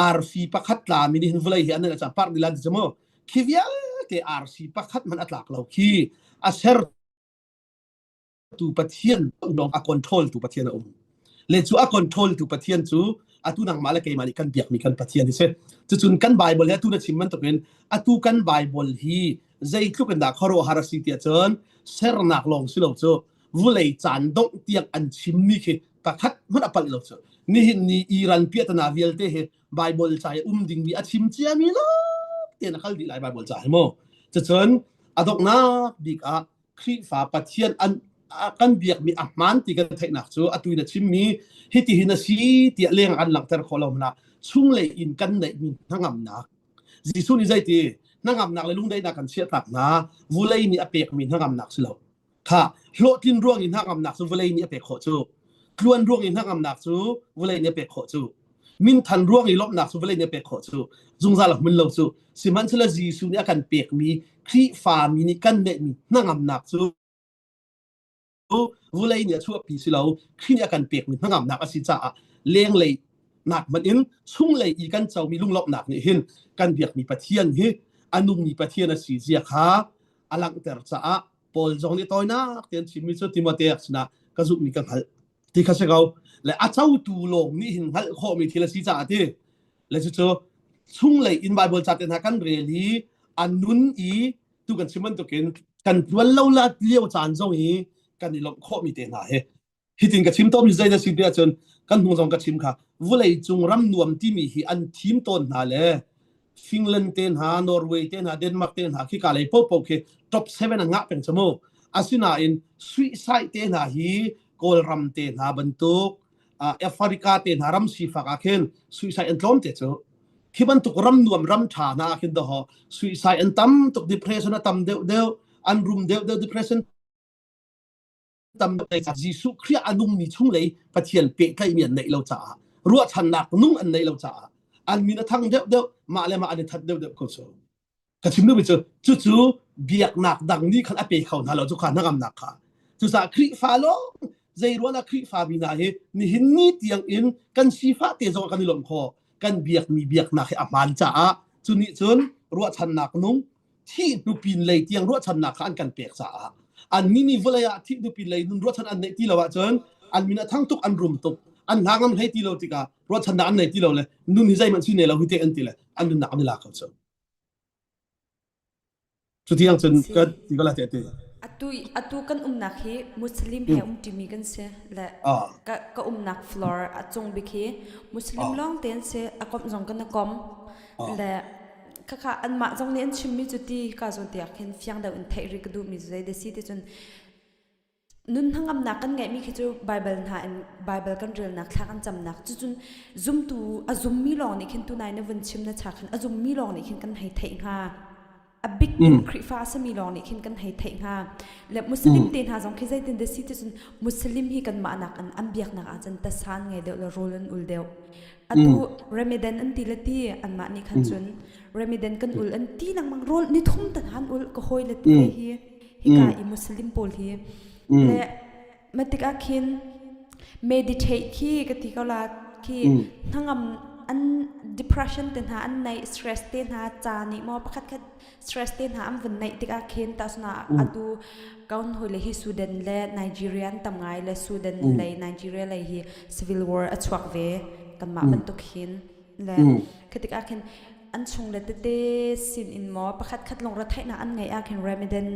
arfi pakhat tla mi nih hin vawlei hi an an par dilan ti cu mu khi vialte arsi pakhat hmanh a tlak lo khi a sertu Pathian lawng a control tu Pathian a um le cu a control tu Pathian cu atu nangmah le keimah nih kan biakmi kan Pathian hi si cucun kan Bible hi atu na chim bantukin atu kan Bible hi zeitluk in dah khuaruahhar a si tiah cun sernak lawng si lo cu vulei caan dongh tiang an chimmi khi pakhat hmanh a palh lo cu nihin ni Iran piahtana vialte hi Bible ca i um dingmi a chim ciami lo tein a kal dih lai Bible ca hi mu cucun a donghnak bik ah Khrihfa Pathian an kan biakmi a hmaan ti kan theihnak cu atu in a chimmi hiti hin a si tiah leng an langhter khawh lo hmanah chunglei in kan neihmi hnangamnak Jesuh nih zeiti hnangamnak le lungdaihnak kan chiahtak hna vulei nih a pekmi hnangamnak si lo Kha hlawhtlin ruang i hnangamnak cu vawlei nih a pek khawh cu. Tluan ruang i hnangamnak cu vawlei nih a pek khawh cu. Minthan ruang i lawmhnak cu vawlei nih a pek khawh cu. Zungzal a hmun lo cu. Sihmanhsehlaw Jesuh nih a kan pekmi Khrihfami nih kan neihmi hnangamnak cu vawlei nih a chuahpi si lo Khrih nih a kan pekmi hnangamnak a si caah lenglei nak hmanh in chunglei i kan comi lunglawmhnak nih hin kan biakmi Pathian hi a nungmi Pathian a si zia kha a langhter caah Paul zong nih tawinak tein chimmi cu Timote sinah ka zumhmi ka hngalh. Ti kha si ko. Le a cotu lawng nih hin hngalh khawhmi thil a si caah ti. Le cucu chunglei in Bible ca te hna kan rel i a nun i tu kan chim bantukin kan tuan lo la lio caan zong hi kan i lawmh khawhmi te hna hi hitin ka chim tawnmi zei na si ti ahcun kan hnung zong ka chim kha vulei cung ram nuam timi hi an thim tawn hna le Finland te hna Norway te hna Denmark te hna khi ka lei popo khi top 7 an ngah peng chamu asinain suicide te hna hi Kawlram te hna bantuk Africa te hna ram sifak ah khin suicide an tlawm te cu khi bantuk ram nuam ram tha hna ah khin doho suicide an tam tuk depression a tam deuh deuh an rum deuh deuh depression tam Jesuh Khrih a nungmi chunglei Pathian pehtlaihmi an neih lo caah ruahchannak nung an neih lo caah an min a thang deuh deuh mah le mah an i that deuh deuh ko cu ka chim duhmi cu cucu biaknak dang nih khan a pe kho hna lo cu kha hnangamnak kha cucaah Khrihfa lawng zei ruangah Khrihfa mi hna hi nihin ni tiang in kan sifah te zong kan i lawmh khawh kan biakmi biaknak hi a hmaan caah cu nih cun ruahchannak nung thih hnu pin lei tiang ruahchannak kha an kan pek caah an mi nih vawlei ah thih hnu pin lei nun ruahchan an neih ti lo ahcun an min a thang tuk an rum tuk an hna ngam hlei ti lo tikah ruahchannak an nei ti lo le nun hi zeihmanh si ne lo hi te an ti le an nunnak an i lak ko cu cu tiang cun ka ti ko la te te atu atu kan umnak hi muslim he um timi kan si le ka ka umnak floor a cung bik hi muslim lawng te an si a kom zong kan a kom le Khakha anmah zong nih an chimmi cu ti ka zawn tiah khin fiang deuh in theih rih ka duhmi cu zei da si ti cun nun hnangamnak kan ngeihmi khi cu Bible hna in Bible kan relnak thla kan camnak cucun zumtu a zummi lawng nih khin tunai na vun chim na cha khan a zummi lawng nih khin kan hei theih hnga a bik in Khrihfa a sami lawng nih khin kan hei theih hnga le Muslim te hna zong khi zeitin da si ti cun Muslim hi kanmah nak an an biaknak ah cun tasa an ngei deuh le rawl an ul deuh Atu Ramadan an ti le ti anmah nih khan cun Ramadan kan ul an ti lengmang rawl ni thum tan han ul ka hawi le ti hi hika i Muslim pawl hi le matik ah khin meditate khi ka ti ko la khi hnangam an depression te hna an nei stress te hna ca nih maw pakhat khat stress te hna an vun neih tikah khin tasna atu kaun hoi le hi Sudan le Nigeria an tam ngai le Sudan lei Nigeria lei hi civil war a chuak ve kanmah bantuk hin le khatik ah khin an chung le tete sin in maw pakhat khat lung ra theihnak an ngeih ah khin Ramadan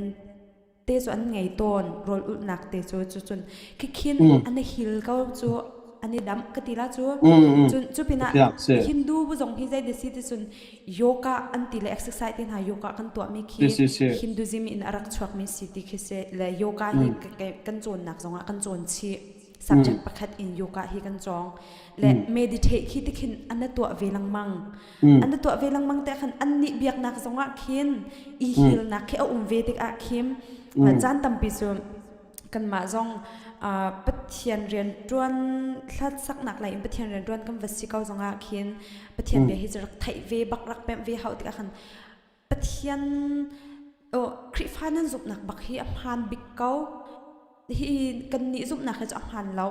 te cu an ngei tawn rawl ulhnak te cu cu cun khikhin an i hil ko cu an i damh ka ti la cu cun cu pinah Hindu bu zong hi zei de si ti cun yoga an ti le exercise te hna yoga kan tuah mi khi Hinduism in a rak chuak mi si ti khi si le yoga hi kan cawnnak zongah kan cawn chih subject pakhat in yoga hi kan cawng le meditate khi ti khin an tuah ve lengmang An tuah ve lengmang te khan an nih biaknak zongah khin i hilnak khi a um ve tikah khin caan tampi cu kanmah zong Pathian rian ṭuan hlatsaknak lei in Pathian rian ṭuan kan va si ko zongah khin Pathian bia hi cu rak theih ve bak rak pemh ve hau tikah khan Pathian Khrihfa nan zumhnak bak hi a hmaan bik ko. Hi kannih zumhnak hi cu a hmaan lo.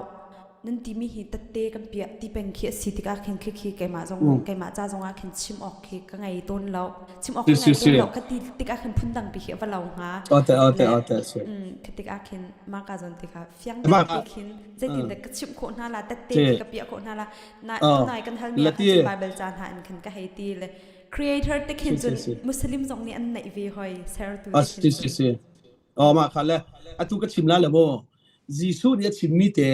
Nan timi hi tatte kan piah ti peng khi a si tikah khin khi khi keimah zong keimah ca zongah khin chim awk khi ka ngei tawn lo. Chim awk ka ngei tawn lo ka ti tikah khin phundang pi khi a va lo hnga. Ate ate ate si. Khi tikah khin mah ka zawn tikah fiang deuh te khin zeitin dah ka chimh khawh hna la tatte khi ka piah khawh hna la. Na tunai kan halmi ah khan Bible ca hna in khin ka hei ti le creator te khin cun Muslim zong nih an neih ve hoi sertu te khin cun. Si Oh mah kha le atu ka chim la le mu Jesuh nih a chimmi te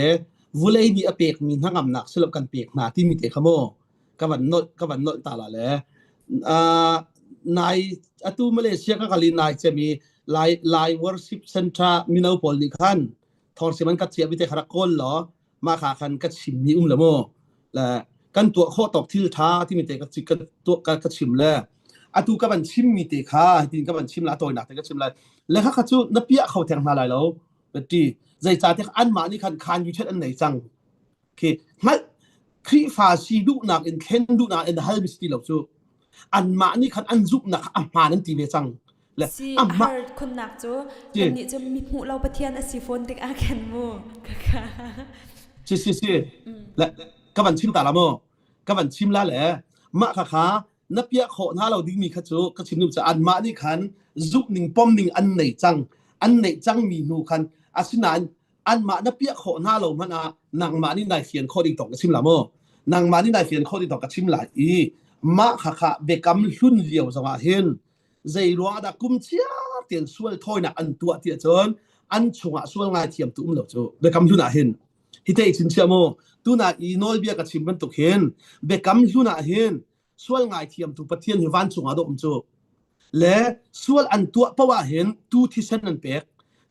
vulei nih a pekmi hnangamnak silop kan pek hna timi te kha mu ka van nolh ka van nolh ta la le uh, nai atu Malaysia ka kali nai chemi lai lai worship center mino pawl nih khan thor siman ka chia mi te kha rak kawl law mah kha khan ka chimmi um le mu le kan tuah khawh tawk thil tha timi te ka ka tuah ka ka chim le atu ka van chimmi te kha tin ka van chim la tawinak te ka chim lai le kha kha cu na piah kho theng hna lai lo ti zeicah te anmah nih khan khan yu chet an nei cang khi hngalh Khrihfa si duhnak in thlen duhnak in hal mi si ti lo cu anmah nih khan an zumhnak a hmaan an ti ve cang le si a har khunnak cu kannih cu mi hmuh lo pathian a si fawn tik ah khan mu si si si le ka van chim ta la mu ka van chim la le mah kha kha na piah khawh hna lo dingmi kha cu ka chim nu cu anmah nih khan zumh ning pom ning an nei cang an neih cang mi hnu khan asinain. Anmah na piah khawh hna lo hmanh ah nangmah nih nai fian khawh ding tawk ka chim la mu. Nangmah nih nai fian khawh ding tawk ka chim lai i mah khakha biakam hlun lio zongah hin zei ruangah dah kum chiar tein sual thawinak an tuah ti ahcun an chungah sual ngaithiam tu um lo cu biakam hlun ah hin hi te i chimchiah mu tuna i nawlbia ka chim bantuk hin biakam hlun ah hin sual ngaithiamtu Pathian hi vancung ah dah um cu le sual an tuah paoh ah hin tu thisen an pek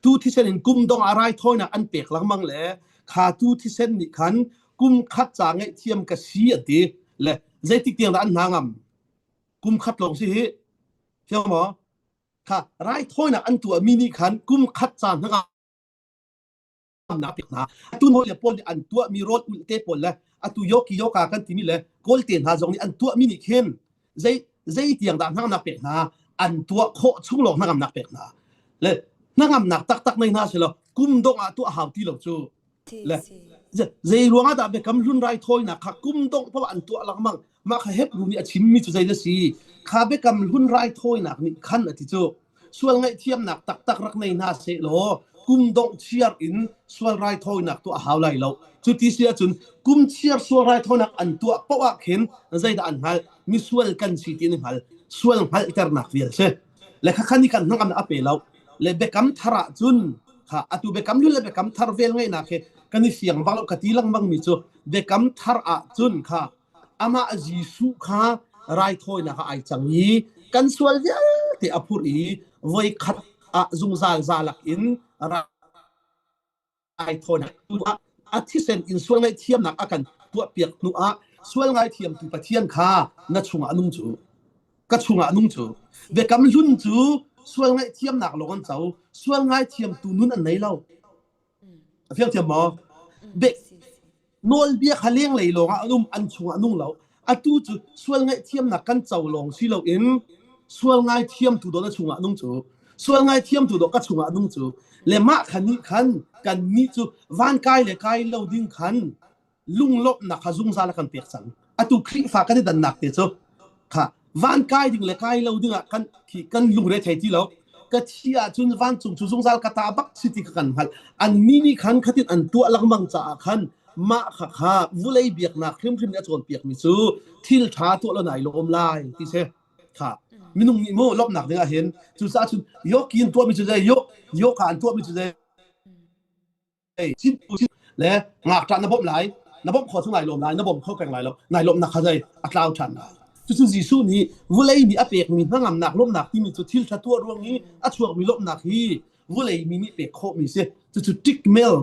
tu thisen in kum dong ah raithawinak an pek lengmang le kha tu thisen nih khan kum khat ca ngaihthiam ka si an ti le zeitik tiang dah an hna ngam kum khat lawng si hi thiang maw kha raithawinak an tuah mi nih khan kum khat ca hna nak pek hna atu nawl le pawl nih an tuahmi rawl ulh te pawl le atu yoki yoka kan timi le kawl te hna zong nih an tuahmi nih khin zei zei tiang dah hnangamnak pek hna an tuah khawh chung lawng hnangamnak pek hna le hnangamnak taktak nei hna silo kum dong ah tuah hau ti lo cu le zei ruangah dah biakam hlun raithawinak kha kum dongh paoh an tuah lengmang mah kha Hebrew nih a chimmi cu zei na si kha biakam hlun raithawinak nih khan a ti cu sual ngaihthiamnak taktak rak nei hna seh law kum dongh chiar in sual raithawinak tuah a hau lai lo cu ti si ahcun kum chiar sual raithawinak an tuah paoh ah khin zeidah an hngalh misual kan si ti an hngal sual hngalhternak vial si le khakhan i kan hnangam a pe lo le biakam thar ah cun kha atu biakam hlun le biakam thar vel ngeihnak he kan i fiang bak lo ka ti lengmang mi cu biakam thar ah cun kha amah Jesuh kha raithawinak ah ai cang i kan sual vialte a phurh i voi khat ah zungzal zalak in raithawinak a thisen in sual ngaihthiamnak a kan tuahpiak hnu ah sual ngaithiamtu Pathian kha na chungah a nung cu ka chungah a nung cu biakam hlun cu sual ngaihthiamnak lawng an co sual ngaithiamtu nun an nei lo a fiang thiam maw Nawlbia kha lenglei lawngah an um, an chungah a nung lo. Atu cu sual ngaihthiamnak kan co lawng si loin sual ngaithiamtu dawh na chungah a nung cu. Sual ngaithiamtu dawh ka chungah a nung cu. Le mah kha nih khan kannih cu van kai le kai lo ding khan lunglawmhnak kha zungzal a kan pek cang. Atu Khrihfa kan i dannak te cu kha van kai ding le kai lo ding ah kan khi kan lungre thei ti lo ka thi ahcun vancung cu zungzal ka ta bak si ti kha kan hngalh an mi nih khan khatin an tuah lengmang caah khan mah kha kha vulei biaknak hrimhrim nih a cawnpiak mi cu thil ṭha tuah lo nai lawm lai ti si kha minung nih mu lawmhnak ding ah hin cucaah cun yoki in tuah mi cu zei yo yoka an tuah mi cu zei le ngakṭah na bawmh lai na bawmh khawh chung nai lawm lai na bawm kho peng lai lo nai lawmhnak kha zei a tlau ṭhan lai cucu Jesuh nih vulei nih a pekmi hnangamnak lawmhnak timi cu thil ṭha tuah ruang i a chuakmi lawmhnak hi vulei mi nih pek khawhmi si cucu tikmel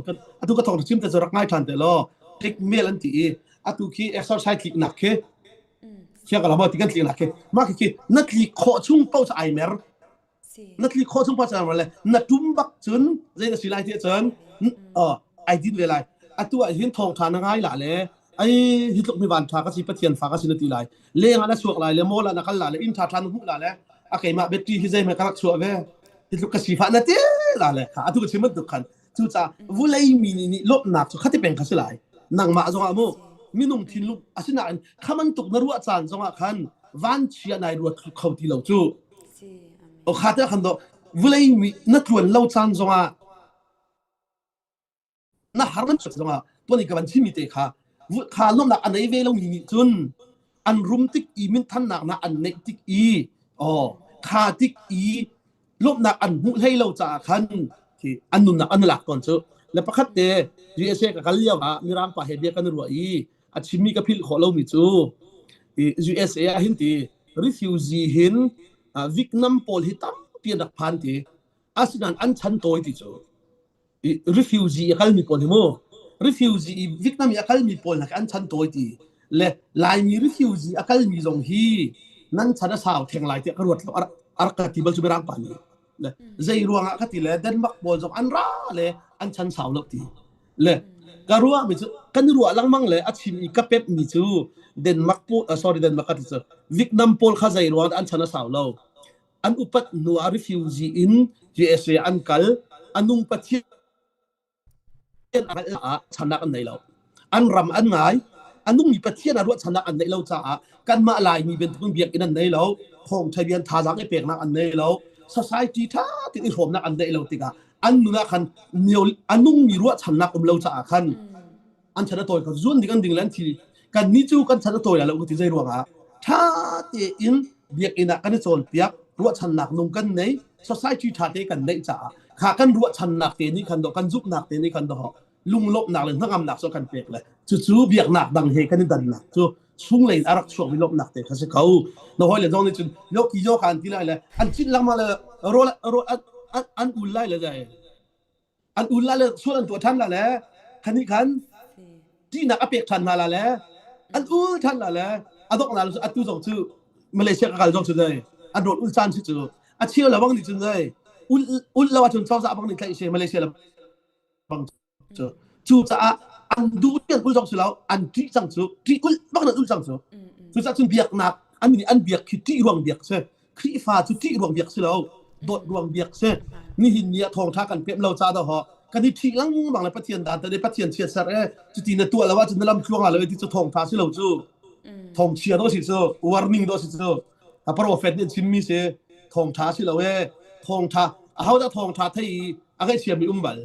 atu ka thawng chim te cu rak ngai ṭhan te law tikmel an ti i atu khi exercise tliknak khi khiang ka lama ti kan tliknak khi mah khi na tlik khawh chung paoh cu ai mer na tli khawh chung pa cang le na tum bak cun zei na si lai ti cun ai din ve lai atu ah hin thawng tha na ngai la le ai hi tluk mi van tha ka si pathian fa ka si na ti lai leng ah na chuak lai le mall ah na kal la le inn tha tha na hmuh la le a keimah betty hi zei me ka rak chuah ve hi tluk ka si fa na ti la le kha atu ka chim bantuk khan cucaah vulei mi nih lawmhnak cu khati peng kha si lai nangmah zongah mu minung thinlung asinain khaman tuk na ruah caan zongah khan vanchia nai ruat kho ti lo cu o kha te khan do vulei mi na tluan lo caan zongah na har nan zongah tuan i ka van chimi te kha kha lawmhnak a nei ve lo mi nih cun an rum tik i minthannak na an neih tik i oh kha tik i lawmhnak an hmuh hlei lo caah khan khi an nunnak an lak tawn cu le pakhat te USA ka kal lio ah mirang pa he bia kan ruah i a chimmi ka philh khawh lomi cu USA ah hin ti refugee hin Vietnam pawl hi tampi an rak phan ti asinain an chan tawi ti cu refugee a kalmi pawl hi mu refugee i Vietnam i a kalmi pawl hna an chan tawi ti le Laimi refugee a kalmi zong hi nan chan a sau theng lai tiah ka ruat lo a rak ka ti bal cu mirang pa nih le zei ruangah ka ti le Denmark pawl zong an ra le an chan sau lo ti le ka ruah mi cu kan ruah lengmang le a chim i ka pep mi cu Denmark pawl sorry Denmark ka ti cu Vietnam pawl kha zei ruangah an chan a sau lo an upat hnu ah refugee in USA an kal anung pathian ah channak an nei lo an ram an ngai anung mi pathian ah ruahchannak an neih lo caah kanmah laimi bantukin biakinn an nei lo thawngtha bian thazaang i peknak an nei lo society tha tein i hrawmnak an neih lo tikah An nun ah khan mio a nungmi ruahchannak um lo caah khan an chan a tawi kho. Zuan ding an ding le an thi. Kan nih cu kan chan a tawi lai lo ka ti zei ruangah ṭha tein biakinn ah kan i cawnpiak, ruahchannak nung kan nei, society ṭha te kan neih caah kha kan ruahchannak te nih khan dawh kan zumhnak te nih khan dawh lunglawmhnak le hnangamnak cu kan pek le cucu biaknak dang he kan i dannak cu chunglei in a rak chuakmi lawmhnak te kha si ko. Na hawi le zong nih cun yo ki yo kan ti lai le an cin lengmang le rawl rawl an an ul lai le dai an ul lai le sual an tuah ṭhan la le khani khan ṭihnak a pek ṭhan hna la le an ul ṭhan la le a donghnak cu atu zong cu Malaysia ka kal zong cu dai an rawl ul caan si cu a cheu le bang nih cun dai ul ul lo ahcun cozah bang nih tlaih si Malaysia le bang cu cucaah an duh an ul zong si lo an ṭih cang cu ṭih ul bak an ul cang cu cucaah cun biaknak an nih an biak khi ṭih ruang biak si Khrihfa cu ṭih ruang biak si lo dawt ruang biak si nihin ni ah thawngṭha kan pem lo ca dah ho kan i ṭhih lengmang le Pathian dan te Pathian chiat ser e cuti na tuah lo ahcun na lam tluang la lo ti cu thawngṭha si lo cu thawngchia do si cu warning do si cu a prophet nih chimmi si thawngṭha si lo e thawngṭha ahodah thawngṭha thei i a ngaihchiami um bal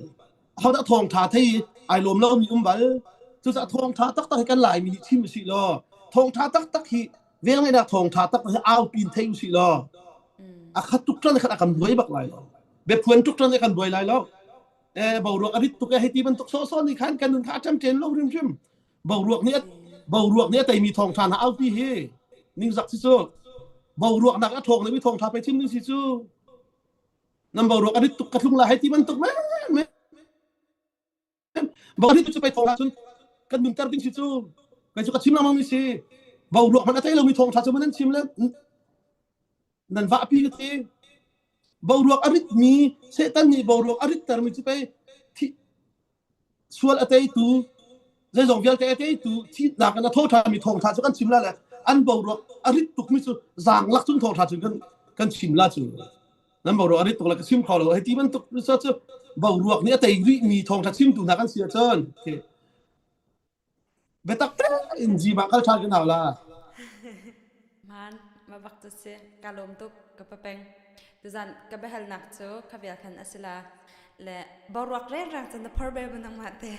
ahodah thawngṭha thei i ai lawm lomi um bal cucaah thawngṭha taktak hi kan Laimi nih chim usih law thawngṭha taktak hi velngeihnak thawngṭha taktak hi aupi in thei usih law a khat tuk ṭan khat a kan buai bak lai lo biaphuan tuk ṭan kan buai lai lo eh boruak a rit tuk e hei ti bantuk sawhsawh nih khan kan nun kha a ṭemṭen lo hrimhrim boruak nih boruak nih a teimi thawngṭha hna aupi hi ningzak si cu boruak nak a ṭhawng mi thawngṭha pe chim ding si cu nan boruak a rit tuk ka thlung la hei ti bantuk men men boruak cu pei thawngṭha cun kan nunter ding si cu kei cu ka chim lengmang mi si boruak hmanh a tei lomi thawngṭha cu nan chim le nan vahpi ka ti boruak a ritmi Satan nih boruak a rittermi cu pei Sual a teitu, zeizong vialte a teitu, thihnak in a tho ṭhanmi thawngṭha cu kan chim la le an boruak a rit tukmi cu zaanglak cun thawngṭha cun kan kan chim la cu. Nan boruak a rit tuk le ka chim kho lo. Hei ti bantuk cu boruak nih a tei rihmi thawngṭha chimtu hna kan si ahcun biatak tein zim ah kal ṭhan kan hau la. Hmaan, ma bak cu si. Ka lawm tuk, ka papeng. Tuzan ka biahalnak cu kha vial khan a si la. Le boruak rengrang cun na phor bel ma nangmah te.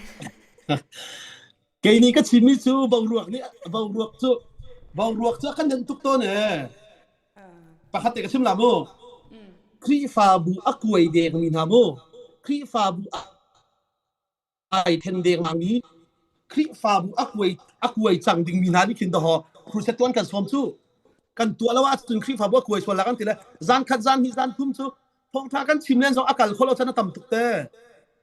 Kei nih ka chimmi cu boruak nih boruak cu boruak cu a kan nenh tuk tawn ee. Pakhat te ka chim la mu. Khrihfabu a kuai dengmi hna mu. Khrihfabu ai then dengmang mi Khrihfabu a kuai a kuai cang dingmi hna nih khin daw crusade tuan kan sawm cu kan tuah lo ahcun Khrihfabu a kuai sual la kan ti le zan khat zan hnih zan thum cu thawngtha kan chim len zong a kal kholo chan a tam tuk te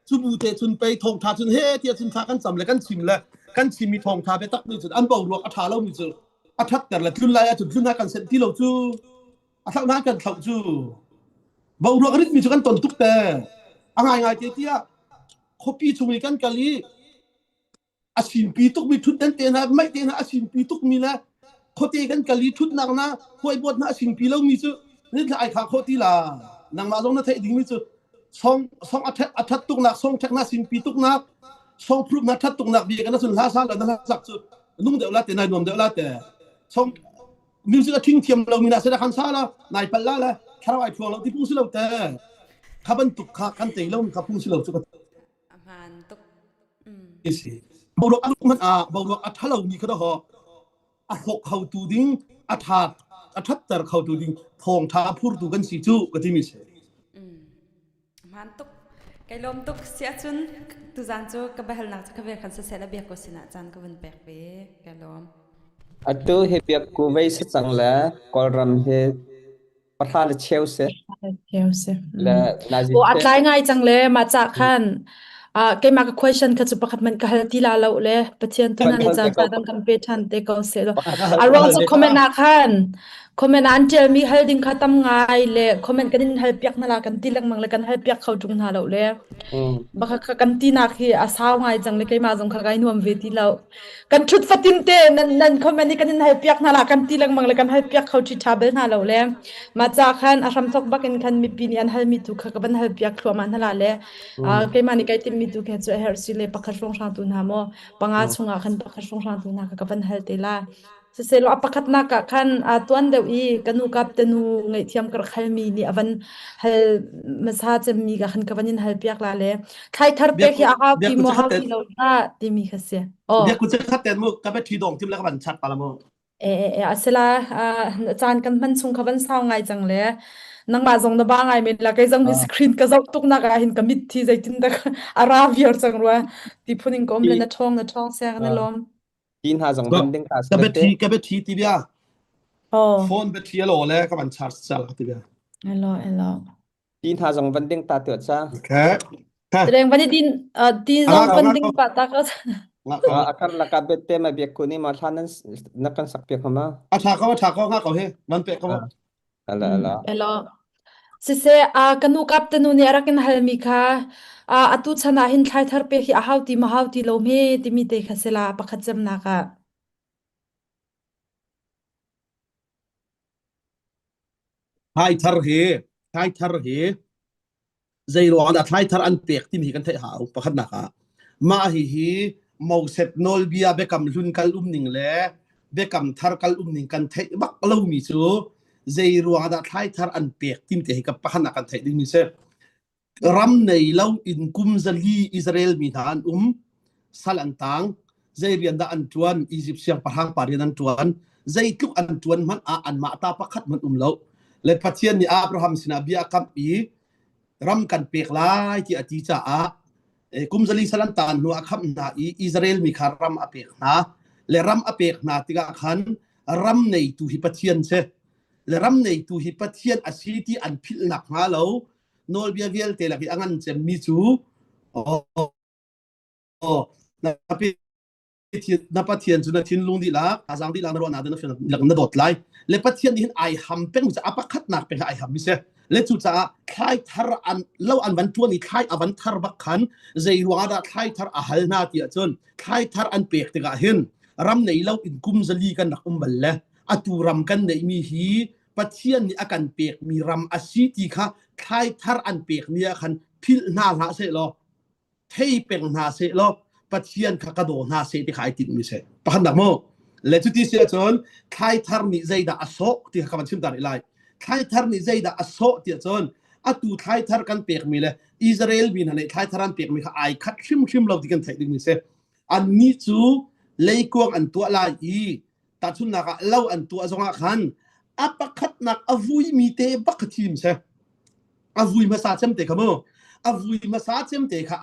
cu bu te cun pei thawngtha cun he tia cun tha kan cam le kan chim le kan chimmi thawngtha be tak ni cun an boruak a tha lo mi cu a thatter le tlun lai ahcun tlun ha kan senh ti lo cu a thlauh na kan thlauh cu boruak rit mi cu kan ton tuk te a ngai ngai te tiah khuapi chung i kan kal i a sinpi tukmi thutden te hna mei te hna a sinpi tukmi le khuate kan kal i thutnak na huaibawt na a sinpi lomi cu nithla ai kha khawh ti la nangmah zong na theih dingmi cu song song a that a that tuknak song thek na sinpi tuknak song proof na that tuknak bia kana sun hla sa la na hla sak cu nung deuh la te nai nuam deuh la te song music a thing thiam lomi na sena khan sa la nai pal la le thlarau ai phuang lo ti pung si lo te kha bantuk kha kan tei lo kha pung si lo cu ka Aman tuk. Si boruak a man a boruak a thalo mi kha ho a hlok kho tu ding a tha a thatter kho tu ding thong tha phur tu kan si cu ka ti mi si Man tuk. Kai lom tuk si ahcun tuzan cu ka biahalnak cu ka vel khan siseh la biak ko sinah caan ka vun pek ve. Kai lawm. Atu hi biak ku vei si cang le Kawlram hi pahra le cheu si. Cheu si. Le nazi O a tlai ngai cang le ma cha khan ah keimah ka question kha cu pakhat man ka hal ti la lo le Pathian tu na ni caan tha dang kan pe than te ko se lo. A ruang cu comment ah khan Comment ah an ṭialmi hal ding kha tam ngai le comment kan in halpiak hna la kan ti lengmang le kan halpiak kho ṭung hna lo le baka kha kan tinak hi a sau ngai cang le keimah zong kha kai nuam ve ti lo. Kan ṭhut fatin te nan nan comment hi kan in halpiak hna la kan ti lengmang le kan halpiak kho ṭhi ṭha bel hna lo le mah ca khan a hramthok bakin khan mipi nih an halmi tu kha ka van halpiak thluahmah hna la le keimah nih kai timhmi tu kha cu a herh si le pakhat hrawnghrang tu hna maw panga chungah khan pakhat hrawnghrang tu hna kha ka van hal te la. Siselaw a pakhatnak ah khan aa tuan deuh i ka nu kap te nu ngaihthiam ka rak halmi nih a van hal hmasa cemmi ka khan ka van in hal piak la le thlai thar pek hi a hau ti maw hau ti lo dah timi kha si. Oh. Biak ku khat ten mu ka battery dong tim le ka van chat pa la mu. E e e asila caan kan hman chung kha van sau ngai cang le nangmah zong na ba ngai men la kei zong hi screen ka zoh tuk nak ah hin ka mit thi zeitin dak a ra viar cang rua ti phun in ka um le na ṭhawng na ṭhawng siang na lawm. Ti hna zong van ding ta Ka battery ka battery ti bia. Oh. Phone battery alo le ka van charge cel ti bia. Elo elo. Ti hna zong van ding ta tu cha. Okay. Reng van din ti zong van ding pa ta ka. A kar laka bet te ma biak ku ni ma thla nan na kan sak piak ma. A tha ko a tha ko nga ko he man pe ko. Ala ala. Elo. Siseh, aa ka nu kap te nu nih a rak in halmi kha aa atu chan ah hin thlai thar pek hi a hau ti maw hau ti lo hme timi te kha si la pakhat cemnak ah. Thlai thar hi thlai thar hi zei ruang dah thlai thar an pek timi hi kan theih hau pakhatnak ah mah hi hi Moses nawlbia biakam hlun kal um ning le biakam thar kal um ning kan theih bak lomi cu zei ruang dah thlai thar an pek tim te hi ka pakhatnak kan theih ding mi si ram nei lo in kum zali Israel mi hna an um sal an tang zei rian dah an ṭuan Egypt siangpahrang pa rian an ṭuan zeitluk an ṭuan hmanh ah anmah ta pakhat hmanh um lo le Pathian nih Abraham sinah bia a kamh i ram kan pek lai ti a ti caah kum zali sal an taan hnu a khamh hna i Israel mi kha ram a pek hna le ram a pek hna tikah khan ram neitu hi Pathian si le ram neitu hi Pathian a si ti an philh nak hnga lo nawlbia vialte lak i a ngan cemmi cu na na Pathian cu na thinlung dihlak thazaang dihlak na ruahnak na lak na dawt lai le Pathian nih hin ai ham peng a pakhatnak peng ai ham mi si le cucaah thlai thar an lo an van tuan i thlai a van thar bak khan zei ruangah dah thlai thar a hal hna ti ahcun thlai thar an pek tikah hin ram nei lo in kum zali kan rak um bal le atu ram kan neih mi hi Pathian nih a kan pek mi ram a si ti kha thlai thar an pek ni ah khan philh hna hlah seh law thei peng hna seh law Pathian kha ka daw hna seh ti kha ai tinhmi si. Pakhatnak mu. Le cuti si ahcun thlai thar nih zeidah a sawh ti kha ka van chim ta rih lai. Thlai thar nih zeidah a sawh ti ahcun atu thlai thar kan pekmi le Israel mi hna nih thlai thar an pekmi kha ai khat hrimhrim lo ti kan theih dingmi si. Annih cu leikuang an tuah lai i tahchunhnak ah lo an tuah zongah khan a pakhatnak a vuimi te bak kha thim si. A vui hmasa cem te kha mu. A vui hmasa cem te kha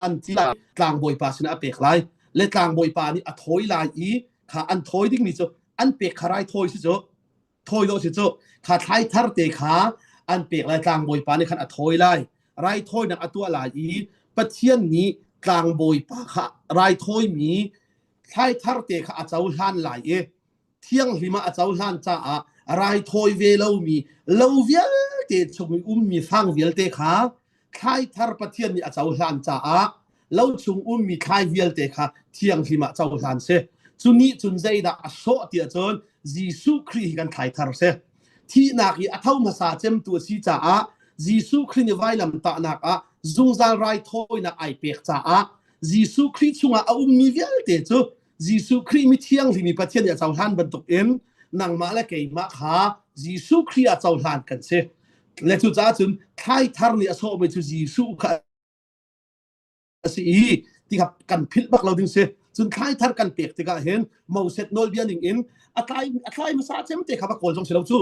an ti lai tlangbawipa sinah a pek lai le tlangbawipa nih a thawi lai i kha an thawi dingmi cu an pek kha raithawi si cu thawi dawh si cu kha thlai thar te kha an pek lai tlangbawipa nih khan a thawi lai raithawinak a tuah lai i Pathian nih tlangbawipa kha raithawimi thlai thar te kha a cohlan lai i thianghlim ah a cohlan caah raithawi ve lomi lo vialte chung i ummi fang vialte kha thlai thar Pathian nih a cohlan caah lo chung ummi thlai vialte kha thianghlim ah cohlan si. Cu nih cun zeidah a sawh tiah cun Jesuh Khrih hi kan thlai thar si. Thihnak i a tho hmasa cemtu a si caah Jesuh Khrih nih vailamtahnak ah zungzal raithawinak ai pek caah Jesuh Khrih chungah a ummi vialte cu Jesuh Khrih mi thianghlim i Pathian nih a cohlan bantukin nangmah le keimah kha Jesuh Khrih ah cohlan kan si. Le cucaah cun thlai thar nih a sawhmi cu Jesuh kha a si i ti kha kan philh bak lo ding si. Cun thlai thar kan pek tikah hin Moses nawlbia ning in a tlai a tlai hmasa cem te kha va kawl zong si lo cu.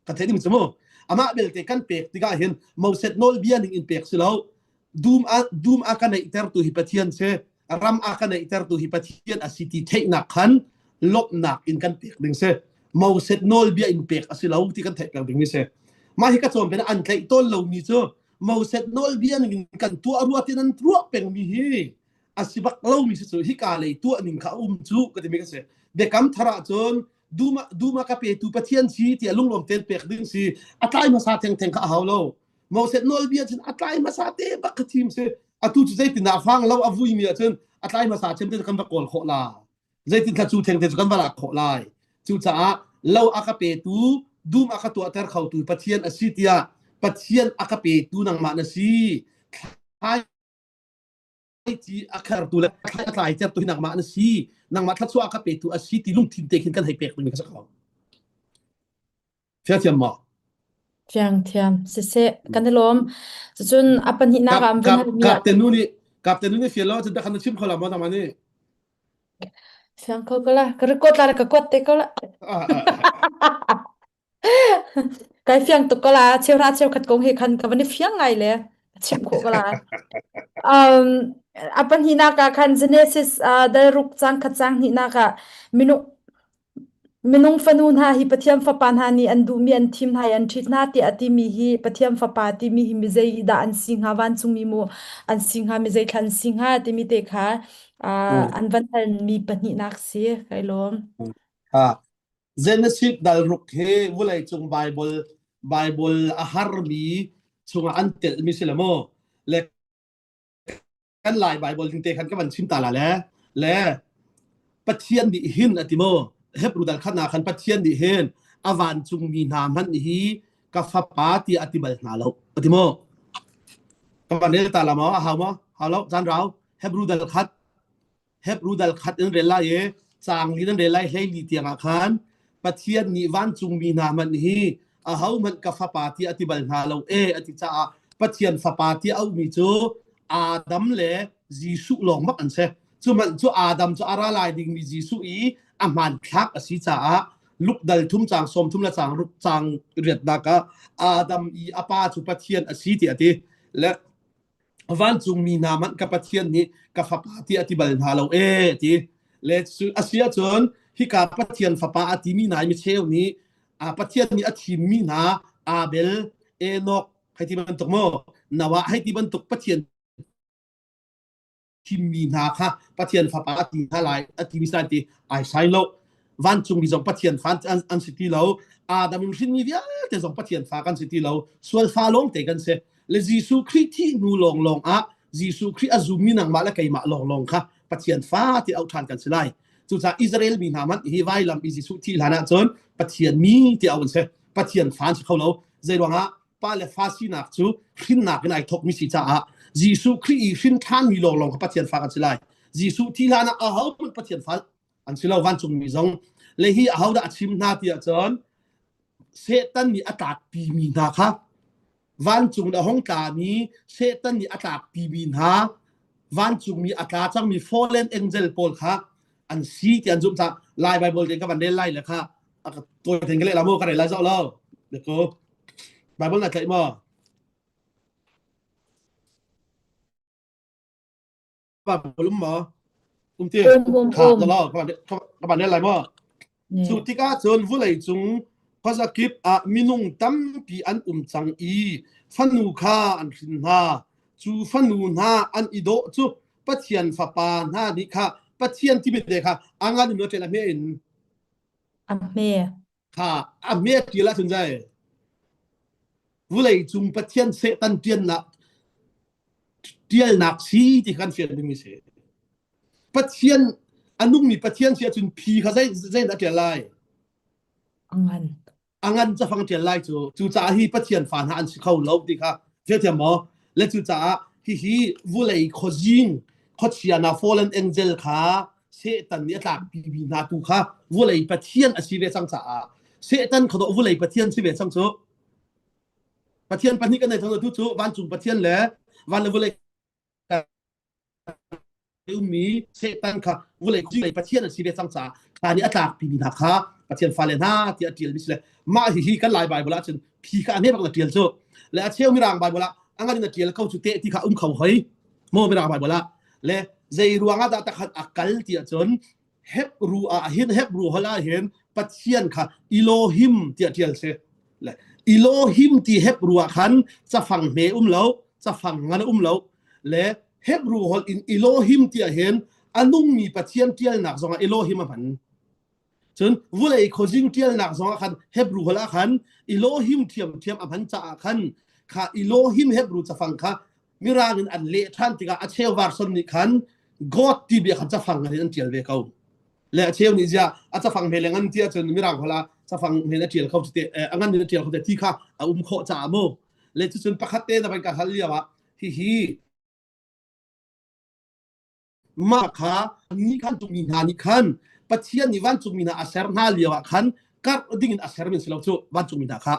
Kan theih ding cu mu. Amah belte kan pek tikah hin Moses nawlbia ning in pek si lo. Dum a dum a ka neihtertu hi Pathian si ram a ka neihtertu hi Pathian a si ti theihnak khan lawmhnak in kan pek ding si Moses nawlbia in pek a si lo ti kan theih peng ding mi si mah hi ka cawn pin an tlaih tawn lomi cu Moses nawlbia ning in kan tuah rua tin an ruah pengmi hi a si bak lomi si cu hika lei tuah ning kha a um cu ka timi ka si biakam thar ah cun duma duma ka petu Pathian si tiah lunglawm ten pek ding si a tlai hmasa theng theng kha a hau lo Moses nawlbia cun a tlai hmasa te bak kha thim si atu cu zeitin dah fang lo a vui mi ahcun a tlai hmasa cem te kan va kawl khawh la zeitin thla cu theng te cu kan va lak khawh lai cucaah lo a ka petu dum a ka tuahter khotu Pathian a si tiah Pathian a ka petu nangmah na si thlai. Thlaici a khertu le a tlaitertu hi nangmah na si. Nangmah thluachuah a ka petu a si ti lungthin te khin kan hei pek dingmi kha si ko. Fiathiam maw? Fiang thiam. Siseh, kan i lawm. Cucun a pahnihnak Kap ah an van kap halmi ah kapten nu nih kapten nu nih fial lo cun khan na chim kho la maw nangmah nih? fiang kho ko la. Ka record la ka kuat te ko la. Ah, ah, ah. Kai fiang tuk ko la. Cheuhra cheukhat kong he khan ka van i fiang ngai le chim khawh ko la. Um, a pahnihnak ah khan Genesis uh, dal ruk cang khat cang hnihnak ah minung Minung fanu hna hi Pathian fapa hna nih an duhmi an thim hna i an ṭhit hna tiah a timi hi Pathian fapa timi hi mizei dah an si hnga vancungmi maw an si hnga mizei thla an si hnga timi te kha uh, Mm. an van halmi pahnihnak si kai lawm. Ah, Genesis dal ruk hi vawleicung Bible Bible a harmi chungah an telhmi si le maw? Le kan Lai Bible ding te khan ka van chim ta la le le Pathian nih hin a ti mu Hebrew dal khat na khan Pathian nih hin a vancungmi hna hmanh hi ka fapa tiah a ti bal hna lo a ti mu ka van rel ta la maw a hau maw hau lo caan rau Hebrew dal khat Hebrew dal khat in rel lai i caang li nan rel lai hleili tiangah khan Pathian nih vancungmi hna hmanh hi ahohmanh ka fapa tiah a ti bal hna lo e a ti caah Pathian fapa tiah auhmi cu Adam le Jesuh lawng bak an si. Cu hmanh cu Adam cu a ra lai dingmi Jesuh i a hmanthlak a si caah Luk dal thum caang sawm thum le caang ruk caang riatnak ah Adam i a pa cu Pathian a si tiah a ti. Le vancungmi hna hmanh ka Pathian nih ka fapa tiah a ti bal hna lo ee ti le a si ahcun hika Pathian fapa a timi hna mi cheu nih Pathian nih a thimmi hna Abel Enoch hei ti bantuk maw Noah hei ti bantuk Pathian thimmi hna kha Pathian fapa a ti hna lai a timi sai ti ai sai lo vancungmi zong Pathian fa an, an si ti lo Adam in hrinmi vialte zong Pathian fa kan si ti lo sual fa lawng te kan si le Jesuh Khrih thih hnu lawnglawng ah Jesuh Khrih a zummi nangmah le keimah lawnglawng kha Pathian fa ti auh ṭhan kan si lai. Cucaah Israel mi hna hmanh hi vailam i Jesuh thih hlan ahcun Pathian mi ti auh an si. Pathian fa an si kho lo. Zei ruangah pa le fa sinak cu hrinnak in ai thawkmi si caah Jesuh Khrih i hrin ṭhanmi lawnglawng kha Pathian fa kan si lai. Jesuh thih hlan ah ahohmanh Pathian fa an si lo vancungmi zong. Le hi ahodah a chim hna ti ahcun Satan nih a tlakpimi hna kha vancung in a hung tlami Satan nih a tlakpimi hna vancungmi a tla cangmi fallen angel pawl kha an si ti an zumh caah Lai Bible te ka van rel lai le kha a ka tawi ten ka leh la mu ka rel lai zoh lo ko Bible na tlaih maw Bible um maw um ti Um um kha um. lo ka van rel lai maw Ne. Cu tikah cun vulei cung khuazakip ah minung tampi an um cang i fanu kha an hrin hna. Cu fanu hna an i dawh cu Pathian fapa hna nih kha Pathian timi te kha a ngan in ṭial a hme in A hme. kha a hme ṭial ahcun zai vulei cung Pathian Satan ṭiannak ṭialnak si ti kan fian dingmi si. Pathian a nungmi Pathian si ahcun phi kha zei zei dah ṭial lai? A ngan. A ngan cafang ṭial lai cu. Cucaah hi Pathian fa hna an si kho lo ti kha fiathiam maw? Le cucaah hihi vulei khuazing khuachia na fallen angel kha Satan nih a tlakpi mi hna tu kha vulei Pathian a si ve cang caah Satan kha dawh vulei Pathian si ve cang cu. Pathian pahnih kan nei cang tu cu vancung Pathian le van le vulei ummi Satan kha vulei lei Pathian a si ve cang caah kha nih a tlakpi mi hna kha Pathian fale hna tiah a ṭialmi si le mah hihi kan Lai Bible ah cun phi kha a hme bak na ṭial cu le a cheu mirang Bible ah a ngan in a ṭial ko cu teh ti kha um kho hoi maw mirang Bible ah le zei ruangah dah takhat a kal ti ahcun Hebrew ah hin Hebrew holh ah hin Pathian kha Elohim tiah ṭial si. Le Elohim ti Hebrew ah khan cafang hme um lo, cafang ngan um lo. Le Hebrew holh in Elohim tiah hin a nungmi Pathian ṭialnak zongah Elohim a hman. Cun vulei khuazing ṭialnak zongah khan Hebrew holh ah khan Elohim ṭhiamṭhiam a hman caah khan kha Elohim Hebrew cafang kha Mirang in an leh ṭhan tikah a cheu version nih khan God ti bia khan cafang ngan in an ṭial ve ko. Le a cheu nih ziah a cafang hme le ngan ti ahcun Mirang holh ah cafang hme a ṭial kho te a ngan in a ṭial kho te ti kha a um khawh caah mu. Le cucun pakhat te na van ka hal lio ah hihi. Mah kha ni khan cungmi hna nih khan Pathian nih vancungmi hna a ser hna lio ah khan karh ding in a sermi an si lo cu vancungmi hna kha.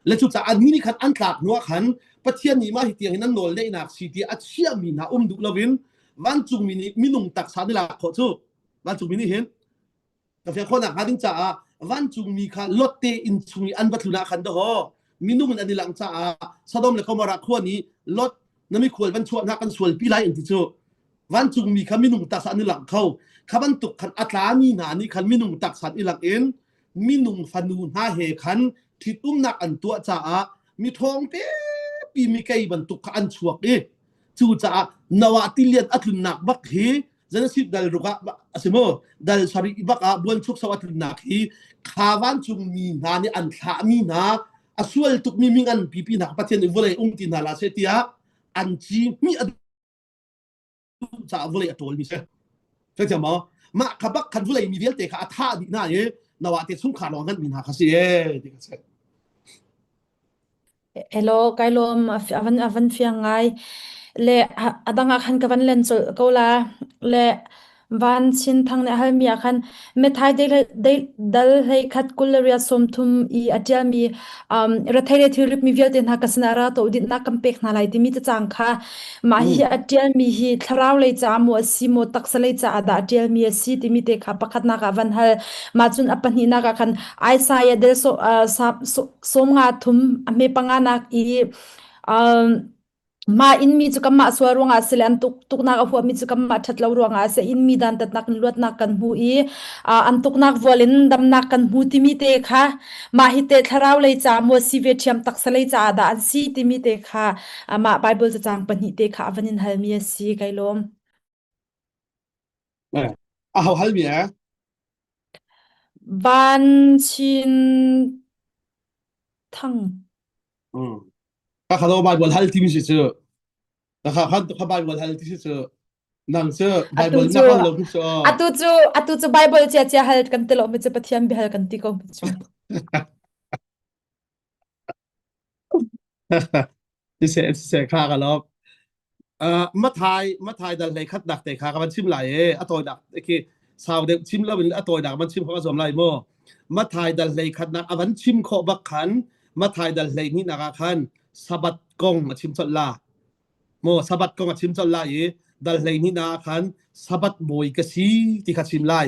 Le cucaah annih nih khan an tlak hnuah khan Pathian nih mah hi tiang hin an nawl neihnak si tiah a chiahmi hna um duh loin vancungmi nih minung taksa an i lak khawh cu vancungmi nih hin ka fiang khawhnak hnga ding caah vancungmi kha Lot te inn chung i an va tlun ah khan dahawh minung in an i langh caah Sodom le Gomorrah khua nih Lot na mikhual van chuah hna kan sualpi lai an ti cu vancungmi kha minung taksa an i langh kho kha bantuk khan a tlami hna nih khan minung taksa an i langh in minung fanu hna he khan ṭhitumnak an tuah caah mi ṭhawng pipi mi kei bantuk kha an chuak i cucaah Noah tilian a tlunnak bak hi Genesis dal ruk ah a si mu dal sarih bak ah buanchuk so a tlunnak hi kha vancung mi hna nih an thlahmi hna a sual tukmi mi ngan pipi hna Pathian nih vawlei um ti hna la seh tiah an ci hmi a duh caah vawlei a ṭawlmi si. Theithiam maw? Mah kha bak khan vawlei mi vialte kha a thah dih hna i Noah te chungkhar lawng nganmi hna kha si e ti kha si. Hello, kai lawm a van a van fiang ngai. Le a dang ah khan ka van len colh ko la. Le van chin thang nih a halmi ah khan methai dal hlei khat kul le riat sawm thum i a ṭialmi um, rethei le thilrit mi vialte hna ka sinah ra to dinnak kan pek hna lai timi cacang kha mah hi a ṭialmi hi thlarau lei caah maw a si maw taksa lei caah dah a ṭialmi a si timi te kha pakhatnak ah van hal mah cun a pahnihnak ah khan Isaiah del so, uh, so, sawm nga thum a hme panga nak i um, Mah innmi cu kanmah sual ruangah a si le an tuk tuknak a huahmi cu kanmah ṭhat lo ruangah a si. Innmi dantatnak in luatnak kan hmu i uh, an tuknak vual in damnak kan hmu timi te kha mah hi te thlarau lei ca maw si ve ṭhiam taksa lei caah dah an si timi te kha mah Bible cacang pahnih te kha a van in halmi a si kai lawm. Eh, a ho halmi eh? Van Chin Thang. Mm. Ka khalo Bible hal timi si cu. Ka kha khan ka Bible hal ti si cu. Nang cu Atu Bible cu na hal lo cu. atu cu atu cu Bible cia cia hal kan ti lo mi cu Pathian bia hal kan ti ko mi cu. Siseh siseh kha ka lawm. Uh, mathai mathai dal hlei khat nak te kha ka van chim lai e a tawi nak khi sau deuh chim lo in a tawi nak van chim kho ka zuam lai mu mathai dal hlei khat nak a van chim khawh bak khan mathai dal hlei ni nak ah khan sabat kong a chim colh la mu sabat kong a chim colh la i dal hlei ni na khan sabat bawi ka si ti kha chim lai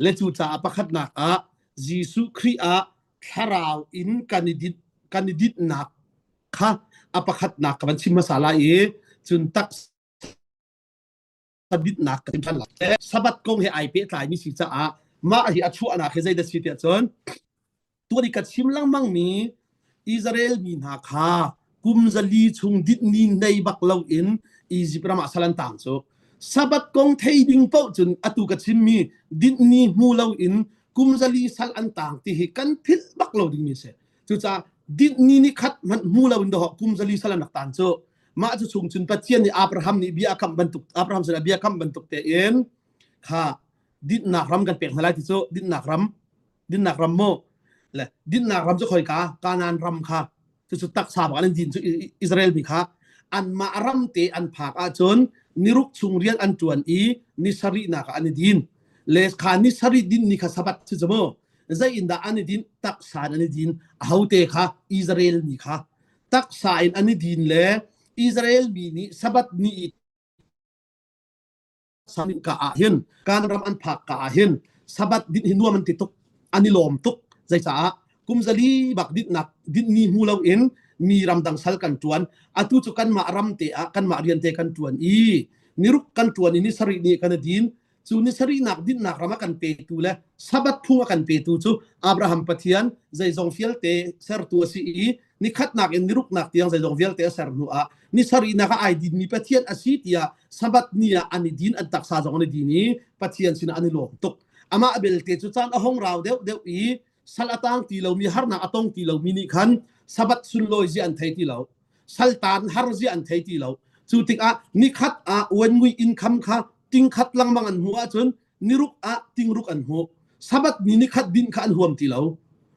le cu caah pakhat nak ah Jesuh Khrih ah thlarau in kan i dit kan i ditnak kha a pakhatnak ka van chim hmasa lai i cun tak sabitnak ka chim ṭhan lai. Sabbath kong he ai pehtlaimi si caah mah hi a chuahnak hi zeidah si tiah cun tuan i ka chim lengmang mi Israel mi hna kha kum zali chung ditni nei bak loin Egypt ram ah sal an tang cu Sabbath kong thei ding paoh cun atu ka chimmi dinhni hmu loin kum zali sal an tang ti hi kan philh bak lo dingmi a si. Cucaah dinhni ni khat hmanh hmu loin dawh kum zali sal an rak tan cu. Mah cu chung cun Pathian nih Abraham nih bia a kamh bantuk Abraham sinah bia kamh bantuk tein kha dinhnak ram kan pek hna lai ti cu dinhnak ram dinnak ram mu le dinnak ram cu khoika Kanaan ram kha cucu taksa bak an din cu Israel mi kha anmah ram te an phak ahcun niruk chung rian an tuan i ni sarihnak ah an i din le kha ni sarih din ni kha sabat si cu mu zei in dah an i din taksa in an i din ahote kha Israel mi kha taksa in an i din le Israel mi nih sabat ni i ka ah hin kan ram an phak ka ah hin sabat din hi nuam an ti tuk an i lawm tuk zeicaah kum zali bak dinnak dinni hmu lo in mi ramdang sal kan tuan atu cu kanmah ram te ah kanmah rian te kan tuan i niruk kan tuan i ni sarih ni kan din cu ni sarihnak dinnak ram a kan petu le sabat phung a kan petu cu Abraham Pathian zeizong vialte sertu a si i nikhatnak in niruknak tiang zeizong vialte a ser hnu ah ni sarihnak ah ai dinmi Pathian a si tiah Sabbath ni ah an i din an taksa zong an i din i Pathian sinah an i lawm tuk amah belte cu caan a hong rau deuh deuh i sal a tang ti lomi harnak a tong ti lomi nih khan Sabbath sunlawi zia an thei ti lo saltan har zia an thei ti lo cu tikah nikhat ah uanmui income kha tingkhat lengmang an hmuh ahcun niruk ah tingruk an hmuh sabat ni nikhat din kha an huam ti lo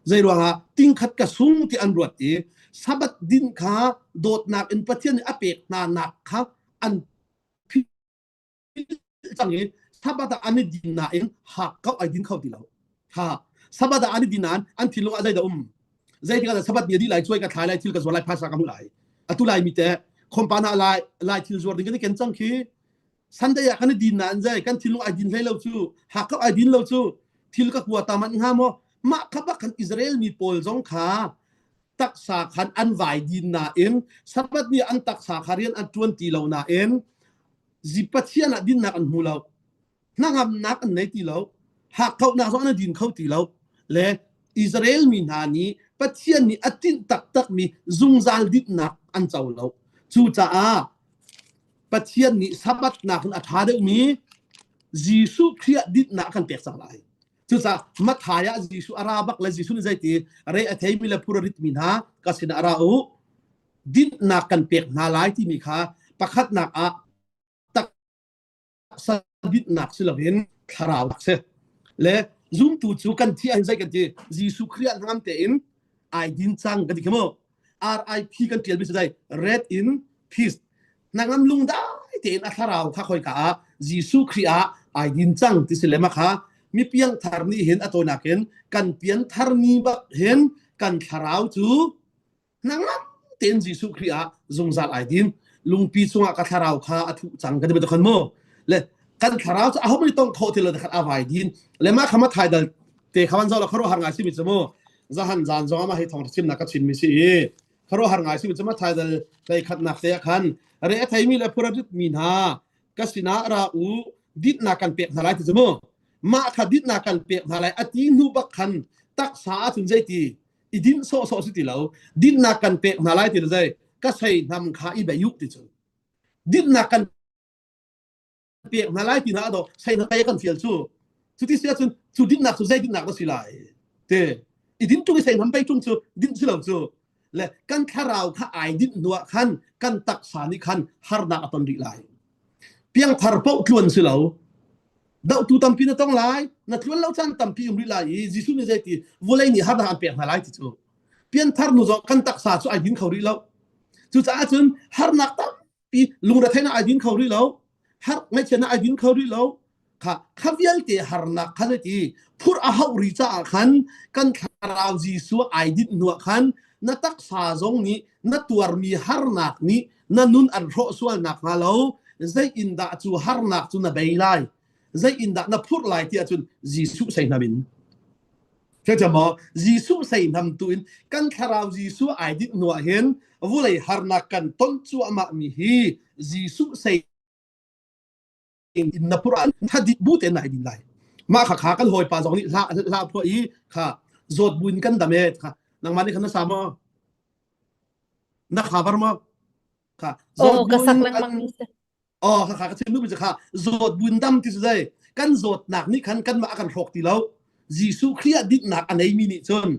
zei ruangah tingkhat ka sung ti an ruat i sabat din kha dawtnak in Pathian nih a pek hna nak kha an philh. cang i Sabbath ah an i din nain hakkauh ai din kho ti lo. Ha Sabbath ah an i din nain an thinlung ah zeidah um? Zeitik ah Sabbath ni a dih lai cuai ka thlai lai thil ka zuar lai phaisa ka hmu lai. Atu lai mi te khompan ah lai lai thil zuar ding kan i ken cang khi Sunday ah kan i din nain zei kan thinlung ai din hlei lo cu hakkauh ai din lo cu thil ka kua ta manh hnga maw mah kha bak khan Israel mi pawl zong kha taksa khan an vai din nain Sabbath ni an taksa kha rian an ṭuan ti lo nain zi Pathian ah dinnak an hmu lo hnangamnak an nei ti lo hakkauhnak zong an din kho ti lo le Israel mi hna nih Pathian nih a tinh taktakmi zungzal dinnak an co lo cucaah Pathian nih Sabbath nakin a ṭha deuhmi Jesuh Khrih ah dinnak a kan pek cang lai Cucaah Matthai ah Jesuh a ra bak le Jesuh nih zeiti re a theimi le phur a ritmi hna ka sinah ra u dinhnak kan pek hna lai timi kha pakhatnak ah taksa dinhnak si loin thlarau si le zumtu cu kan thi ahhin zei kan ti Jesuh Khrih ah hnangam tein ai din cang kan ti khi mu RIP kan ṭialmi cu zei red in peace hnangam lungdai tein a thlarau kha khoika ah Jesuh Khrih ah ai din cang ti si le ma kha mi piangthar nih hin a tawinak in kan pianthar ni bak hin kan thlarau cu hnangam tein Jesuh Khrih ah zungzal ai din lungpi chungah ka thlarau kha a thuh cang kan ti bantuk khan mu le kan thlarau cu aho mani tong khawh ti lo khan a vai din le ma kha ma thai dal te kha van zo la kharo har ngai si mi chu mu zahan zan zong ama hei thong chim nak ka chim mi si i kharo har ngai si mi chu ma thai dal hlei khat nak te khan re a thei mi le phura mi hna ka sinah ra u ditnak kan pek hna lai ti chu mu mah kha ditnak kan pek hna lai ati hnu bak khan taksa ahcun zeiti i din sawh sawh si ti lo dinnak kan pek hna lai ti zei ka sei hnam kha i bei ti cu dinnak kan pek hna lai ti hna do sei hna kan fial cu cu ti si ahcun cu dinnak cu zei dinnak dah si lai te i din tung i sei hnam bei tung cu din si lo cu le kan thlarau kha ai dinh hnu ah khan kan taksa nih khan harnak a ton rih lai piangthar paoh tluan si lo dohtu tampi na tong lai na tluan lo caan tampi um rih lai i Jesuh nih zeiti vulei nih harnak an pek hna lai ti cu pianthar nu zong kan taksa cu ai din kho rih lo cucaah cun harnak tampi lungretheihnak ai din kho rih lo har ngaihchiatnak ai din kho rih lo kha kha vialte harnak kha zeiti phurh a hauh ri caah khan kan thlarau Jesuh ai dinh hnuah khan na taksa zong nih na tuarmi harnak nih na nun an hrawh sual nakhnga lo zei in dah cu harnak cu na bei lai zei in dah na phurh lai ti ahcun Jesuh seihnam in Thiam maw? Jesuh seihnam tu in kan thlarau Jesuh ai dinh hnuah hin vulei harnak kan ton cuahmah mi hi Jesuh sei in na phurh ah thadit bu tein nai din lai. Mah kha kha kan hawipa zong nih hla hla phuah i kha zawt buin kan dam e kha nangmah nih khan na sa maw? Na khabar maw? Kha zawt Oh, ka buin sak kan lengmang mi si. Oh, kha kha ka chim duhmi cu kha zawt buin dam ti cu zei kan zawtnak nih khan kanmah a kan hrawk ti lo. Jesuh Khrih ah dinhnak a neimi nih cun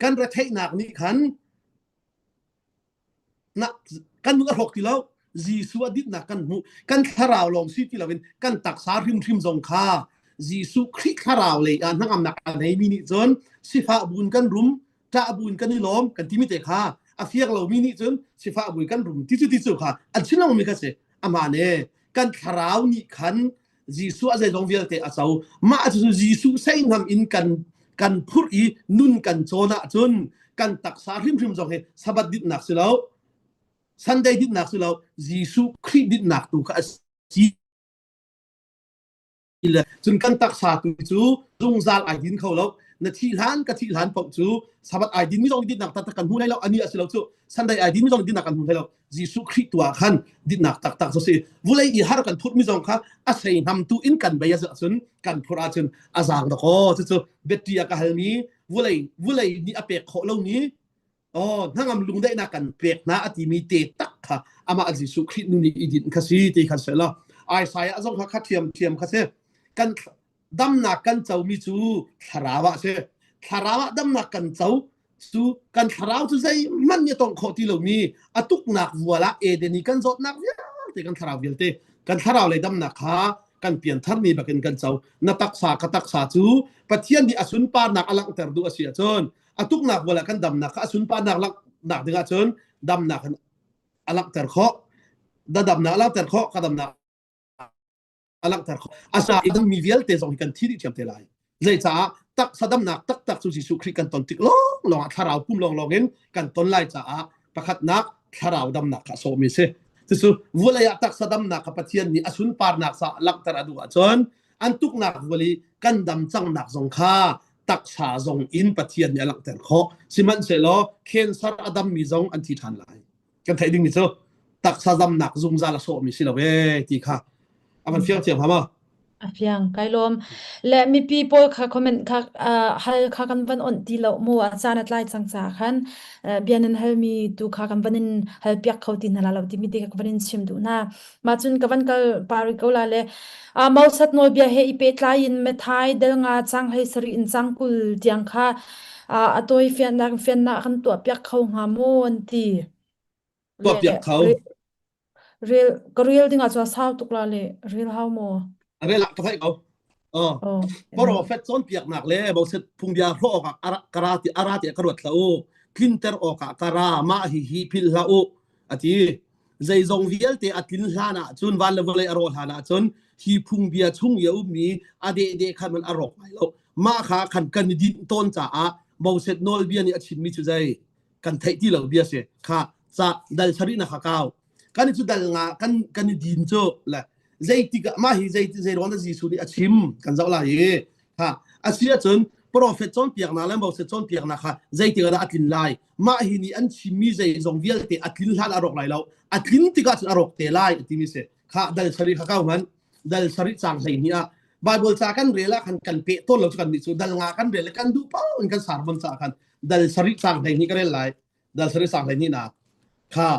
kan retheihnak nih khan na kan nun a hrawk ti lo. Jesuh ah dinhnak kan hmuh. Kan thlarau lawng si ti loin kan taksa hrimhrim zong kha Jesuh Khrih thlarau lei ah hnangamnak a neimi nih cun sifah buin kan rum ṭah buin kan i lawm kan timi te kha a fiang lomi nih cun sifah buin kan rum ti cu ti cu kha an chim lomi kha si amah ne kan thlarau nih khan Jesuh a zeizong vialte a co mah cu Jesuh seihnam in kan kan phurh i nun kan cawn ahcun kan taksa hrimhrim zong hi Sabbath dinhnak si lo Sunday dinhnak si lo Jesuh Khrih dinhnak tu kha a si le cun kan taksa tu cu zungzal ai din kho lo na thih hlan ka thih hlan paoh cu sabat ai din mi zong dinnak taktak kan hmu lai lo ani a si lo cu sunday ai din mi zong dinnak kan hmu lai lo Jesuh Khrih tu ah khan dinnak taktak cu si vulei i har kan phurh mi zong kha a sei hnam tu in kan bei ahcun kan phurh ahcun a zaang dakaw cucu biati a ka halmi vulei vulei nih a pek khawh lomi Oh, hnangam lungdaihnak kan pek hna a timi te tak kha amah Jesuh Khrih nu nih i dinh kha si ti kha si lo. Isaiah zong kha kha thiam thiam kha si. Kan damnak kan comi cu thlarau ah si. Thlarau ah damnak kan co cu kan thlarau cu zeihmanh nih a tongh khawh ti lomi a tuknak vual ah Eden i kan zawtnak vialte kan thlarau vialte kan thlarau lei damnak kha kan pianthar ni bakin kan co. Na taksa ka taksa cu Pathian nih a sunparnak a langhter duh a si ahcun a tuknak vual ah kan damnak kha a sunparnak langhnak ding ahcun damnak in a langhter khawh da damnak a langhter khawh ka damnak. A langhter khawh. Asinain mi vialte zong hi kan thi dih ṭhiam te lai. Zeicaah taksa damnak taktak cu Jesuh Khrih kan ton tik lawnglawng ah thlarau pum lawnglawng in kan ton lai caah pakhatnak thlarau damnak kha a sawhmi a si. Cucu vawlei ah taksa damnak kha Pathian nih a sunparnak caah langhter a duh ahcun an tuknak vual i kan dam cangnak zong kha taksa zong in Pathian nih a langhter khawh. Sihmanhsehlaw cancer a dammi zong an thi ṭhan lai. Kan theih dingmi cu taksa damnak zungzal a sawhmi si lo ee ti kha a van fiang thiam hnga maw? A fiang kai lawm. Le mipi pawl kha comment kha uh, hal kha kan van onh ti lo mu a caan a tlai cang ca khan uh, bia nan halmi tu kha kan van in hal piak kho ti hna la lo timi te ka van in chim duh hna. Ma cun ka van kal pari ko la le uh, Moses nawlbia he i pehtlai in Mathai del nga chang hei sari in chang kul tiang kha uh, a tawi fiannak fiannak kan tuah piak kho hnga mu an ti. Tuah Le piak kho. Rel ka rel ding ah cun sau tuk la le rel hau maw? Rel ah ka theih ko. Oh. Oh. Prophet cawnpiaknak le Moses phungbia hrawh awkah ka ra ti ara ti ka ruat hlah u. Tlinter awkah ka ra mah hi hi philh hlah u a ti. Zeizong vialte a tlin hlan ah cun van le vawlei a rawh hlan ah cun hi phungbia chung i a ummi a dehde khan man a rawk lai lo. Mah kha khan kan i dinh tawn caah Moses nawlbia nih a chimmi cu zei kan theih ti lo bia si kha ca dal sarih na kha kau kan i cu dal nga kan kan i din cu le zeitik ah mah hi zei zei ruang dah Jesuh nih a chim kan zoh lai i ha a si ahcun prophet cawnpiaknak le Moses cawnpiaknak kha zeitik ah dah a tlin lai mah hi nih an chimmi zeizong vialte a tlin hlan a rawk lai lo a tlin tikah cun a rawk te lai a timi si kha dal sarih kha kau hman dal sarih cang 12 ah Bible ca kan rel ah khan kan peh tawn lo cu kan nih cu dal nga kan rel le kan duh paoh in kan sar bon ca khan dal sarih cang 12 ka rel lai dal sarih sang 12 nak kha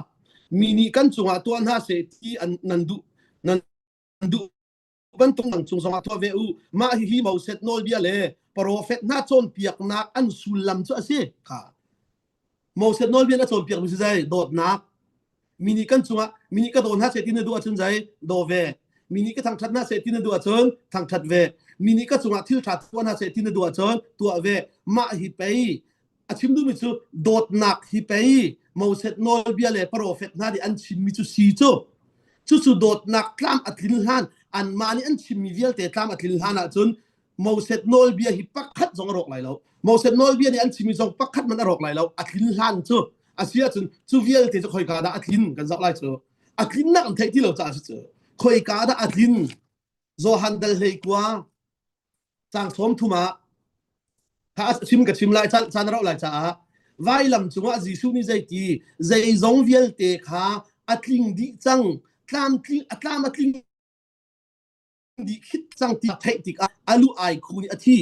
mi nih kan cungah tuah hna seh ti an nan duh nan duh bantuk nang cung zongah tuah ve u mah hihi Moses nawlbia le profet hna cawnpiaknak an sullam cu a si kha Moses nawlbia na cawnpiak mi si zei dawtnak mi nih kan cungah mi nih ka daw hna seh ti na duh ahcun zei daw ve mi nih ka thangṭhat hna seh ti na duh ahcun thangṭhat ve mi nih ka cungah thil ṭha tuah hna seh ti na duh ahcun tuah ve mah hi pei a chim duhmi cu dawtnak hi pei Moses nawlbia le profet hna nih an chimmi cu si cu cucu dawtnak tlam a tlin hlan anmah nih an chimmi vialte tlam a tlin hlan ahcun Moses nawlbia hi pakhat zong a rawk lai lo. Moses nawlbia nih an chimmi zong pakhat man a rawk lai lo. A tlin hlan cu a si ahcun cu vialte cu khoika dah a tlin kan zoh lai cu. A tlinnak an theih ti lo caah si cu. Khoika dah a tlin? Johan dal hlei kua cang sawm thum ah kha a chim ka chim lai caan a rauh lai caah vailam cungah Jesuh nih zeiti zeizong vialte kha a tling dih cang tlam tling a tlam a tling dih khit cang ti theih tikah a lu ai khu nih a thi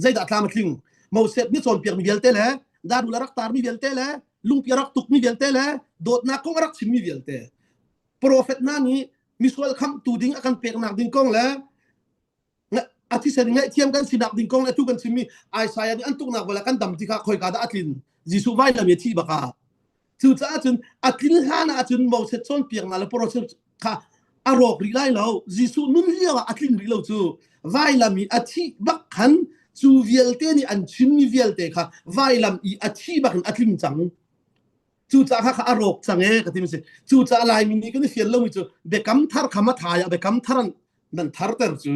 zeidah tlam a tling Moses nih cawnpiakmi vialte le darul a rak tarmi vialte le lungpi a rak tukmi vialte le dawtnak kong a rak chimmi vialte profet hna nih misual khamhtu ding a kan peknak ding kong le a thisen ngaihthiam kan sinak ding kong le tu kan chimmi Isaiah nih an tuknak wala kan dam ti kha khoika dah a tlin Jesuh vailam i a thih baka Cucaah cun a tlin hlan ah cun Moses cawnpiaknak le profet kha a rawk rih lai lo. Jesuh nun lio ah a tling rih lo cu. Vailam i a thih bak khan cu vialte nih an chimmi vialte kha vailam i a thih bak in a tling cang. Cucaah kha kha a rawk cang ee ka ti mi si. Cucaah Laimi nih kan i fian lomi cu biakam thar kha Mathai ah biakam thar an nan tharter cu.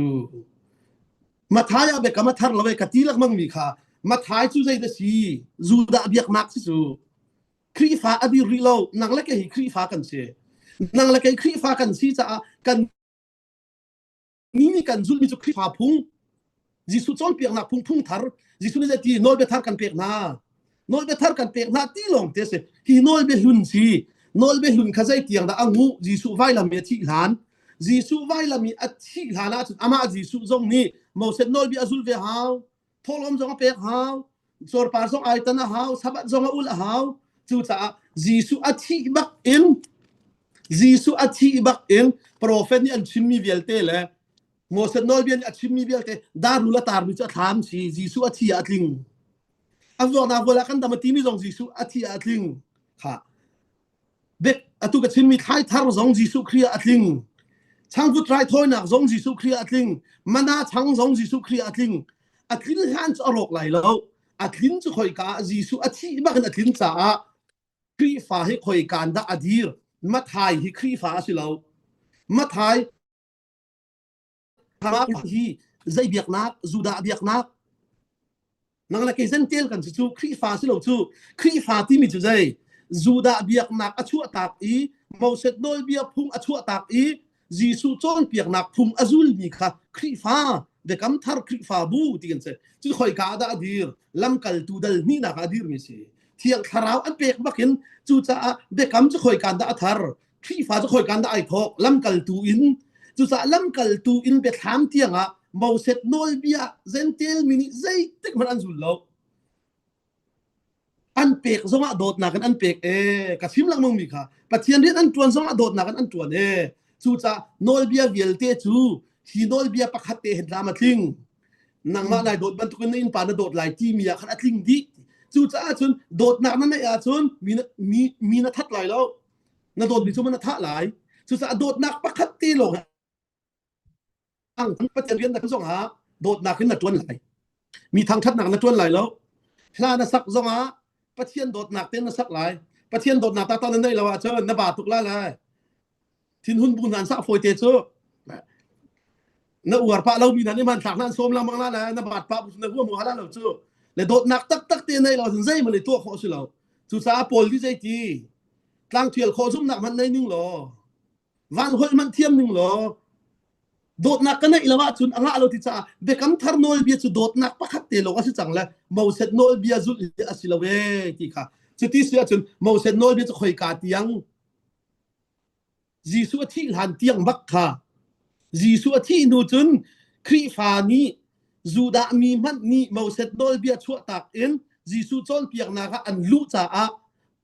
Mathai ah biakam a thar lo ee ka ti lengmang mi kha Mathai cu zei dah si? Judah biaknak si cu. Khrihfa a dir rih lo. Nang le kei hi Khrihfa kan si. Nang le kei Khrihfa kan si caah kan ni nih kan zulhmi cu Khrihfa phung, Jesuh cawnpiaknak phung phung thar, Jesuh nih zeiti nawlbia thar kan pek hna. Nawlbia thar kan pek hna ti lawng te si. Hi nawlbia hlun si. Nawlbia hlun kha zei tiang dah a nguh Jesuh vailam i a thih hlan. Jesuh vailam i a thih hlan ahcun amah Jesuh zong nih Moses nawlbia a zul ve hau. Thawhlawm zong a pek hau. Cuarpar zong ai tan a hau, Sabbath zong a ul a hau. Cucaah Jesuh a thih bak in Jesuh a thih bak in profet nih an chimmi vialte le Moses nawlbia nih a chimmi vialte darul a tarmi cu a thlam si Jesuh a thi ah a tling. A vuaknak vual ah kan dam a timi zong Jesuh a thi ah a tling. Kha Bek atu ka chimmi thlai thar zong Jesuh Khrih ah a tling. Changvut raithawinak zong Jesuh Khrih ah a tling. Mana chang zong Jesuh Khrih ah a tling. A tlin hlan cu a rawk lai lo. A tlin cu khoika ah Jesuh a thih bak in a tlin caah Khrihfa hi khoika dah a dir? Mathai hi Khrihfa a si lo. Mathai. Hi zei biaknak Judah biaknak nang le kei zentel kan si cu Khrihfa si lo cu Khrihfa timi cu zei Judah biaknak a chuahtak i Moses nawlbia phung a chuahtak i Jesuh cawnpiaknak phung a zulmi kha Khrihfa biakam thar Khrihfabu ti kan si cu khoika dah a dir lamkaltu dal hnihnak ah a dirmi si Thiang Thlarau an pek bakin cucaah biakam cu khoika dah a thar Khrihfa cu khoika dah ai thawk lamkaltu in cucaah lamkaltu in biathlam tiangah Moses nawlbia Gentile mi nih zeitik hmanh an zul lo an pek zongah dawtnak in an pek e ka chim lengmang mi kha Pathian rian an tuan zongah dawtnak in an tuan e cucaah nawlbia vialte cu hi nawlbia pakhat te hin tlam a tling nangmah nai dawt bantukin na innpa na dawt lai timi ah khan a tling dih cucaah cun dawtnak na neih ahcun mi na, mi, mi na that lai lo na dawtmi cu man na thah lai cucaah dawtnak pakhat te lawng ang Pathian rian na zong ah dawtnak in na tuan lai mi thangthatnak na tuan lai lo hla na sak zong ah Pathian dawtnak te na sak lai Pathian dawtnak ta ta na nei lo ahcun na ba tuk la lai thinhun bu nan sak fawi te cu na uar pah lo mi hna nih hmanthlak hna an sawm lengmang la le na baat pah na huam hala lo cu le dawtnak taktak te nei lo cun zeihmanh i tuah khawh si lo cucaah Paul nih zeiti tlangthial khawh zumnak hmanh nei ning law van holh hmanh thiam ning law dawtnak ka neih lo ahcun a ngah lo ti caah biakam thar nawlbia cu dawtnak pakhat te lawng a si cang le Moses nawlbia zulh hi a si lo ee ti kha cuti si ahcun Moses nawlbia cu khoika tiang Jesuh a thih hlan tiang bak kha Jesuh a thih hnu cun Khrihfa nih Judah mi hmanh nih Moses nawlbia chuahtak in Jesuh cawnpiaknak ah an luh caah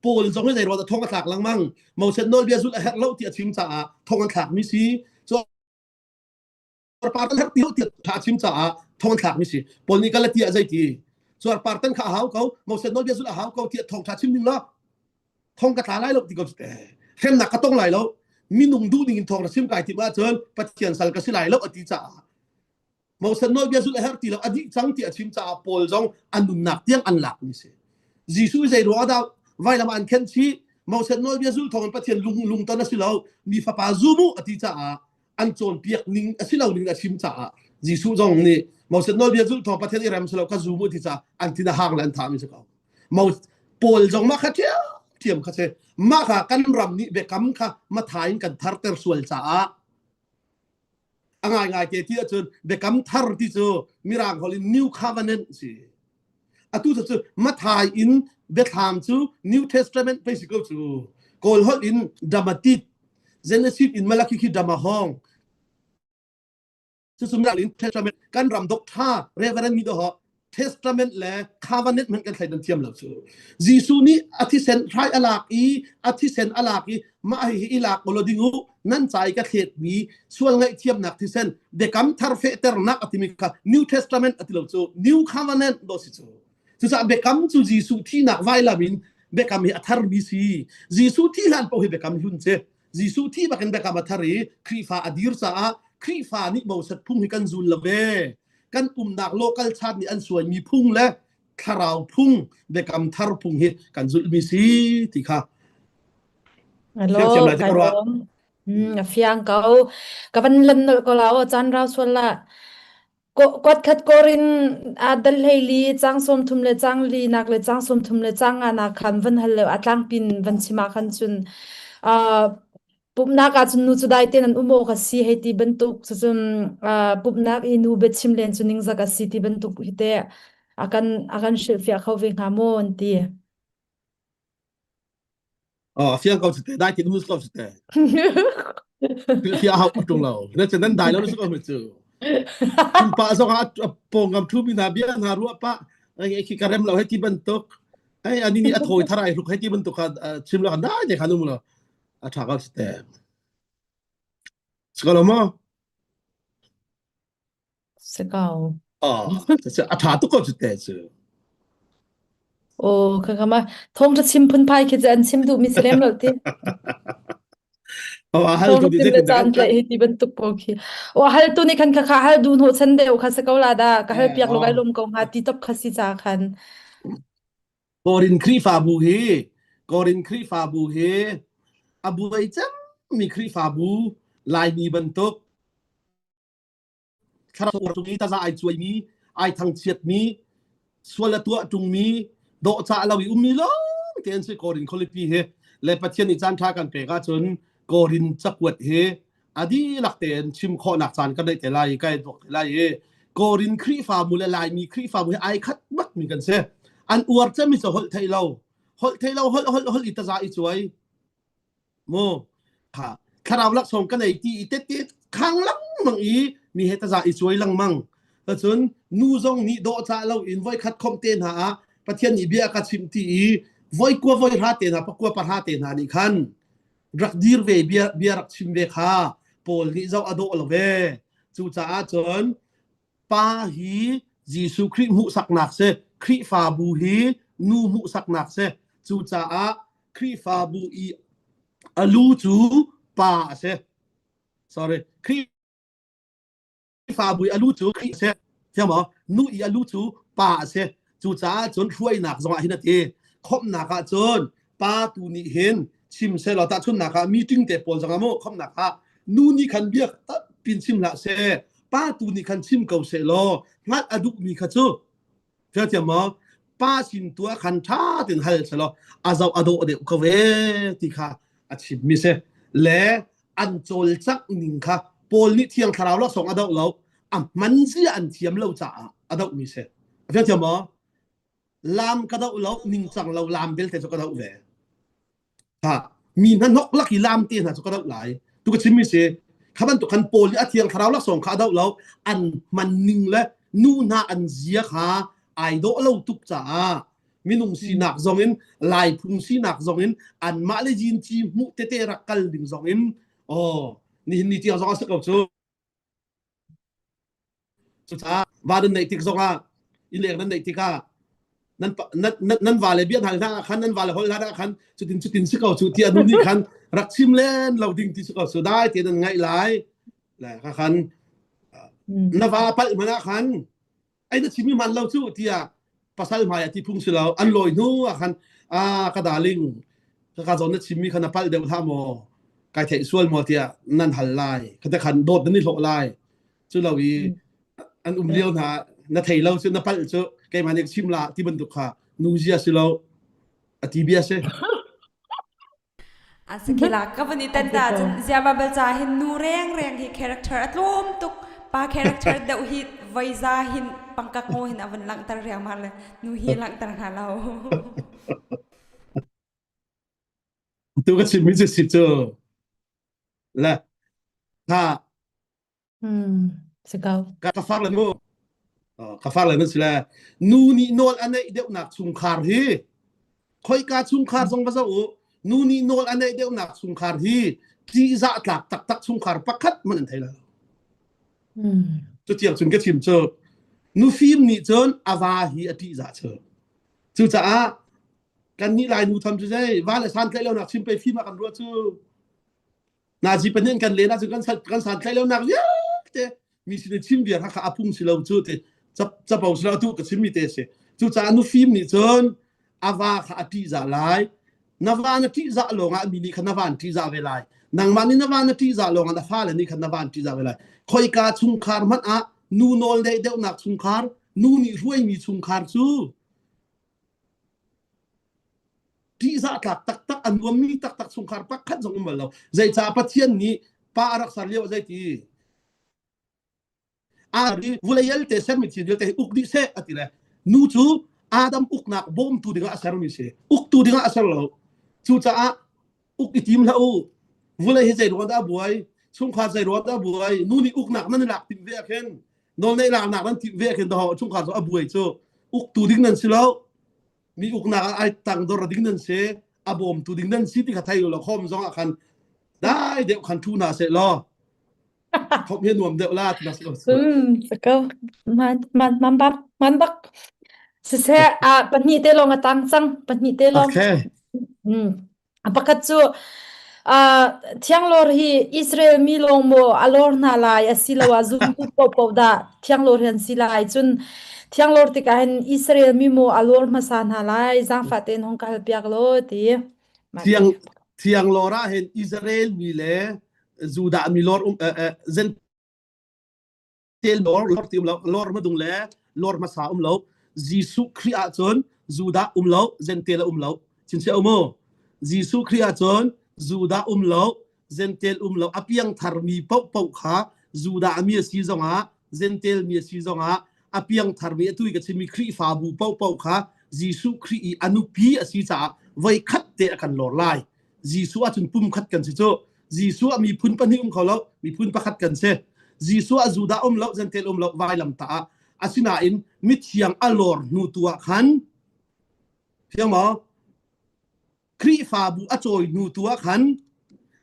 Paul zong hi zeiruang dah thong a thlak lengmang Moses nawlbia zulh a herh lo ti a chim caah thong an thlakmi si cuarpar tan herh ti lo ti a chim caah thong an thlakmi si Paul nih Galatia zei ti cuarpar tan kha a hau ko Moses nawlbia zulh a hau ko tiah thongtha chim ding lo thong ka tla lai lo ti ko hremnak ka tong lai lo minung duh ning in thong na chim kai tim ahcun Pathian sal ka si lai lo a ti caah Moses nawlbia zulh a herh ti lo a dih cang ti a chim caah Paul zong a nunnak tiang an lak mi si Jesuh zei ruang dah vailam an khen chih Moses nawlbia zulh thawng in Pathian lung lungton a si lo mi fapa zum u a ti caah an cawnpiak ning a si lo ning a chim caah Jesuh zong nih Moses nawlbia zulh thawng Pathian i rem si lo ka zum u ti caah an thin a hang le an thah mi si ko Mo Paul zong mah kha ṭhiamṭhiam kha si mah kha kan ram nih biakam kha matha in kan tharter sual caah a ngaingai te ti ahcun biakam thar ti cu mirang holh in new covenant si atu cu Mathai in biathlam cu New Testament pei si ko cu kawl holh in Damatit Genesis in Malaki khi Damahong cucu mirang in Testament kan ram doctor Reverend mi doho Testament le Covenant hmanh kan thleidan thiam lo cu. Jesuh nih a thisen hrai a lak i a thisen a lak i mah hi i lak ulaw ding u nan ca i ka thletmi sual ngaihthiamnak thisen biakam thar fehternak a timi kha New Testament a ti lo cu New Covenant do si cu. Cucaah biakam cu Jesuh thihnak vailam in biakam hi a tharmi si. Jesuh thih hlan paoh hi biakam hlun si. Jesuh thih bakin biakam a thar i Khrihfa a dir caah Khrihfa nih Moses phung hi kan zul lo ve. Kan umnak local chat nih an suaimi phung le thlarau phung biakam thar phung hi kan zulhmi si ti kha Hello, fiang thiam lai ti kai ka ruah. lawm. Hmm, a fiang ko. Ka van lan nolh ko la o caan rau sual la. Kuat khat Korin aa dal hleili caang 30 le caang linak le caang 30 le caang nganak khan van hal le a tlangpin van chim ah khan cun uh, pumhnak ah cun nu cu dai tein an um awk a si hei ti bantuk cucun uh, pumhnak i nu biachim len cu ningzak a si ti bantuk hi te a kan a kan hrilhfiah kho ve hnga maw an ti. Oh, fiang ko te dai tin mus ko te. Fia hau tung lo. Na chen nan dai lo su ko chu. Tum pa zong a pongam thu mi na bia na ruwa pa ai khi ka rem lo he ti bantuk. Ai ani ni a thoi tharai hluk he ti bantuk kha chim lo dai te khanum lo. A tha ko te. Skalo mo? Si ko. Ah, a ṭha tuk ko cu te cu. Aw, kha kha ma thawngṭha chim phunphai khi cu an chim duhmi si lem lo ti. Oh, a hal tu Thawngṭha nih chim le zeitin dah caan kan tlaih hi ti bantuk pawl khi. Aw, a hal tu nih khan kha kha hal duh hnawh chan deuh kha si ko la dah. Ka hal Eh, piak lo kai oh. lawm ko hnga ti top kha si ca khan. Korin Khrihfabu hi Korin Khrihfabu hi a buai cangmi Khrihfabu Laimi bantuk. Thlarau cung i taza ai cuaimi, ai thangchiatmi, sual a tuah ṭungmi, dawhcah lo i ummi lawng te an si Korin khualipi hi. Le Pathian nih caan ṭha kan pek ahcun Korin cakuat hi a dihlak tein chim khawhnak caan kan neih te lai i kai duak te lai i Korin Khrihfabu le Laimi Khrihfabu hi ai khat bakmi kan si. An uar cemmi cu holh theih lo. Holh theih lo holh holh holh i taza i cuai. Mu kha thlarau laksawng ka nei ti i tette khang lengmang i mi he taza i cuai lengmang. Cun nu zong nih dawhcah lo in voikhat khomh te hna ah Pathian nih bia ka chimh ti i voi kua voi hra te hna pakua pahra te hna nih khan rak dir ve bia bia rak chim ve kha Paul nih zoh a dawh lo ve. Cucaah cun pa hi Jesuh Khrih hmuhsaknak si, Khrihfabu hi nu hmuhsaknak si. Cucaah Khrihfabu i a lu cu pa a si. Sorry, Khrihfabu i a lu cu Khrih a si. Thiam maw? Nu i a lu cu pa a si. Cucaah cun hruainak zongah hin a ti. Khawmhnak ah cun pa tu nih hin chim selaw tahchunhnak ah meeting te pawl zongah mu khawmhnak ah nu nih khan biak pin chim hlah seh pa tu nih khan chim ko seh law hngalh a duhmi kha cu Fiathiam maw? Pa sin tu ah khan ṭha tein hal selaw a zoh a dawh deuh ko ve ti kha a chimmi si. Le an cawlcangh ning kha Paul nih Thiang Thlarau laksawng a doh lo, a hman zia an thiam lo caah a dohmi si. A fiathiam maw? Lam ka doh lo, ningcang lo lam belte cu ka doh ve. Ha mi hna hnok lak i lam te hna cu ka doh lai tu ka chimmi si kha bantuk khan Paul nih a thiang thlarau laksawng kha a doh lo an hman ning le nu hna an zia kha ai dawh lo tuk caah minung sinak zong in lai phung sinak zong in anmah le zinci hmuh tete rak kal ding zong in oh nihin ni tiang zong a si ko cu Cucaah va nan neih tik zongah innleng nan neih tikah nan nan nan vale bia hna hna khan nan vale holh hna khan cutin cutin si ko cu tiah nu nih khan rak chim len lo ding ti si ko su dai te nan ngaih lai le kha khan na va palh hmanh ah khan ai na chim mi hman lo cu tiah pasal hmai a ti phung si lo an lawi hnu ah khan a ka darling ka ka zawn na chim mi kha na palh deuh hlah maw kai theih sual maw tiah nan hal lai kha te khan dawt nan i hlawh lai cu lo i an um lio hna na thei lo cu na palh cu keimah nih chim la ti bantuk kha nu zia si lo a ti bia si Asakila ka van i tan ta cun zia babel ca hin nu reng reng hi character a tlawm tuk pa character deuh hi voiza hin pangkak ngo hin a van langhter riangmang le nu hi langhter hna lo tu ka chim mi cu si cu le ha Hmm, si ko. Ka far le mu. Ka far le nan si le nu nih nawl a neih deuhnak chungkhar hi khoika chungkhar zong va zoh u nu nih nawl a neih deuhnak chungkhar hi ṭihzah tlak taktak chungkhar pakhat hmanh an thei lo. Hmm. Cu tiang cun ka chim cu nufim nih cun a va hi a ṭihzah cu. Cucaah kan nih lai nu tham cu zei va le san tlaih lonak chim pei fim ah kan ruah cu Nazi pahnih kan len ahcun kan kan santlaih lonak vialte mi sin i chim viar kha a phung si lo cu ti capo si lo atu ka chimmi te si cucaah nufim nih cun a va kha a ṭihzah lai na va na ṭihzah lawngah mi nih khan na va an ṭihzah ve lai nangmah nih na va na ṭihzah lawngah na fale nih khan na va an ṭihzah ve lai khoika chungkhar hmanh ah nu nawl neih deuhnak chungkhar nu nih hruaimi chungkhar cu Ṭihzah tlak taktak a nuammi taktak chungkhar pakhat zong um bal lo. Zeicah Pathian nih pa a rak ser lio ah zeiti? Ari vulei te sermi thil vialte hi uk dih seh a ti le nu cu Adam uknak bawmtu dingah a sermi si. Uktu dingah a ser lo. Cucaah uk i tim hlah u. Vulei hi zei ruang dah a buai? Chungkhar zei ruang dah a buai? Nu nih uknak nan i lak timh ve ah khin nawlneih laknak nan timh ve ah khin daw chungkhar cu a buai cu uktu ding nan si lo. Mi uknak ah ai tangdor ding nan si, a bawmtu ding nan si ti kha thei u law khom zong ah khan dai deuh khan thu hna seh law khom hi nuam deuh la ti na si ko. Um, sako man man man bak man bak. Siseh a pahnih te lawng a tang cang pahnih te lawng. Okay. Hmm. Pakhat cu uh, thianglawr hi Israel mi lawng maw a lawr hna lai asiloah zumtu paohpaoh dah thianglawr hi an si lai cun thianglawr tikah hin Israel mi maw a lawr hmasa hna lai zaangfah tein hong ka halpiak law ti mah ti Thiang thianglawr ah hin Israel mi le Judah mi lawr um eh, eh, lor lor ti um lo lor hmadung le lor hmasa um lo Jesuh Khrih ahcun Judah um lo Gentile um lo chinchiah um u Jesuh Khrih ahcun Judah um lo Gentile um lo a piangthar mi paohpaoh kha Judah mi a si zongah Gentile mi a si zongah a piangthar mi atu i ka chimmi Khrihfabu paohpaoh kha Jesuh Khrih i a nupi a si caah voi khat te a kan lor lai Jesuh ahcun pumkhat kan si cu. Jesuh ah miphun pahnih um kho lo, miphun pakhat kan si. Jesuh ah Judah um lo, Gentile um lo, vailam ta ah. Asinain mithiang a lor hnu tu ah khan fiang maw? Khrihfabu a cawi hnu tu ah khan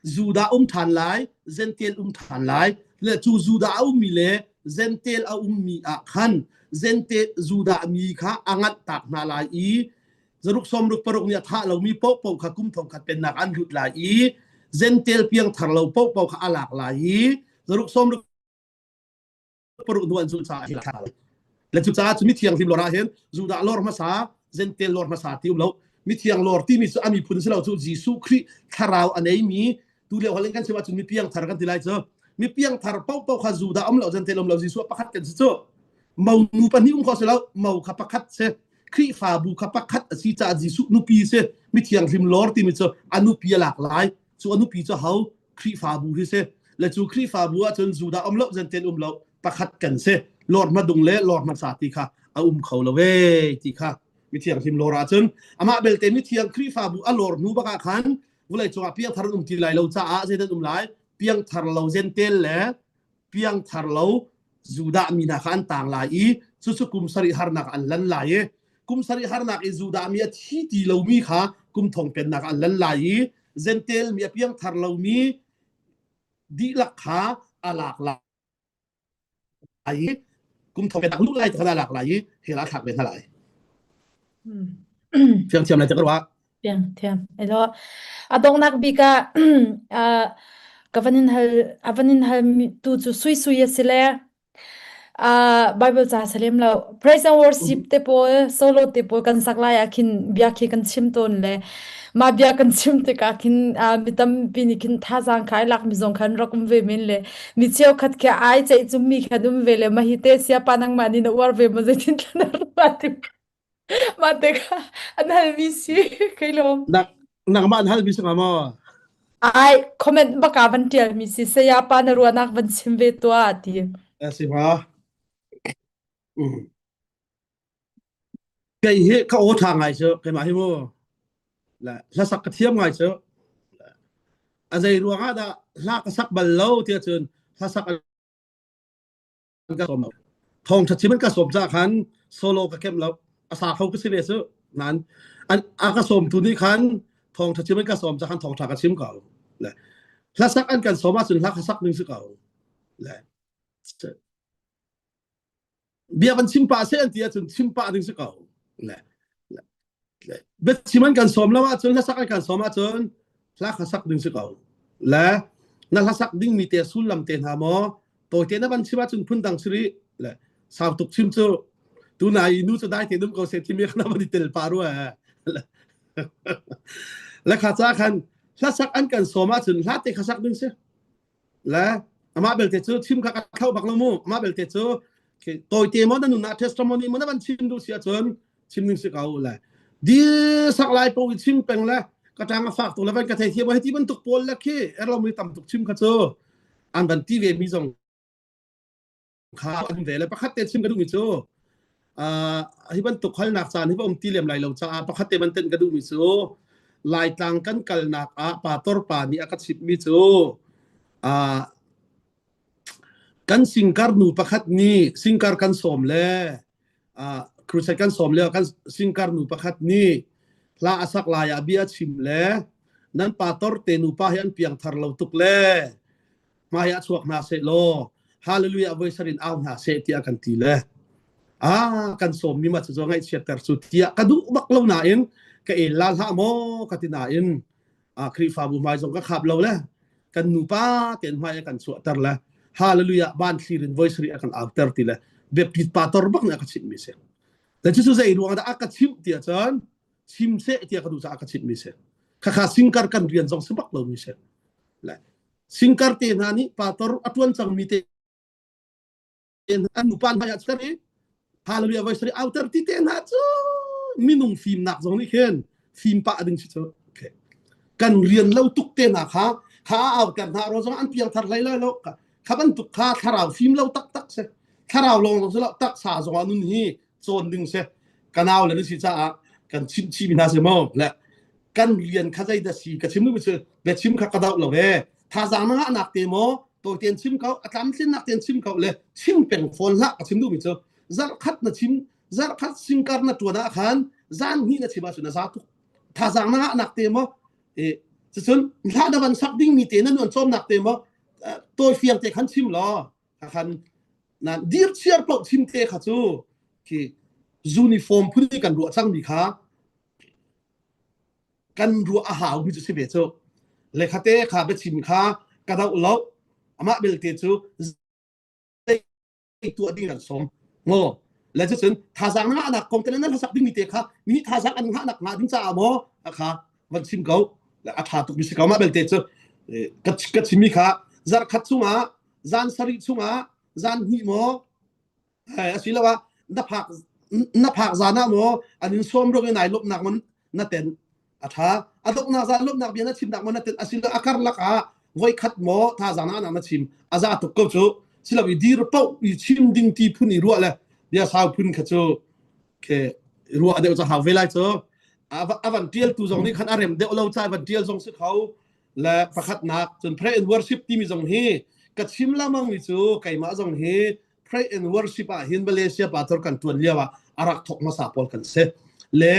Judah um ṭhan lai, Gentile um ṭhan lai. Le cu Judah a ummi le Gentile a ummi ah khan Gentile Judah mi kha a nganh tak hna lai i zaruk sawmruk paruk nih a thah lomi paohpaoh kha kum thongkhat pennak an lut lai i Gentel piangthar lo paohpaoh kha a lak lai i zaruk sawmruk paruk hnu an zulh caah hi thla le cucaah cu mithianghlim lor ah hin Judah lor hmasa Gentel lor hmasa ti um lo mithiang lor timi cu a miphun si lo cu Jesuh Khrih thlarau a neimi tu lio holh in kan chim ahcun mi piangthar kan ti lai cu mi piangthar paohpaoh kha Judah um lo Gentel um lo Jesuh pakhat kan si cu monu pahnih um kho si lo mo kha pakhat si Khrihfabu kha pakhat a si caah Jesuh nupi si mithiang hlim lor timi cu a nupi a lak lai cu a nupi cu ho Khrihfabu hi si le cu Khrihfabu ahcun Judah um lo Gentile um lo pakhat kan si lor hmadung le lor hmasa ti kha a um kho lo ve ti kha mithiang hlim lor ahcun amah belte mithiang Khrihfabu a lor hnu bak ah khan vawlei cungah piangthar an um ti lai lo caah zeidan um lai piangthar lo Gentile le piangthar lo Judah mi hna kha an tang lai i cucu kum sarih harnak an lan lai i kum sarih harnak i Judah mi a thi ti lomi kha kum thong pennak an lan lai i Gentile mi a piangthar lomi dihlak kha a lak lai i kum thong pennak luh lai kha a lak lai i hell ah thlak ve hna lai. Fiang thiam lai te ka ruah. Thiam thiam. Elo a donghnak bik ah ah ka van in hal a van in hal mi tu cu sui sui a si le ah Bible ca salem lo praise and worship te pawl solo te pawl kan sak lai ah khin bia khi kan chim tawn le mah bia kan chim tikah khin ah mi tampi nih khin thazaang kha ai lak mi zong khan rak um ve men le mi cheukhat khi ai ceih cum mi khan um ve le mah hi te siapa nangmah nih na uar ve ma zeitin thlan ruah ti Mah tikah an halmi si kai lawm. Nak nangmah an halmi si hnga maw? Ai comment baka van tialmi si saya pa na ruahnak van chim ve tuah ti. A si ma. Mm. Kei hi ka aw ṭha ngai cu keimah hi mu. La hlasak ka thiam ngai cu. A zei ruangah dah hla ka sak bal lo tiah cun hlasak ka sawm lo thawngṭha chim an ka sawm caah khan solo ka kemh lo a sa kho ka si ve su nan an a ka sawmtu nih khan thawngṭha chim an ka sawm caah khan thawngṭha ka chim ko le hlasak an kan sawm ahcun hla ka sak ding si ko le bia van chim pah seh an ti ahcun chim pah ding si ko le Biachim an kan sawm lo ahcun hlasak an kan sawm ahcun hla kha sak ding si ko. Le na hlasak dingmi te sullam te hna maw tawite na van chim ahcun phundang si rih le sau tuk chim cu tunai i nu cu dai te dum ko se timi kha na van i tel pah rua le kha ca khan hlasak an kan sawm ahcun hla te kha sak ding si. Le amah belte cu chim kha ka thlo bak lo mu amah belte cu tawite maw na nunah testimony maw na van chim duh si ahcun chim ning si ko le dil sak lai po i chim peng le ka tang a fak tuk le van ka thei thiam hei ti bantuk pawl le khi erlo mi tam tuk chim kha cu an van ti ve mi zong kha an ve le pakhat te chim ka duh mi cu hi bantuk halnak caan hi va um ti lem lai lo caah pakhat te ban ten ka duh mi cu Laitlang kan kalnak ah pastor pa nih a ka chimh mi cu kan singkar nu pakhat nih singkar kan sawm le crusade kan sawm le kan singkar nu pakhat nih hla a sak lai ah bia chim le nan pastor te nu pa hi an piangthar lo tuk le hmai ah chuak hna seh law hallelujah voi sarin au hna seh tiah kan ti le ah kan sawm mi ma cu ngaihchiatter cu tiah ka duh bak lo nain ka el la hlah maw ka ti nain a Khrihfabu hmai zong ka khap lo le kan nupa ten hmai a kan chuahter le hallelujah ban thlir in voi sari a kan auter ti le biapit pa tor bak nih a ka chimh mi si le cu zei ruang dah a ka chimh tiah cun chim seh tiah ka duh caah a ka chimh mi si khakha singkar kan rian zong si bak lo mi si le Singkar te hna nih pastor a ṭuan cangmi te. An nupa hna ah ser i hallelujah voi sari auter ti te hna cu minung fimnak zong nih khin fim pah ding si cu. Okay. Kan rian lo tuk te hna kha kha auter hna ro zong an piang thar hlei lai lo. Kha bantuk kha thlarau fim lo taktak si. Thlarau lawng zong si lo taksa zong ah nun hi cawn ding si. Kanau le na si caah kan chimh chih mi hna si mo le kan rian kha zei dah si ka chim mi cu biachim kha ka doh lo ve thazaang na ngahnak te maw tawitein chim ko a tlamtlinnak tein chim ko le chim peng fawn hlah ka chim duhmi cu zarhkhat na chim zarhkhat singkar na tuan ah khan zan hnih na chim ahcun a za tuk thazaang na ngahnak te maw e cucun hla na van sak dingmi te na nuan cawmnak te maw tawi fiang te khan chim law khan na dir chiar paoh chim te kha cu khi uniform phun i kan ruah cangmi kha Kan ruah a hau mi cu si ve cu. Le khate kha biachim kha ka doh lo. Amah belte cu zei tuah ding an sawm. Ngo le cucun thazaang na ngahnak kong te le nan hlasak dingmi te kha mi nih thazaang an ngahnak hnga ding caah maw kha van chim ko. Le a ṭha tuk mi si ko. Mah belte cu ka ka chimmi kha zarhkhat chungah zan sarih chungah zan hnih maw asiloah na phak na phak zan ah maw an in sawm ruang in ai lawmhnak man na ten a tha a donghnak zan lawmhnak bia na chimnak man na ten asilo a karlak ah voikhat maw thazaang na na chim a za tuk ko cu silo i dir poh i chim ding ti phun i ruah le bia sau phun kha cu ke ruah deuh ca hau ve lai cu a van tial tu zong nih khan a rem deuh lo ca van tial zong si kho le pakhatnak cun pray and worship timi zong hi ka chim lamang mi cu keimah zong hi pray and worship ah hin Malaysia pastor kan tuan lio ah a rak thok hmasa pawl kan si le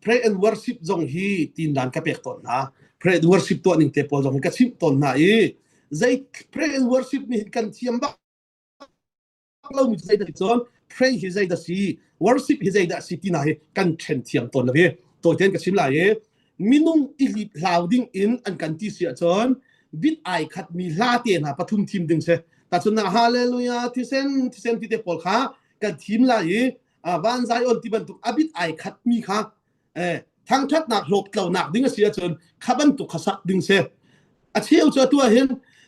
pray and worship zong hi tin dan ka pek tawn hna pray and worship tuah ning te pawl zong hi ka chimh tawn hna i zei pray and worship nih hin kan thiam bak lo mi zei dah cun pray hi zei dah si worship hi zei dah si ti na hi kan then thiam tawn lo hi tawiten ka chim lai i minung i hlip hlau ding in an kan ti si ahcun bit ai khat mi hla te hna pathum thim ding si tacun na hallelujah thisen thisen ti te pawl kha kan thim lai i van zion ti bantuk a bit ai khat mi kha eh thangthatnak hlawk tlonak ding a si ahcun kha bantuk kha sak ding si a cheu cu atu ah hin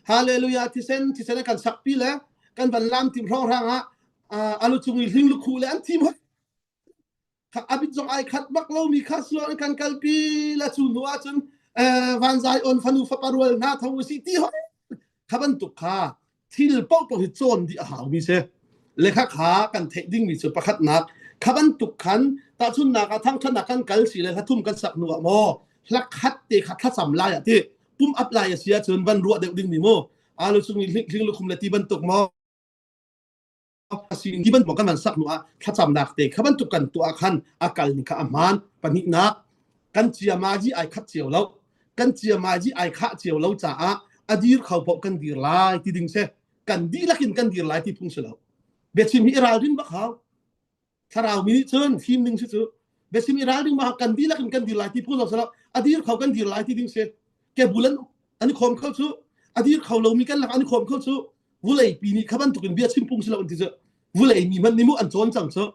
hallelujah thisen thisen kan sak pi le kan van lam tim hrawng hrang ah alu cung i hling lukhu le an thim hoi abit zong ai khat bak lomi kha sual kan kalpi la cu hnu ahcun vanzai on fanu fapa rual hna tho si ti hoi kha bantuk kha thil paoh paoh hi cawn dih a hau mi si le kha kha kan theih ding mi cu pakhatnak kha bantuk khan tahchunnak ah thangthatnak kan kal si le hlathum kan sak hnu ah maw hlakhat te kha thlacam lai ah ti pum up lai a si ahcun van ruah deuh ding mi mu alu chung i hling lukhum le ti bantuk maw ti bantuk kan van sak hnu ah thlacamnak te kha bantuk kan tuah khan a kal ni kha a hmaan pahnihnak kan ciamaji ai khat cio lo kan ciamaji ai khah cio lo caah a dir kho paoh kan dir lai ti ding si kan dihlak in kan dir lai ti phung si lo biachim hi i ralrin bak hau thlarau mi nih cun fim ding si cu biachim i ralring bak kan dihlak in kan dir lai ti phung lo si lo a dir kho kan dir lai ti ding si ke bulan an i khawm kho cu a dir kho lomi kan lak an i khawm kho cu vulei pi nih kha bantuk in bia chim pung si lo an ti cu vulei mi hmanh nih mu an cawn cang cu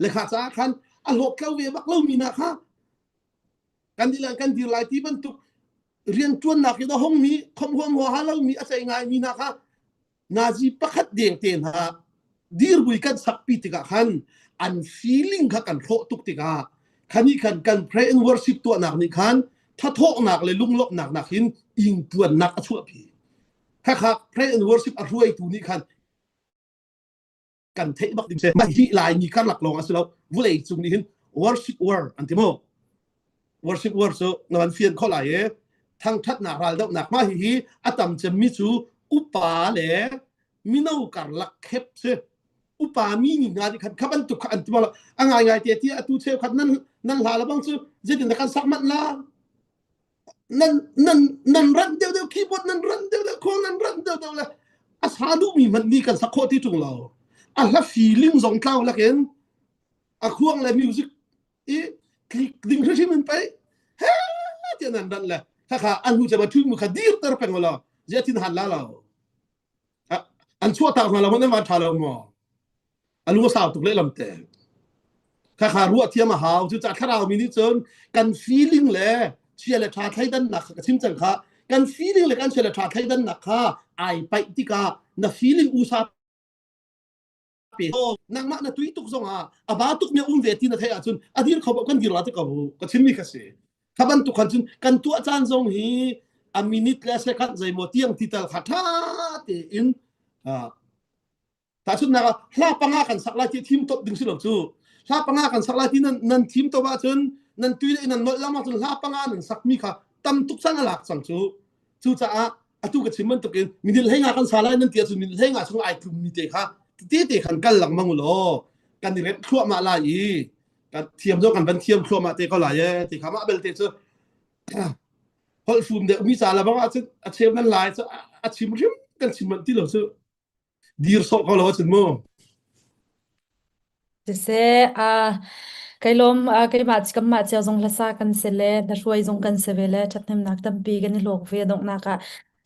le kha caah khan a hlawt tlo ve bak lomi na kha kan dir kan dir lai ti bantuk rian ṭuannak in a hongmi khom huam huaha lomi a cei ngaimi hna kha nazi pakhat deng te hna dirbui kan sakpi tikah khan an feeling kha kan hrawh tuk tikah khani khan kan pray and worship tuahnak nih khan thathawhnak le lunglawmhnak nak hin ingpuannak a chuahpi khakha pray and worship a hruaitu nih khan kan theih bak ding si hi laimi karlak lawng a si lo vulei cung nih hin worship war an ti mu worship war cu na van fian kho lai e thangthatnak raldohnak mah hi hi a tam cemmi cu upa le mino karlak khep si upa mi ni hna nih khan kha bantuk kha an ti lo a ngai ngai te ti atu cheu khat nan nan hla la bang cu zeitin dah kan sak manh la nan nan nan ran deuh deuh keyboard nan ran deuh deuh khuang nan ran deuh deuh le a sa duhmi hmanh nih kan sak khawh ti ṭung lo a hla feeling zong tlau lakin a khuang le music i tlik ding hrimhrim in pei he tiah nan ran le khakha an hnu cema thu mu kha dir ter peng lo zia thin han la lo an chuah tak hna lo nan van tha lo maw a lung a sau tuk lehlam te khakha ruah thiam a hau cu ca thlarau mi nih cun kan feeling le chia le tha thleidannak ka chim cang kha kan feeling le kan chia le tha thleidannak kha ai paih tikah na feeling usa. Pe nangmah na tui tuk zong ah a ba tuk mi um ve ti na theih ahcun a dir kho kan dir la te ko ka chim mi kha si. Kha bantuk khan cun kan tuah caan zong hi a minute le second zeimaw tiang ti tal kha tha tein tahchunhnak ah hla panga kan sak lai ti thim top ding si lo cu. Hla panga kan sak lai ti nan nan thim top ahcun nan tui le nan nolh lengmang cun hla panga nan sak mi kha tam tuk cang a lak cang cu. Cucaah atu ka chim bantukin minute hlei nga kan sa lai nan ti ahcun minute hlei nga chung ai tlum mi te kha te te khan kal lengmang u law kan i remh thluahmah lai i kan thiam zong kan van thiam thluahmah te ko lai e ti kha. Mah belte cu holh fum deuh mi ca la bang ahcun a cheu nan lai cu a chim hrim kan chim manh ti lo cu dir sawh ko lo ahcun mu. Siseh, kai lawm, keimah kanmah cio zong hlasa kan si le hlahruai zong kan si ve le ṭhathnemnak tampi kan i hlawk ve donghnak ah.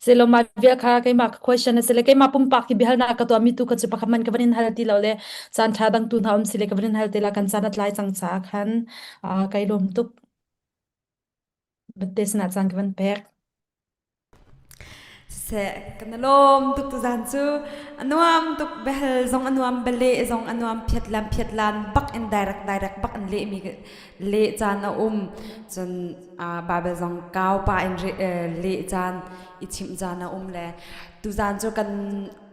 Silo mah vial kha keimah ka question a si le keimah pumpak hi biahalnak ka tuahmi tu kha cu pakhat man ka van in hal ti lo le caan ṭha dang tu hna um si le ka van in hal te la kan caan a tlai cang caah khan kai lawm tuk. Bitte sinah caan ka van pek. Siseh, kan i lawm tuk tuzaan cu. A nuam tuk biahal zong a nuam, bialeh zong a nuam, phiatlan phiatlan bak in direct direct bak in lehmi leh caan a um. Cun Bible zong kau pah in leh caan i chimh caan a um le tuzaan cu kan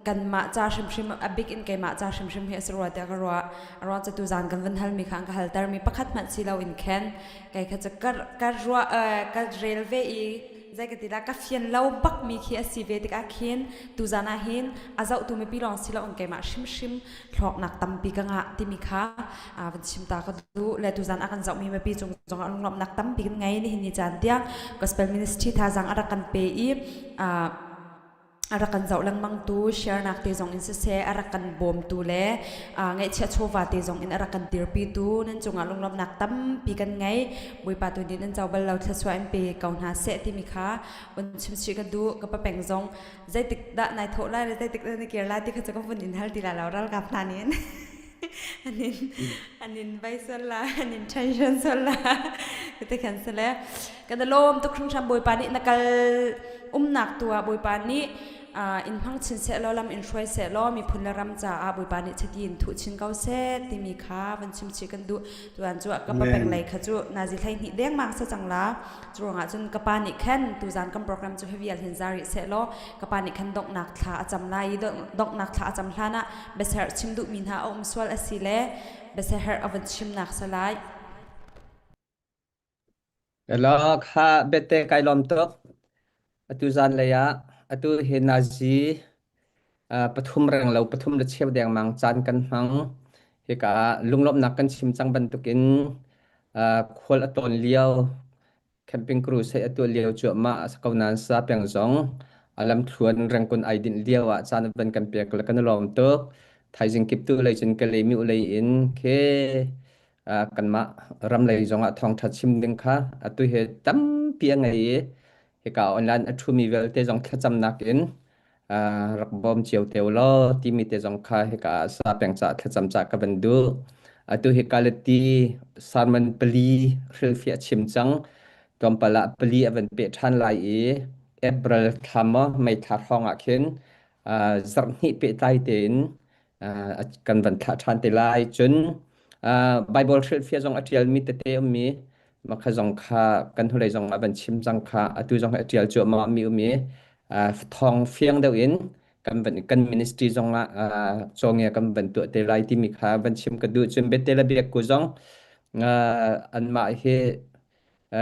kanmah ca hrimhrim a bik in keimah ca hrimhrim hi a si rua tiah ka ruah. A ruang cu tuzaan kan van halmi kha an ka haltermi pakhat hmanh si lo in khen kei kha cu ka ka ruah ka rel ve i zei ka ti dah ka fian lo bak mi khi a si ve tikah khin tuzaan ah hin a zohtu mipi lawng si loin keimah hrimhrim hlawknak tampi ka ngah timi kha van chim ta ka duh le tuzaan a kan zohmi mipi cung zongah lunglawmhnak tampi kan ngei. Nihin ni caan tiang gospel ministry thazaang a rak kan pe i a rak kan zoh lengmang tu share nak te zong in siseh a rak kan bawmtu le ngaihchiah chawva te zong in a rak kan dirpitu nan cungah lunglawmhnak tampi kan ngei. Bawipa tu nih nan co bal lo thluachuah in pe ko hna seh timi kha un chimchih ka duh. Ka papeng zong zeitik dah nai thawh lai le zeitik dah na kir lai ti kha cu ka vun in hal ti lai lo ralkap hna nih anin anin vai sual la anin tension sual la te khan sale kan lawm tuk hringhran. Bawipa nih na kal umnak tu ah Bawipa nih in hmang chin seh law lam in hruai seh law miphun le ram caah Bawipa nih chiti in thuh chin ko seh timi kha van chim chih kan duh. Tuan cu ka pa peng lei kha cu nazi hlei hnih dengmang sa cang la curuangah cun ka pa nih khan tuzan kan program cu hevial hin zari seh law ka pa nih khan donghnak thla a cam lai i donghnak thla a cam hlan ah biaser chim duhmi hna a um sual a si le biaser a van chimnak salai. Hello, kha bete kai lawm tuk. Atu zan lei ah atu hi nazi pathum reng lo pathum le cheu dengmang caan kan hmang. Hika lunglawmhnak kan chim cang bantukin khual a tawn lio camping crusade a tuah lio cuahmah a si ko nain sa peng zong a lamthluan rengkun ai dinh lio ah caan a van kan pek le kan i lawm tuk. Thaizing kip tu lei cun Kalay mi lei in khi kanmah ram lei zong ah thawngṭha chim ding kha atu hi tampi a ngei i hika online a ṭhumi vialte zong thlacamnak in rak bawm cio te u law timi te zong kha hika ah sa peng ca thlacam ca ka van duh. Atu hi kalati sermon pali hrilhfiah chim cang. Tlawmpal ah pali a van peh ṭhan lai i April thla maw May thla hrawng ah khin zarh hnih pehtlai tein kan van thlah ṭhan te lai. Cun Bible hrilhfiah zong a ṭialmi tete ummi mah kha zong kha kan hnulei zong ah van chim cang kha atu zong hi a ṭial cuahmah mi um i thawng fiang deuh in kan van kan ministry zong ah cawngia kan van tuah te lai timi kha van chim ka duh. Cun Bethel biak ku zong anmah hi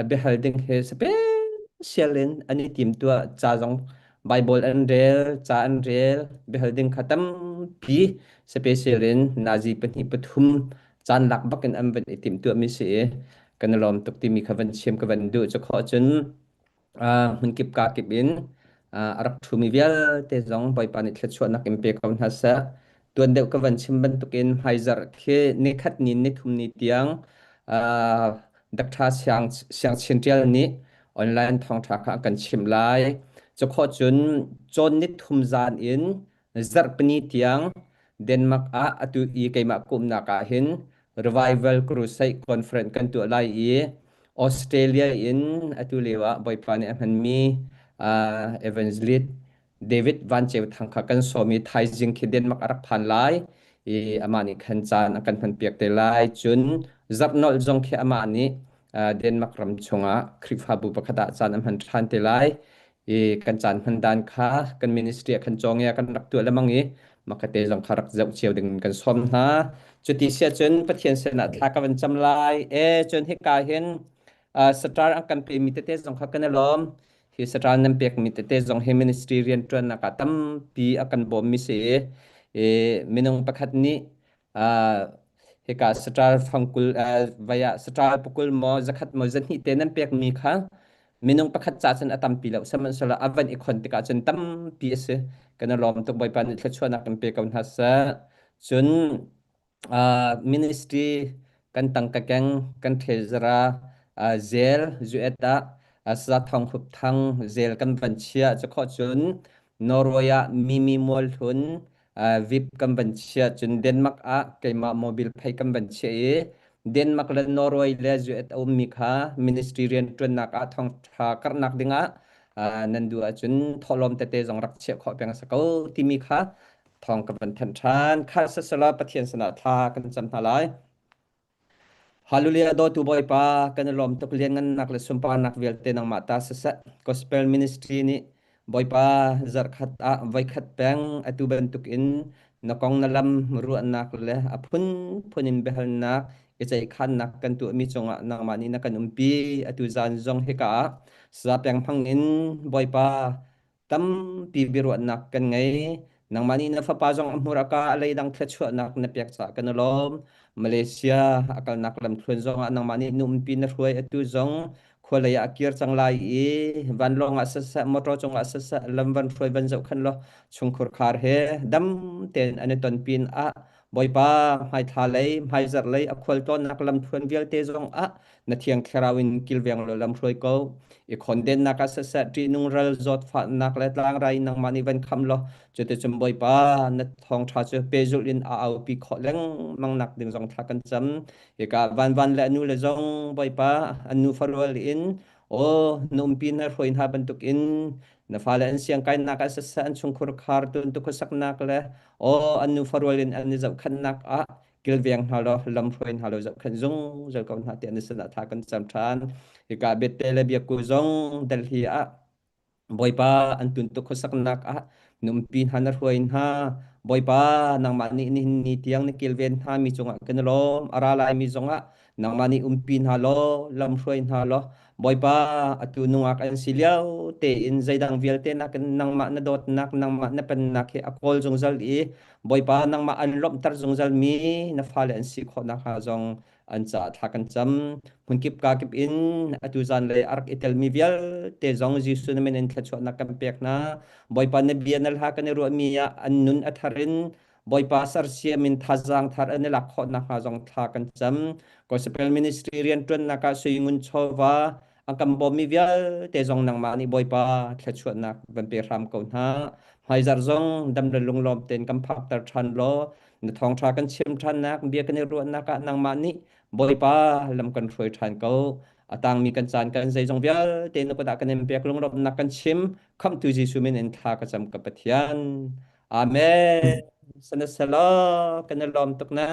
biahal ding hi special in an i timtuah ca zong Bible an rel ca an rel biahal ding kha tampi special in nazi pahnih pathum caan lak bak in an van i timtuah mi si i kan i lawm tuk timi kha van chim ka van duh. Cu khawh cun hmunkip ka kip in a rak ṭhumi vialte zong Bawipa nih thluachuahnak in pe ko hna seh. Tuan deuh ka van chim bantukin hmaizarh khi nikhat ni nithum ni tiang Dr. Siang Siang Chin Ṭial nih online thawngṭha kha a kan chimh lai. Cukhawh cun cawn nithum zan in zarhpini tiang Denmark ah atu i keimah kumnak ah hin Revival Crusade Conference kan tuah lai i Australia in atu lio ah Bawipa nih a hmanmi uh, evangelist David Van Ceu Thang kha kan sawm i thaizing khi Denmark a rak phan lai. I amah nih khan caan a kan hmanpiak te lai. Cun zarh nolh zong khi amah nih Denmark ram chungah Khrihfabu pakhat ah caan a hman ṭhan te lai. I kan caan hman dan kha kan ministry ah khan cawngia kan rak tuah lemang i makate zong kha rak zoh cio ding kan sawm hna. Cuti si ahcun Pathian sinah thla ka van cam lai. E cun hika hin saṭar an kan pemi tete zong kha kan i lawm. Hi saṭar nan pekmi tete zong hi ministry rianṭuannak ah tampi a kan bawmmi si i, i minung pakhat nih hika saṭar fangkul vai ah saṭar pakul maw zakhat maw zahnih te nan pekmi kha minung pakhat ca cun a tampi lo sihmanhsehlaw a van i khon tikah cun tampi a si. Kan i lawm tuk Bawipa nih thluachuahnak in pe ko hna seh. Cun Ministry kan tangka keng kan treasurer zel zuet ah Sathong Hup Thang zel kan van chiah cu khawh cun Norway ah Mimi Mual Hlun VIP kan van chiah cun Denmark ah keimah mobile phei kan van chiah i Denmark le Norway le zuet a ummi kha ministry rianṭuannak ah thawngṭha karhnak dingah nan duh ahcun thawhlawm tete zong rak chiah khawh peng a si ko timi kha thawng ka van thanh ṭhan. Kha siselaw Pathian sinah thla kan cam hna lai. Hallelujah dawtu Bawipa kan i lawm tuk lianngannak le sunparnak vialte nangmah ta siseh. Gospel Ministry nih Bawipa zarhkhat ah voikhat peng atu bantuk in na kong na lam ruahnak le a phunphun in biahalnak i ceihkhannak kan tuahmi cungah nangmah nih na kan umpi atu zan zong hika ah zapeng hmang in Bawipa Tampi biaruahnak kan ngei. Nangmah nih na fapa zong a hmur a ka a leidang thluachuahnak na pek caah kan i lawm. Malaysia a kalnak lamthluan zong ah nangmah nih numpi na hruai atu zong khualei ah a kir cang lai i vanlawng ah siseh motor cungah siseh lam van hruai van zohkhenh law chungkhur khar he dam tein an i ton pin ah Bawipa hmaithla lei hmaizarh lei a khualtlawnnak lamthluan vialte zong ah na thiang thlarau in kilveng law lam hruai ko i khondennak ah siseh ṭihnung ral zawtfahnak le tlangrai nangmah nih van kham law cuticun Bawipa na thawngṭha cu pehzulh in a aupi khawh lengmang nak ding zong thla kan cam hika vanvan le a nu le zong Bawipa an nu farual in aw na umpi na hruai hna bantukin na fale an siangkainak ah siseh an chungkhur khar tun tukhuasaknak le aw an nu farual in an i zohkhenhnak ah kilveng hna law lamhruai hna law zohkhenh zungzal ko hna tiah na sinah tha kan cam ṭhan. Hika bette le biakku zong Delhi ah Bawipa an tuntuk khuasaknak ah numpi hna na hruai hna. Bawipa nangmah nih nihin ni tiang na kilven hna mi cungah kan i lawm. A ra laimi zongah nangmah nih umpi hna law lamhruai hna law Bawipa atu nungak an si lio tein zeidang vialte nakin nangmah na dawtnak nangmah na pennak hi a kawl zungzal i Bawipa nangmah an lawmhter zungzalmi na fale an si khawh nakhnga zong an caah thla kan cam. Hmunkip kakip in atu zanlei a rak i telmi vialte zong Jesuh na min in thluachuahnak kan pek hna. Bawipa na bia na hla kan i ruahmi ah an nun a thar in Bawipa sersiam in thazaang thar an i lak khawh nakhnga zong thla kan cam. Gospel Ministry rianṭuannak ah sui ngun chawva a kan bawmmi vialte zong nangmah nih Bawipa thluachuahnak van pe hram ko hna. Hmaizarh zong dam le lunglawm tein kan phakter ṭhan law na thawngṭha kan chim ṭhannak bia kan i ruahnak ah nangmah nih Bawipa lam kan hruai ṭhan ko. A tangmi kan caan kan zeizong vialte na kut ah kan in pek lunglawmhnak kan chim. Khamhtu Jesuh min in thla ka cam ka Pathian. Amen. Sanasala kan i lawm tuk na.